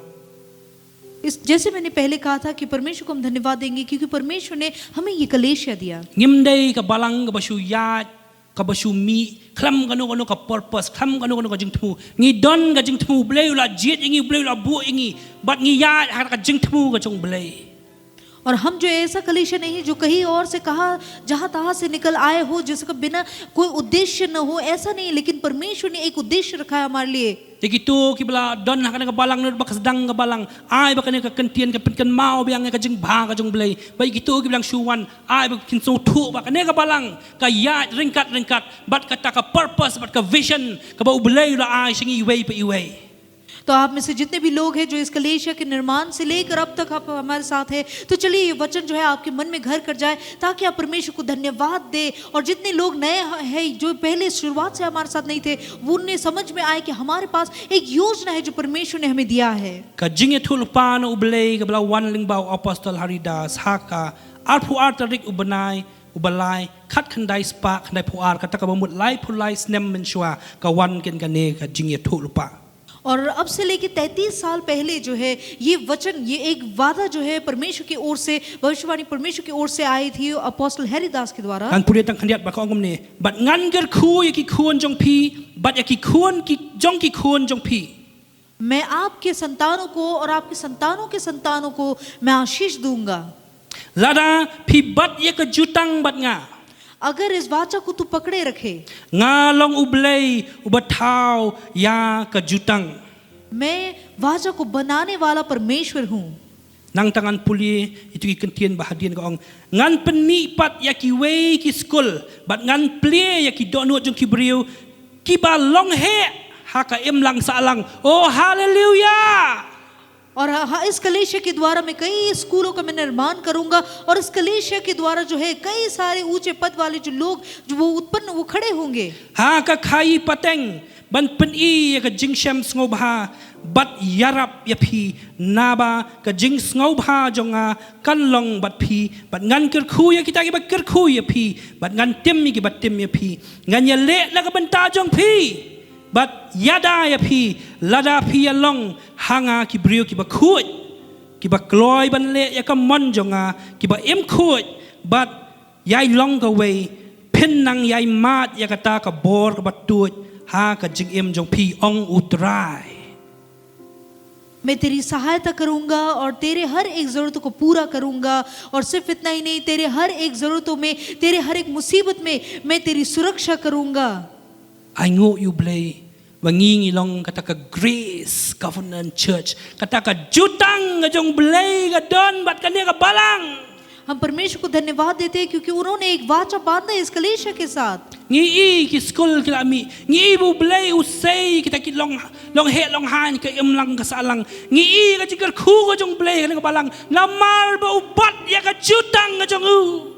इस जैसे मैंने पहले कहा था कि परमेश्वर को हम धन्यवाद देंगे, क्योंकि परमेश्वर ने हमें ये कलेशिया दिया। Ngim dei ka balang kaba shu ïaid, kaba shu mih khlem kano kano ka purpose, khlem kano kano ka jingthmu. Ngi don ka jingthmu, U Blei u la jied ïa ngi, U Blei u la buh ïa ngi, bad ngi ïaid ha ka jingthmu ka jong U Blei. और हम जो ऐसा कलीसिया नहीं जो कहीं और से कहा, जहाँ तहाँ से निकल आए हो, जिसका बिना कोई उद्देश्य न हो, ऐसा नहीं, लेकिन परमेश्वर ने एक उद्देश्य रखा है हमारे लिए। Te kito kiba la don ha kane ka balang, nud ba ka sdang ka balang, ai ba kane ka kyntien ka pynkynmaw biang ïa ka jingbha ka jong U Blei. Ba kito kiba la shu wan, ai ba kin sngewthuh ba kane ka balang ka ïaid ryngkat ryngkat bad kata ka purpose bad ka vision kaba U Blei u la ai sha ngi iwei pa iwei. तो आप में से जितने भी लोग हैं जो इस कलीसिया के निर्माण से लेकर अब तक आप हमारे साथ हैं, तो चलिए ये वचन जो है आपके मन में घर कर जाए, ताकि आप परमेश्वर को धन्यवाद दें। और जितने लोग नए हैं, जो पहले शुरुआत से हमारे साथ नहीं थे, वो उन्हें समझ में आए कि हमारे पास एक योजना है जो परमेश्वर ने हमें दिया है। Ka jingïathuhlypa na U Blei kaba la wan lyngba u Apostol Haridas ha ka arphew ar tarik u bnai u Blai khatkhyndai spah khyndaiphew ar, kata kaba mut laiphew lai snem mynshuwa ka wan kein kane ka jingïathuhlypa. और अब से लेके तैंतीस साल पहले जो है, ये वचन, ये एक वादा जो है परमेश्वर की ओर से, भविष्यवाणी परमेश्वर की ओर से आई थी अपोस्टल हैरी दास के द्वारा। Ngan pule tang khyndiat ba ka ong kumne: Bad ngan kyrkhu ïa ki khun jong phi bad ïa ki khun ki jong ki khun jong phi. मैं आपके संतानों को और आपके संतानों के संतानों को मैं आशीष दूंगा। Lada phi bat ïa ka jutang bad nga. अगर इस वाचा को तू पकड़े रखे। Nga long U Blei uba thaw ïa ka jutang. मैं वाचा को बनाने वाला परमेश्वर हूँ। Nangta ngan pule ïa kito ki kyntien ba hadien ka ong: Ngan pynmih pat ïa kiwei ki skul bad ngan plie ïa ki dohnud jong ki briew kiba long heh ha ka imlang sahlang. Oh, haleluya! और हाँ, इस कलीसिया के द्वारा मैं कई स्कूलों का मैं निर्माण करूंगा, और इस कलीसिया के द्वारा जो है, कई सारे ऊंचे पद वाले जो लोग जो वो उत्पन्न, वो खड़े होंगे। Ha ka khaïi pateng ban pyni ïa ka jingshem sngewbha bad ïarap ïa phi, naba ka jingsngewbha jong nga kan long bad phi, bad ngan kyrkhu ïa kita kiba kyrkhu ïa phi, bad ngan tim ïa kiba tim ïa phi. Ngan ïaleh na ka bynta jong phi bad ïada ïa phi lada phi ïalong ha nga ki briew kiba khuid, kiba kloi ban leh ïa ka mon jong nga, kiba im khuid bad ïai long kawei, phin nang ïai mad ïa kata ka bor kaba tuid ha ka jingim jong phi, ong U Trai. मैं तेरी सहायता करूंगा और तेरे हर एक जरूरत को पूरा करूंगा, और सिर्फ इतना ही नहीं, तेरे हर एक जरूरतों में, तेरे हर एक मुसीबत में मैं तेरी सुरक्षा करूंगा। Ainguh ïa U Blei ba ngi ngi long kata ka Grace Covenant Church, kata ka jutang ka jong U Blei ka don bad kane ka balang. हम परमेश्वर को धन्यवाद देते हैं क्योंकि उन्होंने एक वाचा बांधा है इस कलीसिया के साथ। Ngi i ki skul ki la mih, ngi i ba U Blei u sei kita ki long, long heh long haiñ ka imlang ka sahlang. Ngi i ka jingkyrkhu ka jong U Blei kane ka balang, namar ba u bat ïa ka jutang ka jong u.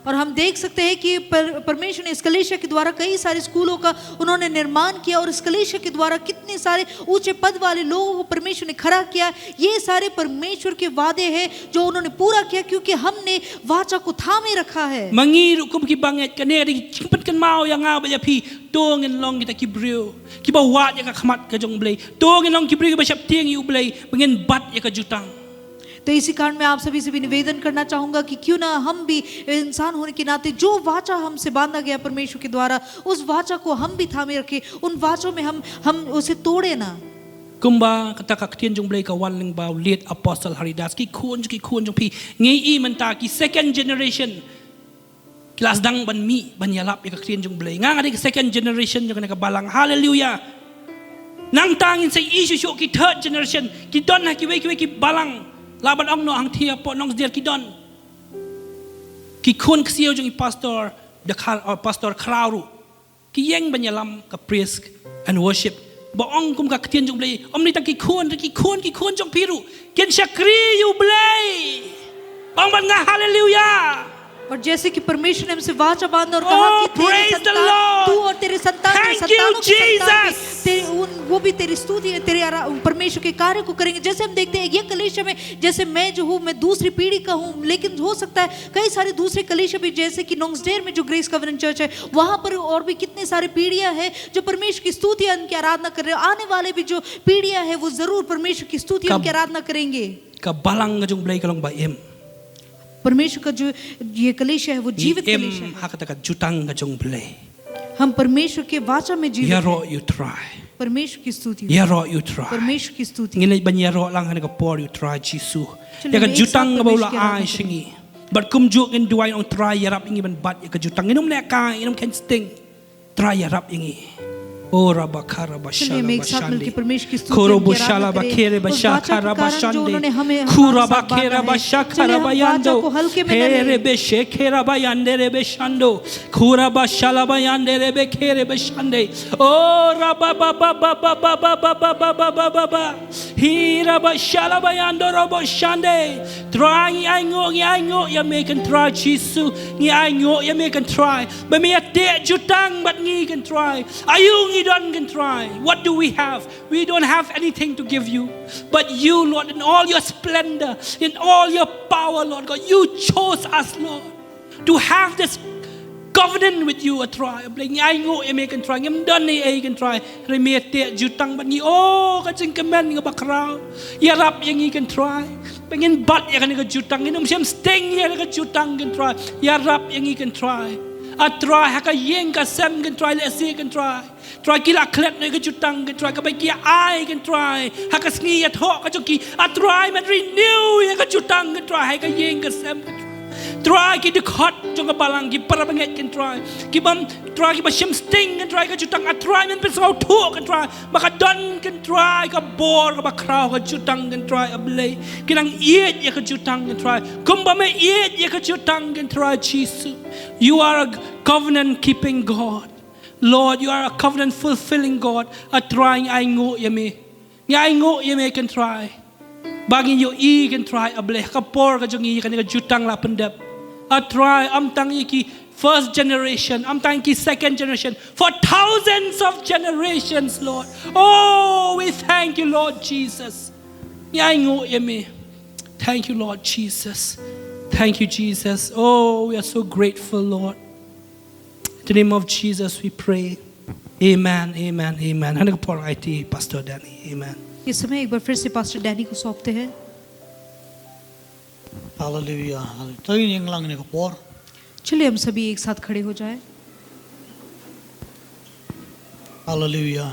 और हम देख सकते हैं कि पर, परमेश्वर ने इस कलीसिया के द्वारा कई सारे स्कूलों का उन्होंने निर्माण किया और इस कलीसिया के द्वारा कितने सारे ऊंचे पद वाले लोगों को परमेश्वर ने खड़ा किया। ये सारे परमेश्वर के वादे हैं जो उन्होंने पूरा किया, क्योंकि हमने वाचा को थामे रखा है। Ma ngi ruh kum ki bangeit, kane ka dei ka jingpynkynmaw ïa nga bad ïa phi. To ngin long kita ki briew kiba wad ïa ka khmat ka jong U Blei. To ngin long ki briew kiba sheptieng ïa U Blei, ba ngin bat ïa ka jutang. तो इसी कारण मैं आप सभी से भी निवेदन करना चाहूंगा कि क्यों ना हम भी इंसान होने के नाते जो वाचा हमसे बांधा गया परमेश्वर के द्वारा, उस वाचा को हम भी थामे रखें, उन वाचों में हम हम उसे तोड़े ना। Kumba kata ka ktien jong U Blei ka wan lyngba u late apostle Haridas, ki khun, ki khun jong phi, ngi i mynta ki second generation ki la sdang ban mih ban ïalap ïa ka ktien jong U Blei. Nga nga dei ka second generation jong kane ka balang. Haleluia. Nangta ngin sa i shuh shuh ki third generation, ki don ha kiwei kiwei ki balang. Lah ban ong noh hangthie hapoh Nongsder ki don. Ki khun ksiew jong i pastor, da khar, oh, pastor Khraw ruh ki ïeng ban ïalam ka praise and worship. Ba ong kum ka ktien jong U Blei, ym dei tang ki khun, ki khun, ki khun jong phi ruh kin shakri ïa U Blei. Ong bad nga haleluia. और जैसे कि परमेश्वर ने हमसे वाचा बांधा और कहा Oh, कि तेरे praise the संतान, Lord. तू और तेरे संतान, तेरे Thank you, संतानों की संतान भी, Jesus. तेरे, उन, वो भी तेरी स्तुति है, तेरे आरा-, परमेश्वर के कार्य को करेंगे। जैसे हम देखते हैं, ये कलीसिया में, जैसे मैं जो हूँ, मैं दूसरी पीढ़ी का हूँ, लेकिन हो सकता है कई सारे दूसरे कलीसिया भी, जैसे कि नोंग्सडेर में जो ग्रेस कवेनेंट चर्च है, वहाँ पर और भी कितने सारे पीढ़ियाँ हैं जो परमेश्वर की स्तुति, उनकी आराधना कर रहे हैं। आने वाले भी जो पीढ़ियाँ हैं, वो जरूर परमेश्वर की स्तुति, कब उनकी आराधना करेंगे। Ka balang ka jong U Blei ka long ba im. परमेश्वर का जो ये कलीसिया है, वो जीवित कलीसिया है। Im ha kata ka jutang ka jong U Blei. हम परमेश्वर के वाचा में जीवित हैं। Ïaroh ïa U Trai. परमेश्वर की स्तुति। Ïaroh ïa U Trai. परमेश्वर की स्तुति। Ngin leit ban ïaroh lang ha kane ka por ïa U Trai Jisu. चलिए, ïa ka हम एक साथ jutang kaba u la ai sha ngi. Bad kumjuh ngin duwai ong Trai ïarap ïa ngi ban bat ïa ka jutang. Ngin ym lehkai, ngin ym kheiñ sting. Trai ïarap ïa ngi. O rabakha rabashanda. चलिए, हम एक साथ मिलकर परमेश्वर की स्तुति हम की आराधना करें। Korobo shala bakere bashakha rabashande. उस वाचा के कारण जो उन्होंने हमें, हमारे साथ बांधा है। Kura bakere bashakha rabayando. चलिए, हम वाचा को हल्के में ना लें। Here beshe kera bayande rebe shando. Kura bashala bayande rebe kere bashande. O rababababababababababababa. Hira bashala bayando robo shande. Trai ngi ainguh, ngi ainguh ïa me Kynrad Jisu. Ngi ainguh ïa me Kynrad. Ba me ïateh jutang bad ngi Kynrad. Aïu ngi don Kynrad. What do we have? We don't have anything to give you. But you, Lord, in all your splendor, in all your power, Lord God, you chose us, Lord, to have this covenant with you, A Trai. A Blei, ngi ainguh ïa me Kynrad. Ngim don ei ei Kynrad. Hynrei me ïateh jutang bad ngi. O ka jingkmen kaba khraw. Ïarap ïa ngi Kynrad. Ba ngin bat ïa kane ka jutang. Ngin ym shim sting ïa kane ka jutang Kynrad. Ïarap ïa ngi Kynrad. A Trai, ha ka ïing ka sem Kynrad, lehse Kynrad, Trai, ki la klet noh ïa ka jutang Kynrad, kaba ki ai Kynrad. Ha ka sngi ïathoh ka jong ki, A Trai, men renew ïa ka jutang Kynrad, ha ka ïing ka sem Kynrad. Trai, ki dkhot jong ka balang, ki para bangeit Kynrad, ki bym, Trai, kiba shim sting Kynrad ïa ka jutang, A Trai, men pynsngewthuh Kynrad ba ka don Kynrad ka bor kaba khraw ha ka jutang Kynrad, A Blei. Ki nang ïeit ïa ka jutang Kynrad, kumba me ïeit ïa ka jutang Kynrad Jisu. You are a covenant keeping God. Lord, you are a covenant fulfilling God. A Trai, ngi ainguh ïa me. Ngi ainguh ïa me Kynrad. Ba ngi ïohi Kynrad, A Blei, ha ka por ka jong ngi kane ka jutang la pyndep. A Trai, ym tang ïa ki first generation, ym tang ïa ki second generation, for thousands of generations, Lord. Oh, we thank you, Lord Jesus. Ngi ainguh ïa me. Thank you, Lord Jesus. Thank you, Jesus. Oh, we are so grateful, Lord. In the name of Jesus, we pray. Amen, amen, amen. Ha kane ka por ai ti Pastor Danny. Amen. इस समय एक बार फिर से पास्टर डैनी को सौंपते हैं। Hallelujah, hallelujah. To ngin ïeng lang ha kane ka por. चलिए हम सभी एक साथ खड़े हो जाएं। Hallelujah.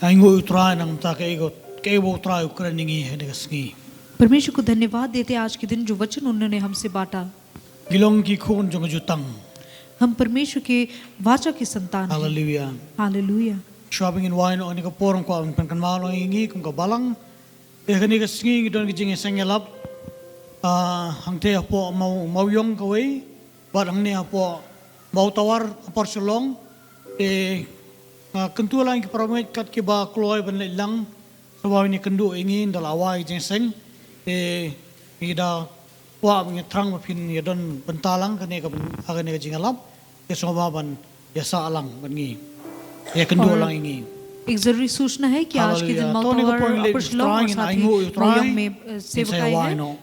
Ainguh ïa U Trai namar kaei ka, kaei ba U Trai u kren ïa ngi ha kane ka sngi. परमेश्वर को धन्यवाद देते हैं आज के दिन जो वचन उन्होंने हमसे बांटा। Ngi long ki khun jong ka jutang. हम परमेश्वर के वाचा की संतान हैं। Hallelujah. हालेलुया। Shuwa ba ngin wai noh ha kane ka por, nga kwah ban pynkynmaw lang ïa ngi kum ka balang. Te ha kane ka sngi ngi don ka jingïaseng ïalap, ah, hangtei hapoh Maw-, Mawïong kawei, bad hangne hapoh Mawtawar, Upper Shillong. Te nga kyntu lang ïa ki para bangeit kat kiba kloi ban leit lang, sa ba ïa kane ka por ngi da la wai ka jingïaseng. Te ngi da Kwah ba ngi thrang ba phin ïa don bynta lang kane ka byn-, ha kane ka jingïalap. Ïa sngewbha ban ïa sah lang bad ngi. Ïa kynduh और lang ïa ngi. एक जरूरी सूचना है कि आज के दिन Hallelujah. माउंट To ngi ka और point leh अपर शिलोंग और Trai, साथ ai ही nguh ïa u Trai. नोयम में अ, सेवकाई Sa ïa wai है। noh.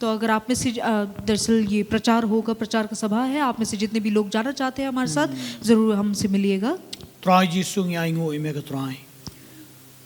तो अगर आप में से ज- अ, दरअसल ये प्रचार होगा, प्रचार का सभा है, आप में से जितने भी लोग जाना चाहते हैं हमारे साथ, जरूर हमसे मिलिएगा। Trai Jisu, ngi ai nguh ïa me ko Trai.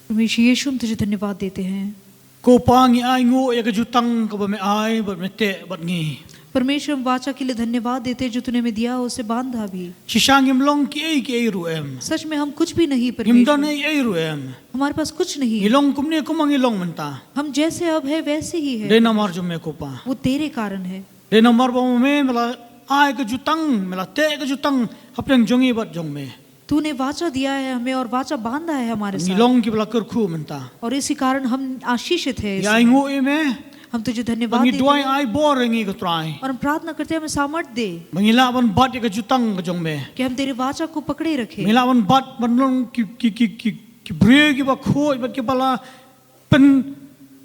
परमेश्वर यीशु, हम तुझे धन्यवाद देते हैं। Ko Pa, ngi ai nguh ïa ka jutang kaba me ai bad me teh bad ngi. परमेश्वर, हम वाचा के लिए धन्यवाद देते हैं जो तूने हमें दिया, उसे बांधा भी। Shisha ngim long kiei kiei ruh em. सच में हम कुछ भी नहीं Ngim don परमेश्वर, ei ei ruh em. हमारे पास कुछ नहीं Ngi है। long kumne kumba ngi long mynta. हम जैसे अब है वैसे ही है। Dei namar jong me ko Pa. वो तेरे कारण है। Dei namar ba me, me la ai ka jutang, me la teh ka jutang hapdeng jong ngi bad jong me. तूने वाचा दिया है हमें और वाचा बांधा है हमारे Ngi साथ, long kiba la kyrkhu mynta. और इसी कारण हम आशीषित है Ngi इसमें। ai nguh ïa me. हम तुझे Ba धन्यवाद ngi देते duwai हैं ai bor ïa ngi ko Trai. और हम प्रार्थना करते हैं हमें सामर्थ दे Ba ngi lah ban bat ïa ka jutang ka jong me. कि हम तेरे वाचा को पकड़े रखें। Ngi lah ban bat ban long ki, ki, ki, ki, ki briew kiba khuid bad kiba la pyn,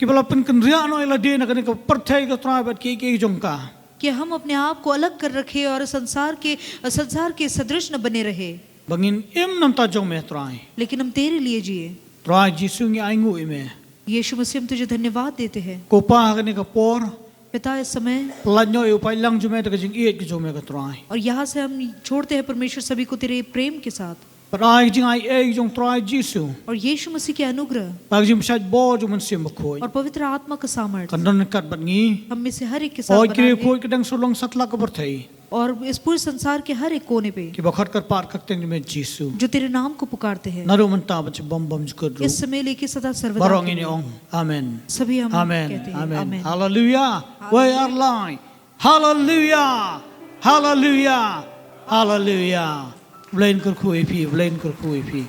kiba la pynkynriah noh ïa lade na kane ka pyrthei ko Trai bad kiei kiei jong ka. कि हम अपने आप को अलग कर रखें और संसार के, संसार के सदृश न बने रहे। Ba ngin im na bynta jong me Trai. लेकिन हम तेरे लिए जिए। Trai Jisu, ngi ai nguh ïa me. यीशु मसीह, हम तुझे धन्यवाद देते हैं। Ko Pa, ha kane ka por पिता, इस समय pyllait noh ïa u paidlang jong me da ka jingïeit ka jong me ko Trai. और यहाँ से हम छोड़ते हैं परमेश्वर सभी को तेरे प्रेम के साथ Bad ai ka jingaiei jong Trai Jisu. और यीशु मसीह के अनुग्रह Bad ka jingpynshait bor jong u Mynsiem Bakhuid. और पवित्र आत्मा का सामर्थ्य Kan don ryngkat bad ngi. हम में से हर एक के साथ Hooid, बना ki briew रहे। khuid ka dang sawdong satlak ka pyrthei. और इस पूरे संसार के हर एक कोने पे Kiba khot kyrpad ka kyrteng jong me Jisu. जो तेरे नाम को पुकारते हैं, Naduh mynta bad sha bymjukut ruh. इस समय लेके सदा सर्वदा Baroh के ngin लिए। ong amen. सभी हम Amen. कहते हैं, Amen. आमेन। Hallelujah. Wei ar lai. Hallelujah. Hallelujah. Hallelujah. Blei un kyrkhu ïa phi, Blei un kyrkhu ïa phi.